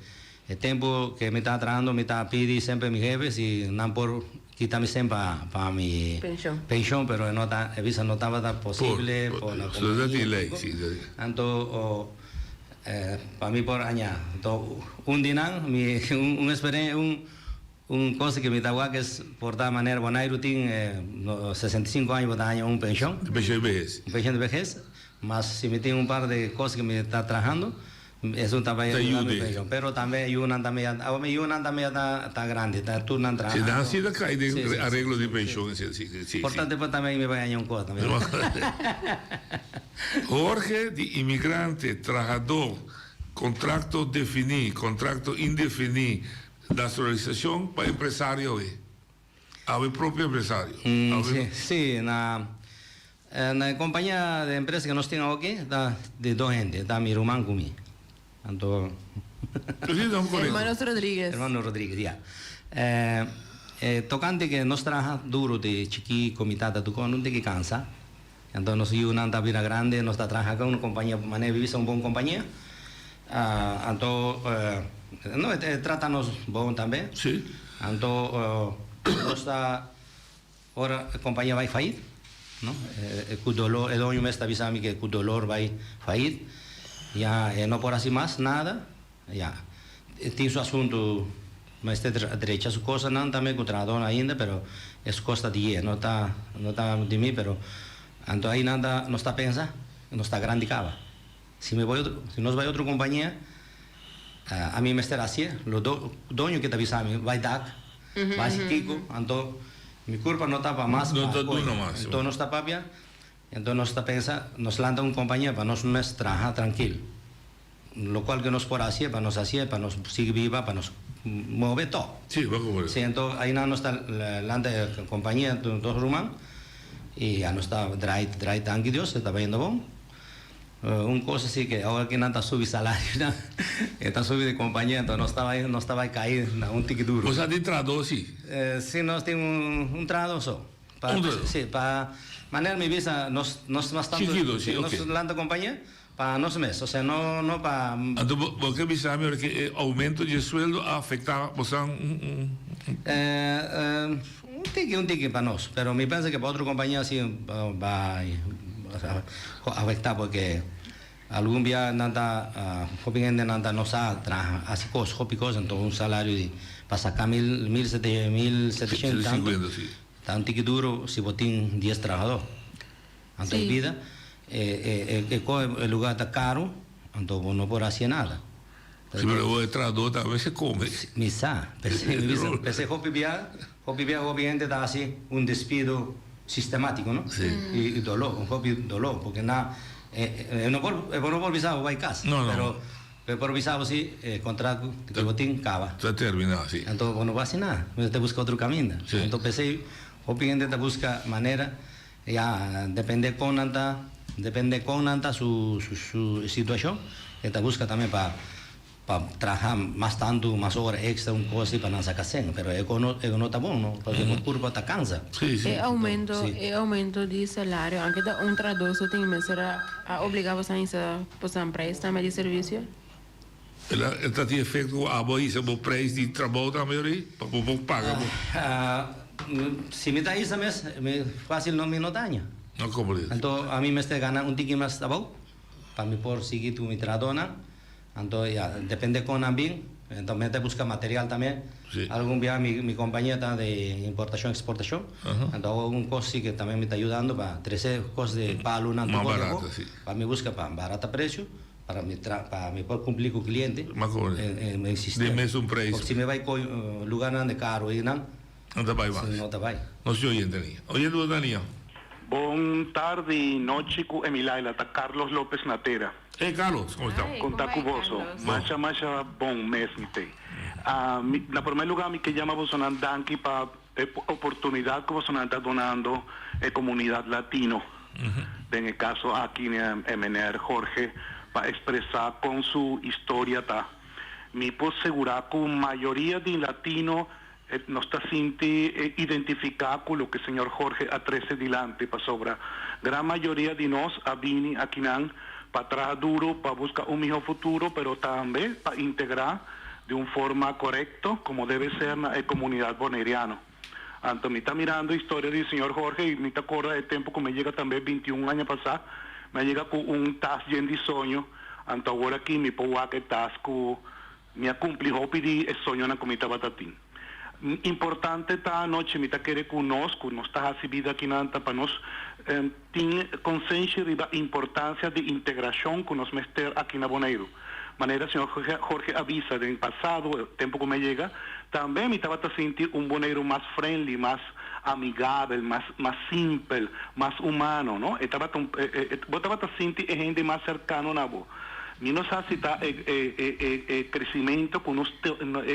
e tempo ke mi ta trahando mi ta pidi semper mi hefe si nan por kita mi sen pa pa mi penshon pero e no ta e bisa no tabata posible por la kompania. Anto Pa mi por aña. Anto un di nan mi un esperen un un cosa que mi ta wak es por ta manera Bonairu tin 65 aña bo ta haña un penshon. Un penshon di behes. Un penshon di behes. Mas si mi tin un par di cos que mi ta trahando esun ta bay yuda mi penshon. Pero tambe yunan tambe ya awa mi yunan tambe ya ta ta grandi ta tur nan trahando. Si nan si ta kai den areglo di penshon si si si. Por ta despues tambe mi bay haña un cos tambe. Jorge di imigrante, trahadó, kontrakto definí, kontrakto indefiní, naturalisashon pa empresario awe. Awe propio empresario. Awe. Sí, sí, na na e kompania di empresa ku nos tin awoki ta di dos hende, ta mi ruman ku mi. Anto. Hermanos Rodriguez. Hermanos Rodriguez, ya. E tokante ke nos traha duro di chikí ku mi tata tur kon, no tin ke kansa. Anto nos yunan ta bira grandi, nos ta traha ku un kompania, manera bibi sa un bon kompania. Anto, no, e trata nos bon tambe. Sí. Anto, nos ta, ora e kompania bai fayit, no, ku dolor, e doño mes ta bisa mi ke ku dolor bai fayit, ya e no por hasi mas nada. Ya. E tin su asuntu, mester drecha su kosanan tambe ku trahadónan ainda, pero es kos ta di e, no ta no ta di mi, pero anto ainan ta nos ta pensa, nos ta grandi kaba. Si mi bai otro, si nos bai otro kompania, ami mester hasié, lo do doño ke ta bisa mi bai dak, bai hasi kiko, anto mi kurpa no ta pa mas No pa ta kohe. duna mas. Anto nos ta papia, anto nos ta pensa, nos lanta un kompania pa nos mes traha trankil. Lokual ke nos por hasié, pa nos hasié, pa nos sigui biba, pa nos move tò. Sí, bo komo. Sí, anto ainan nos ta lanta e kompania dos ruman i a nos ta drai, drai danki Dios e ta bayendo bon. Un kos asi ke awor ke nan ta subi salarionan, e ta subi di kompania, anto nos ta bai, nos ta bai kai na un tiki duro. Bo sa tin trahadó si? Sí, nos tin un trahadó so. Pa, Un trahadó? Sí, pa manera mi bisa nos, nos mas tantu, Chikitu, sí, nos oke. lanta kompania. Pa nos mes, osea no no pa. Anto bo bo ke bisa mi ora ke e oumento dje sueldo a afektá bosan un un. Un tiki un tiki pa nos, pero mi pensa ke pa otro kompania si bai afektá porque algun bia nan ta hopi hende nan ta no sa traha hasi kos hopi kos anto un salario di pa saka mil mil sete mil setecientos tanto ta un tiki duro si bo tin dies trahadó. Anto e bida e e koe e lugar ta caro anto bo no por hacia nada. Si pero bo e trahador tambe se come. Mi sa, p'esei mi bisa, p'esei hopi bia, hopi bia hopi hende ta haci un despido sistematico no, y dolor, un hopi dolor, porque na e no por e no por bisa bo bay cas, pero e por bisa bo si e contrato cu bo tin caba. Ta termina, si. Anto bo no por haci nada, bo ta busca otro caminda. Anto p'esei hopi hende ta busca manera. Ya, depende kon nan ta, depende kon nan ta su su situacion, e ta busca tambe pa pa traha mas tantu, mas ora extra, un cos asi pa nan saca cen, pero e no e no ta bon no, pasobra bo curpa ta cansa. E aumento, e aumento di salario, aunke ta un trahador so tin mester a a obliga boso a hisa boso prijs tambe di servicio? El a el ta tin efecto cu abo a hisa bo prijs di trabou tambe ori pa bo por paga bo. Si mi ta hisa mes, mi facil no mi no daña. No comprende. Anto ami mester gana un tiki mas trabou pa mi por sigui cu mi trahadornan. Anto ya, depende con nan bin, anto mi ta busca material tambe. Algun bia mi mi compania ta di importacion exportacion, anto hago algun cos si que tambe mi ta yudando pa trece cos di palunan Mas tur barato, si. pa mi busca pa barata precio. Para mi tra pa mi por cumpli cu cliente Ma con en en di sistema. mesun prijs. Porque si mi bay coy lugarnan de caro eynan No ta bay mas. si no ta bay. Nos tin oyente liña. Oyente bo ta liña. Bon tardi, nochi cu Emilaila, ta Carlos Lopez na tera. Hey Carlos, como esta? Con ta cu boso. Masha masha bon mes mi te. Mi na prome lugar mi ke yama bosonan danki pa e oportunidad cu bosonan ta donando e comunidad latino. Den e kaso aki meneer Jorge pa ekspresá kon su historia ta. Mi por segurá ku mayoria di latino nos ta sinti identifiká ku loke señor Jorge a trese dilanti pasobra gran mayoria di nos a bini akinan pa traha duru pa buska un mihó futuro pero tambe pa integrá di un forma korekto komo debe ser na e komunidat boneriano. Anto mi ta mirando historia di señor Jorge y mi ta corda e tempo cu mi a yega tambe 21 aña pasa, mi a yega cu un tas yen di soño, anto awor aki mi por wak e tas cu mi a cumpli hopi di e soñonan cu mi tabata tin. Importante ta anochi mi ta kere cu nos cu nos ta haci bida akinan ta pa nos tin consenshi riba importancia di integracion cu nos mester aki na Boneiru. Manera señor Jorge a bisa den pasado, e tempo cu mi a yega, tambe mi tabata sinti un Boneiru mas friendly, mas amigabel, mas mas simpel, mas humano, no? E tabata un, bo tabata sinti e hende mas cercano na bo. Mi no sa si ta e e e e e crecimento cu nos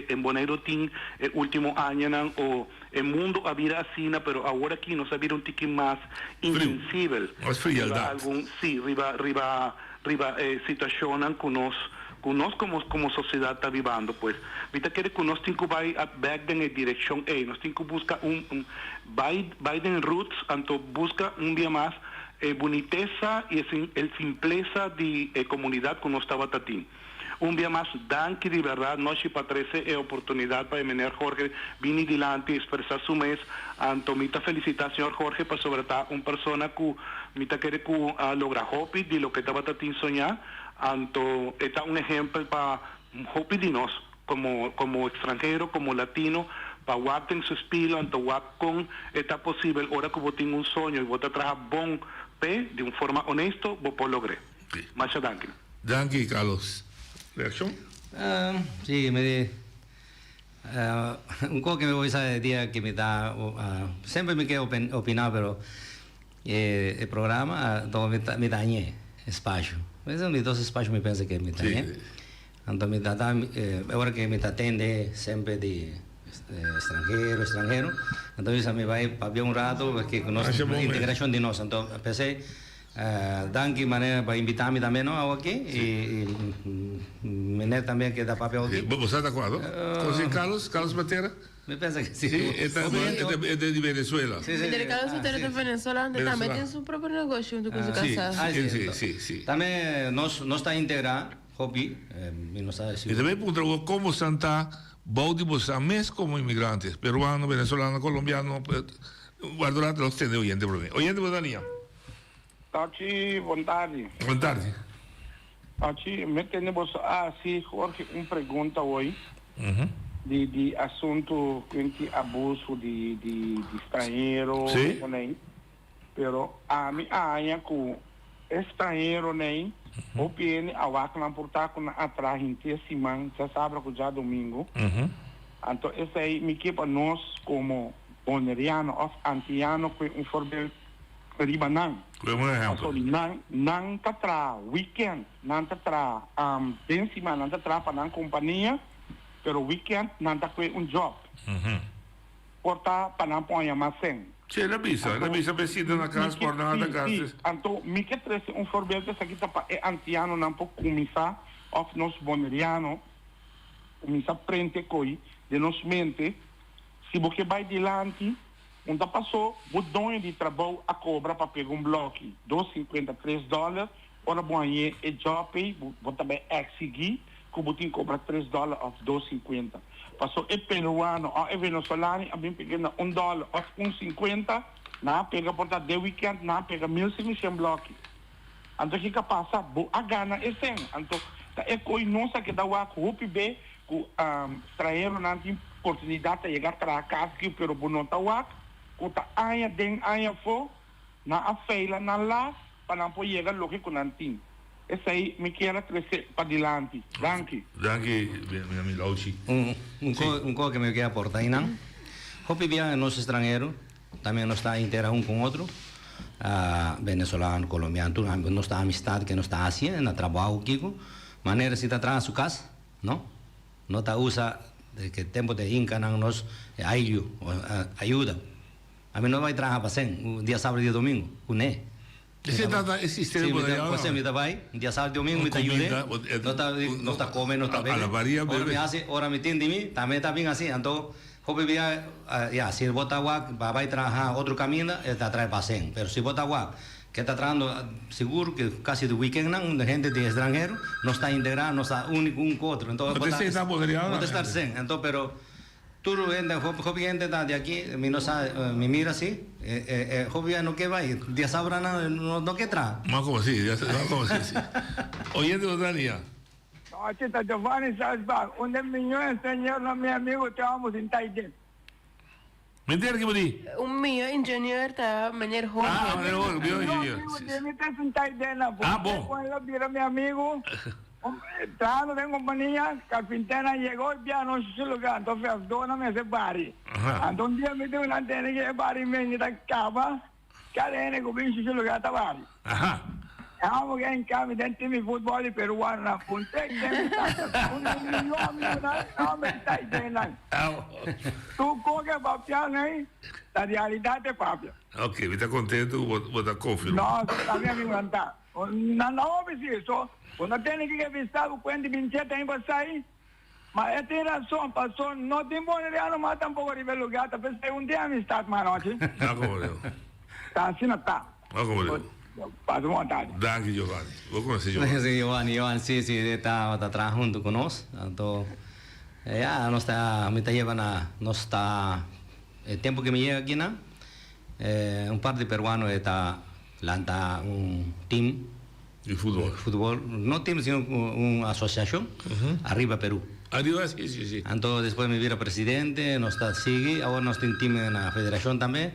en Boneiru tin e ultimo añanan o e mundo a bira asina, pero awor aki nos a bira un tiki mas insensibel Mas frialdad. riba algun, si, riba riba Riba e situacionnan cu nos cu nos como como sociedad ta bibando pues. Mi ta kere cu nos tin cu bay bek den e direccion ey. Nos tin cu busca un un bay bay den roots anto busca un bia mas e bunitesa y e el simplesa di e comunidad cu nos tabata tin. Un bia mas danki di berdad nochi pa trece e oportunidad pa e meneer Jorge bini dilanti expresa su mes. Anto mi ta felicita señor Jorge pasobra ta un persona cu mi ta kere cu a logra hopi di loke tabata tin soña. Anto e ta un ehempel pa. hopi di nos komo komo ekstranhero, komo latino pa wak den su spilo anto wak kon e ta posibel ora ku bo tin un soño i bo ta traha bon p'e di un forma honesto bo por logr'é. Masha danki. Danki Carlos. Reakshon? Sí, mi di un kos ke mi por bisa e dia ke mi ta semper mi ke opiná pero e programa anto mi ta mi ta hañ'é espasio. Esei un di dos espasio mi pensa ke mi ta hañ'é. Anto mi ta ta e ora ke mi ta tende semper di estranhero estranhero anto mi bisa mi bai papia un rato paske ku nos integrashon di nos anto p'esei danki manera pa invita mi tambe no awoki i meneer tambe ke ta papia awoki. Bo sa ta akuerdo ku si Carlos Carlos Matera? Mi pensa ke si. Si e ta e di Venezuela. Meneer Carlos Matera ta venezolano tambe tin su propio negoshi huntu ku su kasa. Si si si. Tambe nos nos ta integra Hopi, mi no sa si. Mi ta bay puntra bo como san ta bou di bosan mes como inmigrantes, peruano, venezolano, colombiano, guarda un rato los tende oyente prome. Oyente bo ta liña. Tachi, bon tardi. Bon tardi. Tachi, mi tende boso a hasi Jorge un pregunta hoy di di asunto kuenti abuso di di di stranhero Sí. Pero ami a haña ku e stranheronan hopi hende a wak nan por ta ku nan a traha henter siman, djasabra ku djadomingu. Anto esei mi ke pa nos komo boneriano òf antiano kue un forbel riba nan. Kue un ehèmpel. Pasobra nan nan ta traha wikènt, nan ta traha den siman nan ta traha pa nan kompania, pero wikènt nan ta kue un djòp. Por ta pa nan por haña mas sèn. Sí, el a bisa. El a bisa p'e sinta na kas por nan a ta kas. Sí, anto mi ke trese un voorbeeld esaki ta pa e antianonan por kuminsá òf nos boneriano kuminsá prente koi den nos mente, si bo ke bai dilanti un ta pasó bo doño di trabou a kobra pa pega un blòki dos sinkuenta tres dòler ora bo hañ'é e jòb ei bo ta bai eksigí ku bo tin kobra tres dòler òf dos sinkuenta. Paso e peruano òf e venezolano a bin pega na un dòler òf un sinkuenta, nan a pega por ta de wikènt nan a pega mil sinishen blòki. Anto kiko a pasa? Bo a gana e sèn. Anto ta e koi nos a keda wak hopi be ku straheronan tin oportunidat ta yega traha kas aki pero bo no ta wak ku ta aña den aña afó Nan a feila nan las pa nan por yega loke ku nan tin. Esei mi kier a trese padilanti. Danki. Danki mi ami Lauchi. Un cosa que mi kier aporta einan, hopi bia nos estranhero tambe nos ta intera un con otro, venezolano, colombiano, tur nos ta amistad ke nos ta haci na trabaho kiko, manera si ta traha su cas, no, no ta usa ke tempo de incanan nos ayu, ayuda. Ami no bai traha pa sen, un dia sabado dia domingo, ku ne. Esei ta ta e sistema Sí, por mi ta, allá, pues no? mi ta bai, un dia sabado domingo mi ta yude, Comida, no ta, nos ta come, nos ta a bebe. la varia Ora mi bebe. hasi, ora mi tin di mi, tambe ta bin asi. Anto, hopi bia, ya, si bo ta wak pa bai traha otro caminda, e ta trae pa sen. Pero si bo ta wak, ke ta trahando, sigur ke casi di weekendnan, unda hende di extranhero, nos ta integra, nos ta uni ku un ku otro. Anto, No bo te ta, senta bo ta bo ta estar sen. Anto, pero. Tur hende, hopi hende ta di aki, mi no sa, mi mira si, e e hopi bia no ke bai, dia sabra nan no ke traha. Ma como si, dia ma como si, si. Oyente bo ta nia. Nochi ta Giovanni Salzbach, un den miño enseñernan mi amigo te amo sin taide. Meneer ki bo di? Un miño ingenieur ta meneer Jorge. Ah, meneer Jorge, miño ingenieur. Mi amigo di mi ta sin taide na bo. Ah, bon. Con el a bira mi amigo. Trahando den kompania, karpinternan yega hoy bia no su lugar, anto verfdornan mester bari. Anto un dia mi tin nan tende ku e barimento ta kaba, kada hende ku bin su lugar ta bari. Amo ke en kambio den team di futbol di peruanonan, puntra e den mi tata, un di mi mihó amigunan, nomber di Taidenan. Tur kos ke papia nei, ta realidat e papia. Ok, mi ta kontento ku bo ta konfirmá. No, ta mi amigunan ta. Nan ta hopi si, so bo no tene ki revista bo cuenta bincheta ain pa sai, ma e tin razon, paso no tin boneriano mas tampoco riba e lugar, ta pesey un tin amistad mas anochi. Ta como digo. Ta asina ta. Ta como digo. Pasa bon tardi. Danki Giovanni. Bo conoce Giovanni? Si Giovanni, Giovanni si si e ta traha hunto cu nos, anto ya nos ta mi ta yeba na nos ta e tempo cu mi yega aki nan un par di peruano e ta Lanta un team. Di futbol. Futbol, no team sino un asociacion, Arriba Peru. Arriba, si, si, si. Anto despues mi bira presidente, nos ta sigui, awor nos tin team na federacion tambe.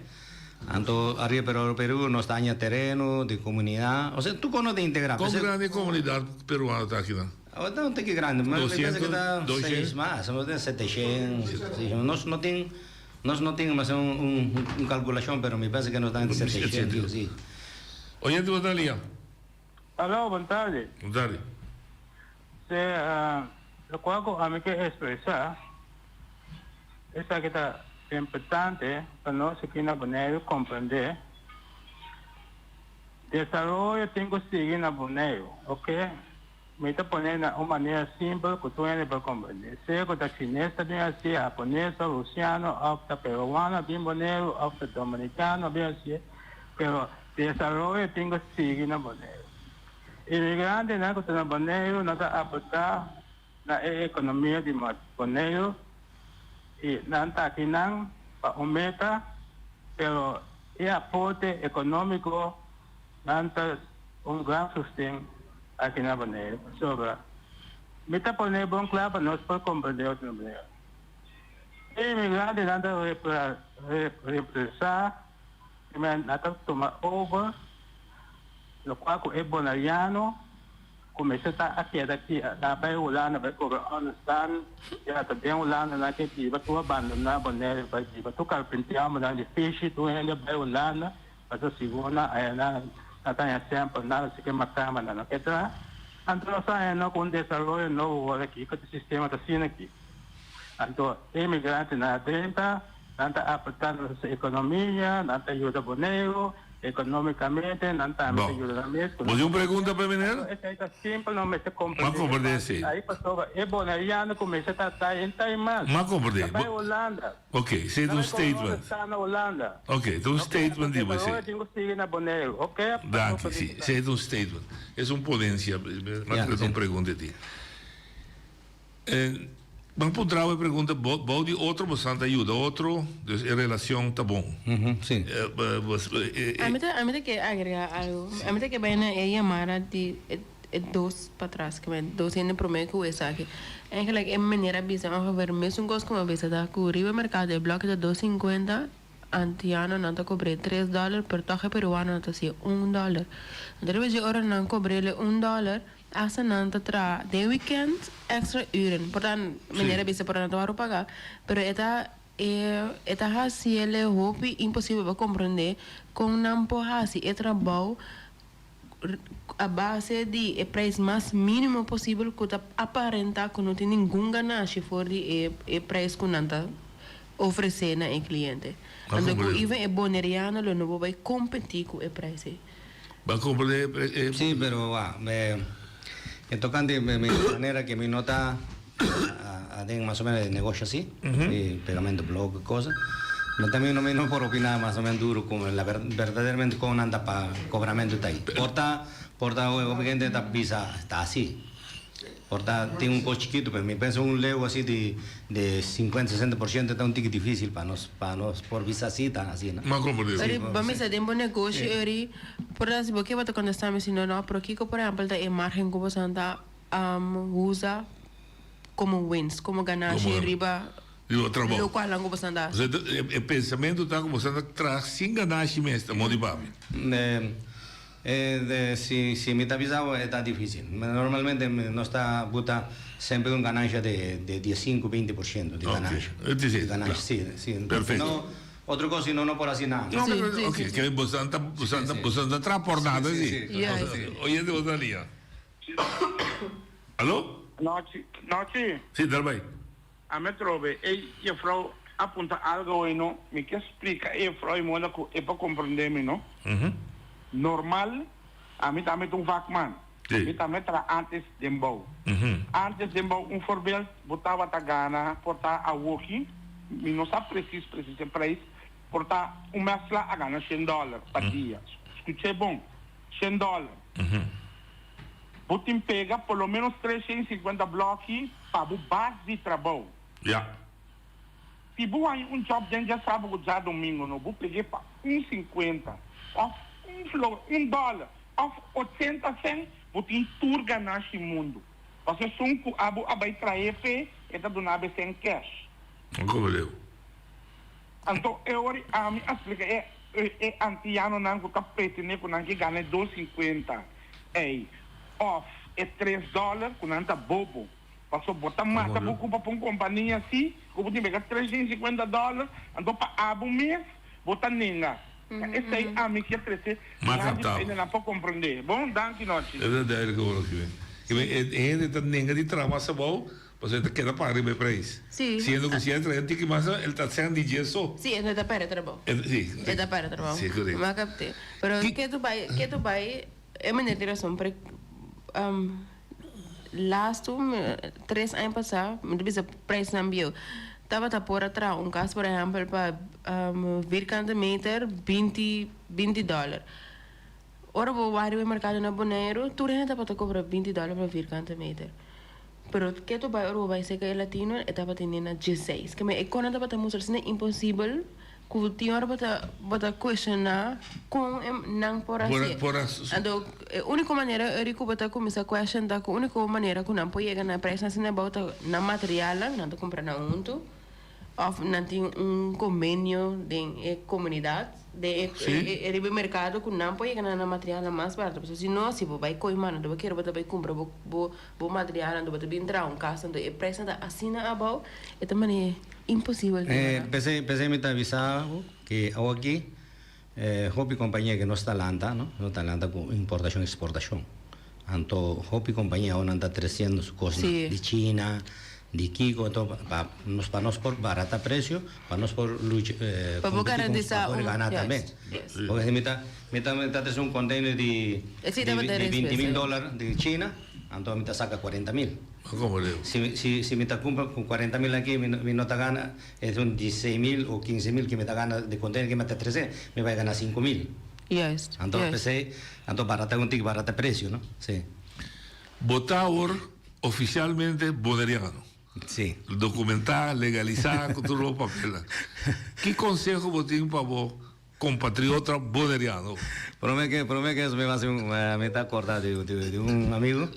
Anto Arriba Peru, Peru nos ta haña tereno di comunidad, osea tur cos nos ta integra. Con grandi e comunidad peruano ta akinan? Awor ta un tiki grandi, mi pensa cu ta seis mas, nos tin seteshent, nos no tin. Nos no tin mas un un calculacion pero mi pensa que nos ta entre 700 si. Oyente bo ta lia. Alo, bon tardi. Bon tardi. Se locual cu ami ke expresa esaki ta importante pa nos aki na Boneiru comprende desaroyo tin cu sigui na Boneiru, ok. Mi ta pone na un manera simpel ku tur hende por komprendé. Sea ku ta chines ta bin hasié, hapones òf rusiano òf ta peruano a bin Boneiru òf ta dominikano a bin hasié, pero desaroyo tin ku sigui na Boneiru. Inmigrantenan ku ta na Boneiru no ta aportá na e ekonomia di Boneiru i nan ta akinan pa un meta, pero e aporte ekonómiko nan ta un gran sosten aki na Boneiru pasobra mi ta pone bon kla pa nos por komprende otro manera. E inmigrantenan ta represá i nan ta tuma over lokual ku e boneriano ku mester ta a keda aki a bai Hulanda bai kobra ònderstan ya ta den Hulanda nan ke biba tur a bandoná Boneiru bai biba tur karpintiamonan di fishi tur hende a bai Hulanda. Pasobra sigur nan aya nan ta haña semper nada si ke makamba nan no ke traha. Anto nos a haña no ku un desaroyo nobo wòrdu aki ku e sistema ta asina aki. Anto e imigrantenan a drenta, nan ta aportá nos ekonomia, nan ta yuda Boneiru ekonomikamente, nan tambe ta yuda nan mes ku Bo tin un pregunta pa e meneer? Anto esei ta simpel, nos mester M'a komprendé komprendé, e si. parti ai pasobra e boneriano ku mester ta ta e ta mas. M'a komprendé. Ta bai Hulanda. Ok, esei ta un statement. Sta na Hulanda. Ok, ta un statement di bo esei. Desaroyo tin ku sigui na Boneiru. Ok. Danki, si. Esei ta un statement. Es un ponencia, mas ku ta un pregunta di. Bo puntra bo e pregunta, bou di otro bo san ta yuda otro, dus e relacion ta bon. Si. Ami ta, ami ta ke agrega algo. Ami ta ke bai na e yamada di e dos patras, ke men dos hende prome ku esaki. Eigenlijk e meneer a bisa ongeveer mesun kos ku mi a bisa ta ku riba merkado e bloki ta dos sinkuenta, antiano nan ta kobr'é tres dòler, pero tòg e peruano nan ta hasié un dòler. Anto riba dje ora nan kobr'é un dòler, hasta nan ta traha den wikènt èkstra uren. Por ta meneer a bisa por nan ta wòrdu pagá, pero e ta e ta hasiel hopi imposibel pa komprondé kon nan por hasi e trabou a base di e prijs mas mínimo posibel ku ta aparentá ku no tin ningun ganashi for di e e prijs ku nan ta ofresé na e kliente. Anto ku even e boneriano lo no por bai kompetí ku e prijs ei. Bo a komprendé e. Sí, pero wak, e tokante mi manera ke mi no ta aden mas o menos e negoshi asi, di pegamento blok y cosa, mi también no mi no por opina mas o menos duro como la verdaderamente con nan ta pa cobramento ta ahi. Por ta por ta hopi hende ta bisa ta asi, por ta tin un cos chikito pero mi pensa un leu asi di di cincuenta sesenta por ciento ta un tiki dificil pa nos pa nos por bisa asi ta asina. Ma como di? Ori bo mester den bo negoshi ori por ta si bo ke bo ta contesta mi si no no pero kiko por ehempel ta e margen ku bo san ta usa como winst, como ganashi riba Riba trabou. locual nan cu boso ta haci. Osea, e pensamento ta cu boso ta traha sin ganashi mes, ta modo di papia. Si, si mi ta bisa bo e ta dificil. Normalmente nos ta buta semper un ganancia de de diesinco, binti por ciento di ganancia. Ok, e di ganancia, si, si. Perfecto. No, otro cos si no, no por haci nada. No, pero, ok, ke boso ta, boso ta, boso ta traha por nada, si. Oyente boso ta lia. Alo? Nochi, nochi. Sí, dal bai. A mi atrobe, e jefrouw a punta algo hoy no, mi ke splika e jefrouw e moda ku e por komprende mi no. Normal, ami tambe ta un vakman. Mi tambe traha antes den bou. Antes den bou, un voorbeeld, bo tabata gana por ta awoki, mi no sa precies precies e prijs, por ta un mesla a gana shen dollar pa dia. Skuch'é bon, shen dollar. Bo tin pega por lo menos 350 bloki pa bo bas di trabou. Ja. Si bo haña un job den djasabu ku djadomingo no bo peg'é pa un 50 òf un flor, un dòler òf 80 sènt. Bo tin tur ganashi mundu. Pasobra esun ku abo a bai trahe fe, e ta duna bo esei cash. Komo leu. Anto e ora ami a splika e e antianonan ku ta pretendé ku nan ke gana e dos sinkuenta ei òf e tres dòler ku nan ta bobo. Pasobra bo ta mata bo kupa pa un kompania si ku bo tin beka 350 dòler anto pa abo mes bo ta nenga. Ta esei ami kier trese M'a dilanti kaptá. pa hendenan por komprendé. Bon, danki nochi. E ta duidelijk awor aki ben. Ki ben e hende ta nenga di traha mas abou pasobra e ta keda paga riba e prijs. Sí. Siendo ku si el traha un tiki mas el ta sèn di dje so. Sí, e ta pèrdè trabou. E sí. E ta pèrdè trabou. Sí, korekto. M'a kapt'é. Pero ke tu bai, ke tu bai e meneer tin rason pero Lastu tres aña pasá mi ta bisa prijsnan bieu tabata por a traha un kas por ehèmpel pa vierkante meter binti binti dòler. Ora bo wak riba e merkado na Boneiru tur hende tabata kobra binti dòler pa vierkante meter. Pero ke tu bai ora bo bai serka e latino e tabata tene na dieseis. Keme e kona tabata mustra asina imposibel. Ku tin ora bo ta bo ta cuestioná kon e nan por Por hasié. por as Anto e úniko manera eri ku bo ta kuminsá question ta ku úniko manera ku nan por yega na prijsnan asina abou ta nan materialnan nan ta kumpra nan huntu òf nan tin un kombenio den e komunidat den e Sí. e riba e merkado ku nan por yega na nan materialnan mas barato pasobra si no si bo bai koy mano bo kere bo ta bai kumpra bo bo bo materialnan bo ta bin traha un kas anto e prijsnan ta asina abou e ta manera Imposibel di Eh, wak. p'esei, p'esei mi ta bisa bo ke awoki eh, hopi kompania ke nos ta lanta, no, nos ta lanta ku importashon eksportashon. Anto hopi kompania awo nan ta tresiendo su kosnan Sí. di China, di kiko, anto pa pa nos pa nos por barata presio, pa nos por lucha eh, Pa por kompeti ku, pa garantisa por un, gana tambe. juist, juist. Porque si mi ta mi ta mi ta trese un container di Esei di tabata di binti mil respuesta. dòler di China, anto mi ta saka kuarenta mil. Como leu? Si, si, si mi ta cumpra cu 40 mil aki, mi no, mi no ta gana, es un 16 mil o 15 mil ki mi ta gana di container ki mi ta trece, mi bay gana 5 mil. Juist, Anto juist. p'esey, anto barata un tiki barata precio, no? Si. Bo ta awor oficialmente Boneriano. Si. Documentá, legalisá cu tur bo papelnan. Ki conseho bo tin pa bo compatriota Boneriano? Prome ke, prome ke eso mi haci un, mi ta acorda di, di, di un amigo.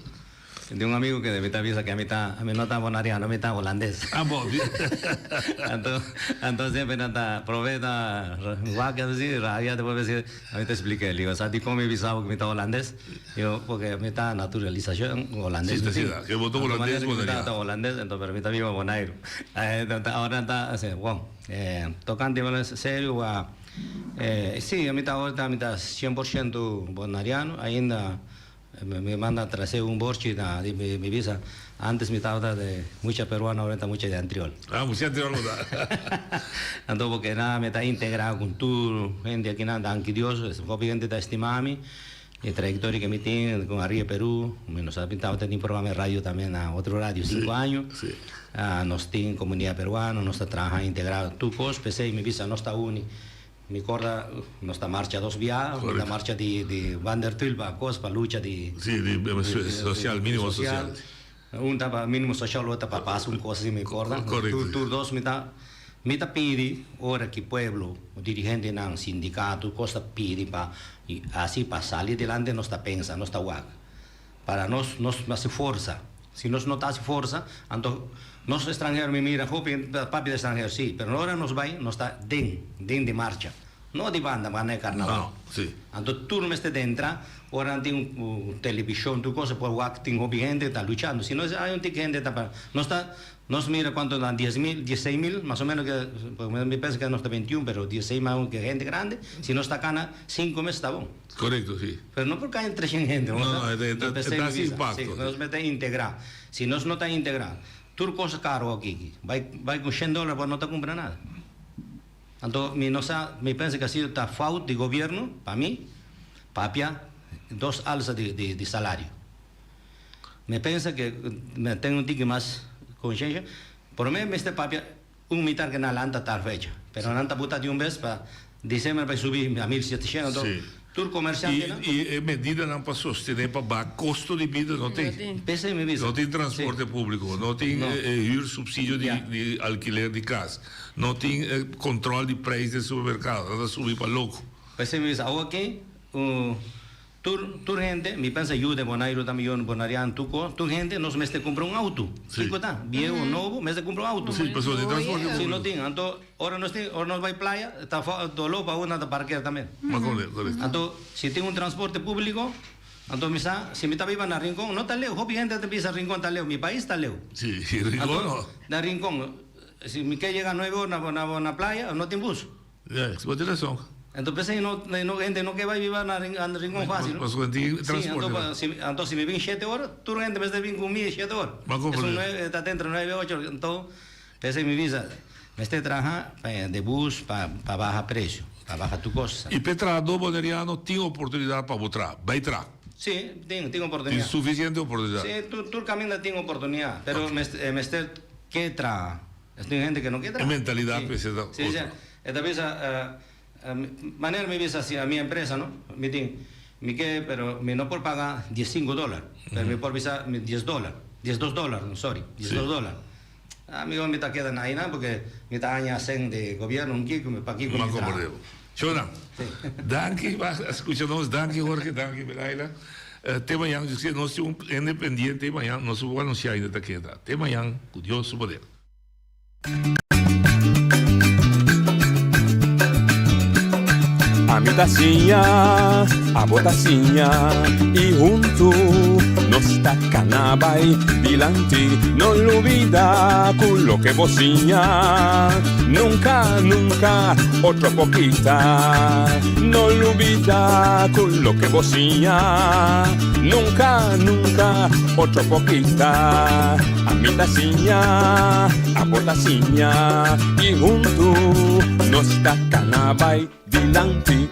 Di un amigo ke mi ta bisa ke ami ta, ami no ta bonariano, ami ta holandes. Ah, bo. Anto, anto semper nan ta prove ta wak así, rabia, despues mi si, ami ta explica el, digo, sa dikon mi bisa bo ku mi ta holandes? Digo, porque mi ta naturalisacion holandes. Si, ta asina, ke bo ta holandes Mi bonariano. ta holandes, anto pero mi ta biba Bonairu. Ahora nan ta, bon, tocante serio, si, ami ta ahorita mi ta cien por ciento bonariano, ainda. Mi manda trasé un borchi na di mi bisa, antes mi tabata de mucha peruano, ahora ta mucha de antriol. Ah, mucha antriol bo ta. Anto porque na mi ta integra con tur hende aki nan, danki Dios, hopi hende ta estima mi, e trayectoria que mi tin con Arriba Peru, mi no sa mi tabata tin programa de radio tambe na otro radio cinco año, nos tin comunidad peruano, nos ta traha integra tur cos, p'esey mi bisa nos ta uni. Mi corda nos ta marcha dos bia, mi ta marcha di di Van der Tuyl pa cos pa lucha di Sí, di social, minimo social. Un ta pa minimo social, otro ta pa pas un cos asi mi corda. Correcto. Tur tur dos mi ta mi ta pidi ora ki pueblo, dirigentenan, sindicato, cos ta pidi pa asi pa sali adelante nos ta pensa, nos ta wak. Para nos, nos haci forsa. Si nos no ta haci forsa, anto nos estranhero, mi mira hopi hende ta papia di estranhero, si, pero ora nos bay, nos ta den, den di marcha. No di banda, banda e carnaval. No, si. Anto tur mester dentra, ora nan tin un television, tur cosa, por wak tin hopi hende ta luchando. Si no, hay un tiki hende ta pa, nos ta, nos mira cuanto nan, dies mil, dieseis mil, mas o menos ke, mi pensa ke nos ta veintiun, pero dieseis mas ke hende grande, si nos ta cana cinco mes ta bon. Correcto, si. Pero no por cay entre shen hende, No, no, e ta, e ta haci impacto. Si, nos mester integra. Si nos no ta integra, tur cos caro aki. Bay, bay cu shen dollar bo no ta cumpra nada. Anto mi no sa, mi pensa cu a sido ta fout di gobierno, pa mi, papia dos alza di, di, di salario. Mi pensa cu mi ten un tiki mas consciencia, prome mester papia Un mitar ke nan lanta tal fecha. Pero nan ta buta di un bes pa december bai subi a 1700. Anto tur comerciantenan. I e medidanan pa sostené pa baha kosto di bida no tin. P'esei mi bisa. No tin transporte públiko, no tin huursubsidio di alkiler di kas, no tin kontrol di preis den supermerkado, nan ta subi pa loko. P'esei mi bisa awoki un. Tur tur hende, mi pensa yu den Bonairu tambe yu bonarian tur ko, tur hende nos mester kumpra un auto. Kiko ta? Bieu o nobo mester kumpra un auto. Sí, pasobra tin transporte Sí, no públiko. tin. Anto ora nos tin ora nos bai playa ta doló pa una ta parker tambe. Ma kore, korekto. Anto si tin un transporte públiko, anto mi sa si mi ta biba na Rincon no ta leu, hopi hende ta bisa Rincon ta leu, mi pais ta leu. Sí, Rincon Anto no. na Rincon si mi ke yega nuebe or na na playa no tin bus. Ja, bo tin rason. Anto p'esei no no hende no ke bai biba na Rincon fácil no. Pasobra tin Sí, transporte anto no. pa si anto si mi bin shete ora, tur hende mester bin ku mi shete ora. Bo a Esun comprende. nuebe ta dentro nuebe ocho ora. Anto p'esei mi bisa mester traha pa de bus pa pa baha precio, pa baha tur kos. I p'e trahadó boneriano tin oportunidat pa bo traha. Bai traha. Sí, tin tin Tin oportunidat. sufisiente oportunidat. Sí, tur tur kaminda tin oportunidat, pero mester mester ke traha. Es tin hende ke no ke traha. E mentalidat mester ta Sí, sí. otro. E ta bisa, manera mi bisa si a mi empresa no, mi tin, mi ke pero mi no por paga diesinco dolar, pero mi por bisa mi dies dolar, diesdos dolar, sorry, diesdos dolar. Ah, mi mi ta keda na einan porque mi ta haña cen di gobierno un kiko, pakiko mi traha. Shona, danki pa a scucha nos, danki Jorge, danki Belaila. Te mañan, nos tin un hende pendiente mañan, nos por anuncia ainda ta keda. Te mañan, cu Dios su poder. Ami ta siña, abo ta siña y huntu nos ta cana bay dilanti. No lubida cu loke bo siña nunca, nunca otro por kita. No lubida cu loke bo siña nunca, nunca otro por kita. Ami ta siña, abo ta siña y huntu nos ta cana bay dilanti.